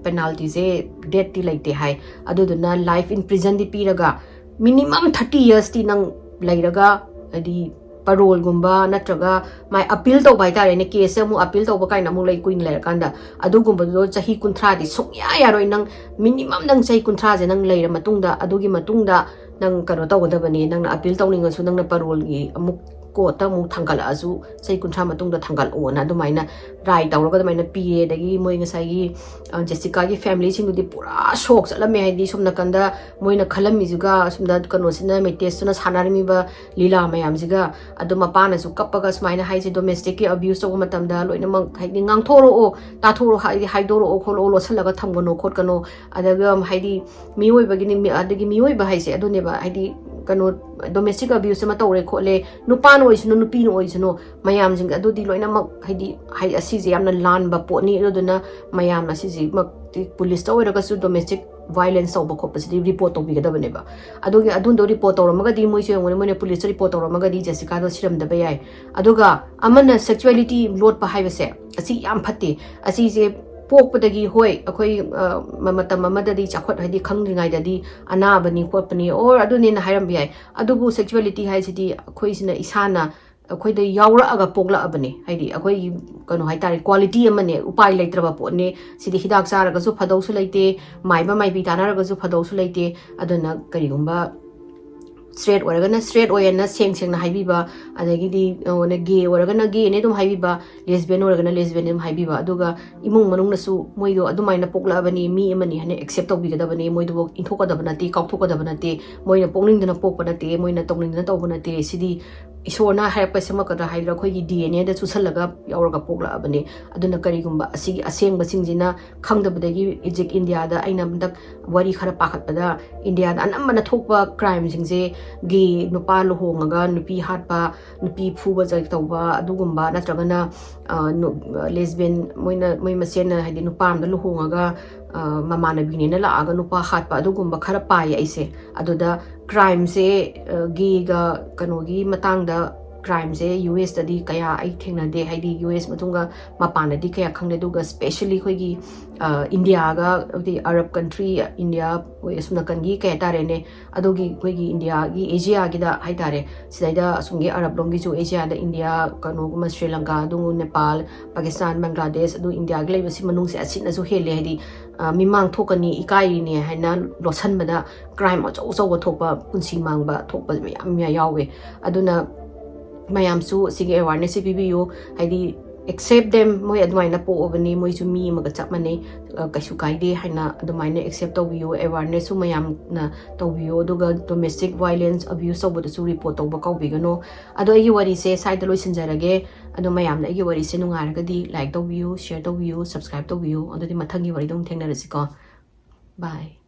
ꯄꯦꯅꯥꯜꯇꯤꯁꯦ, ꯗꯦꯠꯇꯤ ꯂꯩꯇꯦ ꯍꯥꯏ꯫ ꯑꯗꯨꯗꯨꯅ ꯂꯥꯏꯐ ꯏꯟ ꯄ꯭ꯔꯤꯖꯟꯗꯤ ꯄꯤꯔꯒ, ꯃꯤꯅꯤꯃꯝ ꯊꯥꯔꯇꯤ ꯌꯔꯁꯇꯤ ꯅꯪ ꯂꯩꯔꯒ, ꯍꯥꯏꯗꯤ ꯄꯔꯣꯜꯒꯨꯝꯕ ꯅꯠꯇ꯭ꯔꯒ ꯃꯥꯏ ꯑꯄꯤꯜ ꯇꯧꯕ ꯍꯥꯏꯇꯥꯔꯦꯅꯦ, ꯀꯦꯁꯁꯦ ꯑꯃꯨꯛ ꯑꯄꯤꯜ ꯇꯧꯕ ꯀꯥꯏꯅ ꯑꯃꯨꯛ ꯂꯩ, ꯀꯨꯏꯅ ꯂꯩꯔꯀꯥꯟꯗ꯫ ꯑꯗꯨꯒꯨꯝꯕꯗꯨꯗꯣ ꯆꯍꯤ ꯀꯨꯟꯊ꯭ꯔꯥꯗꯤ ꯁꯨꯡꯌꯥ ꯌꯥꯔꯣꯏ꯫ ꯅꯪ ꯃꯤꯅꯤꯃꯝ ꯅꯪ ꯆꯍꯤ ꯀꯨꯟꯊ꯭ꯔꯥꯁꯦ ꯅꯪ ꯂꯩꯔ ꯃꯇꯨꯡꯗ, ꯑꯗꯨꯒꯤ ꯃꯇꯨꯡꯗ ꯅꯪ ꯀꯩꯅꯣ ꯇꯧꯒꯗꯕꯅꯤ꯫ ꯅꯪꯅ ꯑꯄꯤꯜ ꯇꯧꯅꯤꯡꯉꯁꯨ, ꯅꯪꯅ ꯄꯔꯣꯜꯒꯤ ꯑꯃꯨꯛ ꯀꯣꯔꯠꯇ ꯑꯃꯨꯛ ꯊꯥꯡꯒꯠꯂꯛꯑꯁꯨ, ꯆꯍꯤ ꯀꯨꯟꯊ꯭ꯔꯥ ꯃꯇꯨꯡꯗ ꯊꯥꯡꯒꯠꯂꯛꯑꯣꯅ ꯑꯗꯨꯃꯥꯏꯅ ꯔꯥꯏ ꯇꯧꯔꯒ ꯑꯗꯨꯃꯥꯏꯅ ꯄꯤꯔꯦ꯫ ꯑꯗꯒꯤ ꯃꯣꯏ ꯉꯁꯥꯏꯒꯤ, ꯑ, ꯖꯦꯁꯤꯀꯥꯒꯤ ꯐꯦꯃꯤꯂꯤꯁꯤꯡꯗꯨꯗꯤ ꯄꯨꯔꯥ ꯁꯣꯛ ꯆꯠꯂꯝꯃꯦ꯫ ꯍꯥꯏꯗꯤ ꯁꯣꯝ ꯅꯥꯀꯟꯗ ꯃꯣꯏꯅ ꯈꯜꯂꯝꯃꯤꯁꯤꯒ, ꯁꯣꯝꯗ ꯀꯩꯅꯣꯁꯤꯅ, ꯃꯦꯇꯦꯁꯇꯨꯅ ꯁꯥꯟꯅꯔꯝꯃꯤꯕ ꯂꯤꯂꯥ ꯃꯌꯥꯝꯁꯤꯒ꯫ ꯑꯗꯣ ꯃꯄꯥꯅꯁꯨ ꯀꯞꯄꯒ ꯁꯨꯃꯥꯏꯅ ꯍꯥꯏꯁꯦ, ꯗꯣꯃꯦꯁꯇꯤꯛꯀꯤ ꯑꯕ꯭ꯌꯨꯁ ꯇꯧꯕ ꯃꯇꯝꯗ ꯂꯣꯏꯅꯃꯛ ꯍꯥꯏꯗꯤ ꯉꯥꯡꯊꯣꯔꯛꯑꯣ, ꯇꯥꯊꯣꯔꯛꯑꯣ, ꯍꯥꯏꯗꯤ ꯍꯥꯏꯗꯣꯔꯛꯑꯣ ꯈꯣꯠꯂꯛꯑꯣ, ꯂꯣꯠꯁꯤꯜꯂꯒ ꯊꯝꯒꯅꯣ ꯈꯣꯠꯀꯅꯣ꯫ ꯑꯗꯨꯒ ꯍꯥꯏꯗꯤ ꯃꯤꯑꯣꯏꯕꯒꯤꯅꯤ, ꯃꯤ-, ꯑꯗꯒꯤ ꯃꯤꯑꯣꯏꯕ ꯍꯥꯏꯁꯦ ꯑꯗꯨꯅꯦꯕ, ꯍꯥꯏꯗꯤ ꯀꯩꯅꯣ, ꯗꯣꯃꯦꯁꯇꯤꯛ ꯑꯕ꯭ꯌꯨꯁ ꯑꯃ ꯇꯧꯔꯦ ꯈꯣꯠꯂꯦ, ꯅꯨꯄꯥꯅ ꯑꯣꯏꯁꯅꯨ, ꯅꯨꯄꯤꯅ ꯑꯣꯏꯁꯅꯨ, ꯃꯌꯥꯝꯁꯤꯡ ꯑꯗꯨꯗꯤ ꯂꯣꯏꯅꯃꯛ ꯍꯥꯏꯗꯤ, ꯍꯥꯏ-, ꯑꯁꯤꯁꯦ ꯌꯥꯝꯅ ꯂꯥꯟꯕ ꯄꯣꯠꯅꯤ꯫ ꯑꯗꯨꯗꯨꯅ ꯃꯌꯥꯝ ꯑꯁꯤꯁꯤꯃꯛꯇꯤ ꯄꯨꯂꯤꯁꯇ ꯑꯣꯏꯔꯒꯁꯨ ꯗꯣꯃꯦꯁꯇꯤꯛ ꯚꯥꯏꯂꯦꯟꯁ ꯇꯧꯕ ꯈꯣꯠꯄꯁꯤꯗꯤ ꯔꯤꯄꯣꯔꯠ ꯇꯧꯕꯤꯒꯗꯕꯅꯦꯕ꯫ ꯑꯗꯨꯒꯤ ꯑꯗꯨꯗꯣ ꯔꯤꯄꯣꯔꯠ ꯇꯧꯔꯝꯃꯒꯗꯤ ꯃꯣꯏꯁꯨ ꯌꯦꯡꯉꯨꯅꯦ, ꯃꯣꯏꯅ ꯄꯨꯂꯤꯁꯇ ꯔꯤꯄꯣꯔꯠ ꯇꯧꯔꯝꯃꯒꯗꯤ ꯖꯦꯁꯤꯀꯥꯗꯣ ꯁꯤꯔꯝꯗꯕ ꯌꯥꯏ꯫ ꯑꯗꯨꯒ ꯑꯃꯅ ꯁꯦꯛꯁꯨꯋꯦꯂꯤꯇꯤ ꯂꯣꯠꯄ ꯍꯥꯏꯕꯁꯦ ꯑꯁꯤ ꯌꯥꯝ ꯐꯠꯇꯦ꯫ ꯑꯁꯤꯁꯦ ꯄꯣꯛꯄꯗꯒꯤ, ꯍꯣꯏ, ꯑꯩꯈꯣꯏ, ꯑ, ꯃ-, ꯃꯇꯝ ꯑꯃꯗꯗꯤ ꯆꯥꯎꯈꯠ, ꯍꯥꯏꯗꯤ, ꯈꯪꯗ꯭ꯔꯤꯉꯩꯗꯗꯤ ꯑꯅꯥꯕꯅꯤ ꯈꯣꯠꯄꯅꯤ ꯑꯣꯔ ꯑꯗꯨꯅꯦꯅ ꯍꯥꯏꯔꯝꯕ ꯌꯥꯏ꯫ ꯑꯗꯨꯕꯨ ꯁꯦꯛꯁꯨꯋꯦꯂꯤꯇꯤ ꯍꯥꯏꯁꯤꯗꯤ ꯑꯩꯈꯣꯏꯁꯤꯅ ꯏꯁꯥꯅ ꯑꯩꯈꯣꯏꯗ ꯌꯥꯎꯔꯛꯑꯒ ꯄꯣꯛꯂꯛꯑꯕꯅꯦ꯫ ꯍꯥꯏꯗꯤ, ꯑꯩꯈꯣꯏꯒꯤ ꯀꯩꯅꯣ ꯍꯥꯏꯇꯥꯔꯦ, ꯀ꯭ꯋꯥꯂꯤꯇꯤ ꯑꯃꯅꯦ, ꯎꯄꯥꯏ ꯂꯩꯇ꯭ꯔꯕ ꯄꯣꯠꯅꯦ꯫ ꯁꯤꯗꯤ ꯍꯤꯗꯥꯛ ꯆꯥꯔꯒꯁꯨ ꯐꯗꯧꯁꯨ ꯂꯩꯇꯦ, ꯃꯥꯏꯕ ꯃꯥꯏꯕꯤ ꯇꯥꯟꯅꯔꯒꯁꯨ ꯐꯗꯧꯁꯨ ꯂꯩꯇꯦ꯫ ꯑꯗꯨꯅ ꯀꯔꯤꯒꯨꯝꯕ ꯁ꯭ꯇ꯭ꯔꯦꯠ ꯑꯣꯏꯔꯒꯅ ꯁ꯭ꯇ꯭ꯔꯦꯠ ꯑꯣꯏꯌꯦꯅ ꯁꯦꯡ ꯁꯦꯡꯅ ꯍꯥꯏꯕꯤꯕ, ꯑꯗꯒꯤꯗꯤ, ꯑ, ꯒꯦ ꯑꯣꯏꯔꯒꯅ ꯒꯦꯅꯦ ꯑꯗꯨꯝ ꯍꯥꯏꯕꯤꯕ, ꯂꯦꯁꯕꯤꯌꯟ ꯑꯣꯏꯔꯒꯅ ꯂꯦꯁꯕꯤꯌꯟ ꯑꯗꯨꯝ ꯍꯥꯏꯕꯤꯕ, ꯑꯗꯨꯒ ꯏꯃꯨꯡ ꯃꯅꯨꯡꯅꯁꯨ ꯃꯣꯏꯗꯣ ꯑꯗꯨꯃꯥꯏꯅ ꯄꯣꯛꯂꯛꯑꯕꯅꯤ, ꯃꯤ ꯑꯃꯅꯤ ꯍꯥꯏꯅ ꯑꯦꯛꯁꯦꯞ ꯇꯧꯕꯤꯒꯗꯕꯅꯤ꯫ ꯃꯣꯏꯗꯨꯕꯨ ꯏꯟꯊꯣꯛꯀꯗꯕ ꯅꯠꯇꯦ, ꯀꯥꯎꯊꯣꯛꯀꯗꯕ ꯅꯠꯇꯦ, ꯃꯣꯏꯅ ꯄꯣꯛꯅꯤꯡꯗꯅ ꯄꯣꯛꯄ ꯅꯠꯇꯦ, ꯃꯣꯏꯅ ꯇꯧꯅꯤꯡꯗꯅ ꯇꯧꯕ ꯅꯠꯇꯦ꯫ ꯁꯤꯗꯤ ꯏꯁꯣꯔꯅ ꯍꯥꯏꯔꯛꯄ ꯁꯦꯝꯃꯛꯀꯗ꯭ꯔꯥ ꯍꯥꯏꯗ꯭ꯔꯥ, ꯑꯩꯈꯣꯏꯒꯤ ꯗꯤ ꯑꯦꯟ ꯑꯦꯗ ꯆꯨꯁꯜꯂꯒ ꯌꯥꯎꯔꯒ ꯄꯣꯛꯂꯛꯑꯕꯅꯦ꯫ ꯑꯗꯨꯅ ꯀꯔꯤꯒꯨꯝꯕ ꯑꯁꯤꯒꯤ ꯑꯁꯦꯡꯕꯁꯤꯡꯁꯤꯅ ꯈꯪꯗꯕꯗꯒꯤ ꯍꯧꯖꯤꯛ ꯏꯟꯗꯤꯌꯥꯗ ꯑꯩꯅ ꯍꯟꯗꯛ ꯋꯥꯔꯤ ꯈꯔ ꯄꯥꯈꯠꯄꯗ, ꯏꯟꯗꯤꯌꯥꯗ ꯑꯅꯝꯕꯅ ꯊꯣꯛꯄ ꯀ꯭ꯔꯥꯏꯝꯁꯤꯡꯁꯦ ꯒꯦ ꯅꯨꯄꯥ ꯂꯨꯍꯣꯡꯉꯒ ꯅꯨꯄꯤ ꯍꯥꯠꯄ, ꯅꯨꯄꯤ ꯐꯨꯕ ꯆꯩ ꯇꯧꯕ, ꯑꯗꯨꯒꯨꯝꯕ, ꯅꯠꯇ꯭ꯔꯒꯅ, ꯑ, ꯅꯨ-, ꯂꯦꯁꯕꯤꯌꯟ, ꯃꯣꯏꯅ, ꯃꯣꯏ ꯃꯁꯦꯟꯅ, ꯍꯥꯏꯗꯤ, ꯅꯨꯄꯥ ꯑꯃꯗ ꯂꯨꯍꯣꯡꯉꯒ, ꯑ, ꯃꯃꯥꯟꯅꯕꯤꯅꯦꯅ ꯂꯥꯛꯑꯒ ꯅꯨꯄꯥ ꯍꯥꯠꯄ, ꯑꯗꯨꯒꯨꯝꯕ ꯈꯔ ꯄꯥꯏꯌꯦ ꯑꯩꯁꯦ꯫ ꯑꯗꯨꯗ ꯀ꯭ꯔꯥꯏꯝꯁꯦ, ꯑ, ꯒꯦꯒ ꯀꯩꯅꯣꯒꯤ ꯃꯇꯥꯡꯗ ꯀ꯭ꯔꯥꯏꯝꯁꯦ ꯌꯨ ꯑꯦꯁꯇꯗꯤ ꯀꯌꯥ ꯑꯩ ꯊꯦꯡꯅꯗꯦ, ꯍꯥꯏꯗꯤ, ꯌꯨ ꯑꯦꯁ ꯃꯇꯨꯡꯒ ꯃꯄꯥꯟꯗꯗꯤ ꯀꯌꯥ ꯈꯪꯗꯦ꯫ ꯑꯗꯨꯒ ꯁ꯭ꯄꯦꯁꯦꯜꯂꯤ ꯑꯩꯈꯣꯏꯒꯤ, ꯑ, ꯏꯟꯗꯤꯌꯥꯒ, ꯍꯥꯏꯗꯤ, ꯑꯔꯕ ꯀꯟꯇ꯭ꯔꯤ, ꯏꯟꯗꯤꯌꯥ ꯍꯣꯏ, ꯑꯁꯣꯝ ꯅꯥꯀꯟꯒꯤ, ꯀꯩ ꯍꯥꯏꯇꯥꯔꯦꯅꯦ, ꯑꯗꯨꯒꯤ ꯑꯩꯈꯣꯏꯒꯤ ꯏꯟꯗꯤꯌꯥꯒꯤ ꯑꯦꯖꯤꯌꯥꯒꯤꯗ ꯍꯥꯏꯇꯥꯔꯦ, ꯁꯤꯗꯩꯗ ꯑꯁꯣꯝꯒꯤ ꯑꯔꯕ ꯂꯣꯝꯒꯤꯁꯨ ꯑꯦꯖꯤꯌꯥꯗ ꯏꯟꯗꯤꯌꯥ, ꯀꯩꯅꯣꯒꯨꯝꯕ, ꯁ꯭ꯔꯤ ꯂꯪꯀꯥ, ꯑꯗꯨ ꯅꯦꯄꯥꯜ, ꯄꯥꯀꯤꯁꯇꯥꯟ, ꯕꯪꯒ꯭ꯂꯥꯗꯦꯁ, ꯑꯗꯨ ꯏꯟꯗꯤꯌꯥꯒꯤ ꯂꯩꯕꯁꯤ ꯃꯅꯨꯡꯁꯦ ꯑꯁꯤꯅꯁꯨ ꯍꯦꯜꯂꯦ꯫ ꯍꯥꯏꯗꯤ, ꯑ, ꯃꯤꯃꯥꯡ ꯊꯣꯛꯀꯅꯤ, ꯏꯀꯥꯏꯔꯤꯅꯦ ꯍꯥꯏꯅ ꯂꯣꯠꯁꯟꯕꯗ ꯀ꯭ꯔꯥꯏꯝ ꯑꯆꯧ ꯑꯆꯧꯕ ꯊꯣꯛꯄ, ꯄꯨꯟꯁꯤ ꯃꯥꯡꯕ ꯊꯣꯛꯄ ꯃꯌꯥꯝ ꯌꯥꯎꯋꯦ꯫ ꯑꯗꯨꯅ ꯃꯌꯥꯝꯁꯨ ꯁꯤꯒꯤ ꯑꯦꯋꯥꯔꯅꯦꯁꯁꯦ ꯄꯤꯕꯤꯌꯨ꯫ ꯍꯥꯏꯗꯤ, ꯑꯦꯛꯁꯦꯞ ꯗꯦꯝ, ꯃꯣꯏ ꯑꯗꯨꯃꯥꯏꯅ ꯄꯣꯛꯑꯕꯅꯤ, ꯃꯣꯏꯁꯨ ꯃꯤ ꯑꯃꯒ ꯆꯞ ꯃꯥꯟꯅꯩ, ꯑ, ꯀꯩꯁꯨ ꯀꯥꯏꯗꯦ ꯍꯥꯏꯅ ꯑꯗꯨꯃꯥꯏꯅ ꯑꯦꯛꯁꯦꯞ ꯇꯧꯕꯤꯌꯨ꯫ ꯑꯦꯋꯥꯔꯅꯦꯁꯁꯨ ꯃꯌꯥꯝꯅ ꯇꯧꯕꯤꯌꯨ꯫ ꯑꯗꯨꯒ ꯗꯣꯃꯦꯁꯇꯤꯛ ꯚꯥꯏꯂꯦꯟꯁ ꯑꯕ꯭ꯌꯨꯁ ꯇꯧꯕꯗꯁꯨ ꯔꯤꯄꯣꯔꯠ ꯇꯧꯕ ꯀꯥꯎꯕꯤꯒꯅꯨ꯫ ꯑꯗꯣ ꯑꯩꯒꯤ ꯋꯥꯔꯤꯁꯦ ꯁ꯭ꯋꯥꯏꯗ ꯂꯣꯏꯁꯤꯟꯖꯔꯒꯦ꯫ ꯑꯗꯣ ꯃꯌꯥꯝꯅ ꯑꯩꯒꯤ ꯋꯥꯔꯤꯁꯦ ꯅꯨꯡꯉꯥꯏꯔꯒꯗꯤ ꯂꯥꯏꯛ ꯇꯧꯕꯤꯌꯨ, ꯁꯤꯌꯔ ꯇꯧꯕꯤꯌꯨ, ꯁꯕꯁꯀ꯭ꯔꯥꯏꯕ ꯇꯧꯕꯤꯌꯨ꯫ ꯑꯗꯨꯗꯤ ꯃꯊꯪꯒꯤ ꯋꯥꯔꯤꯗ ꯑꯃꯨꯛ ꯊꯦꯡꯅꯔꯁꯤꯀꯣ꯫ ꯕꯥꯏ꯫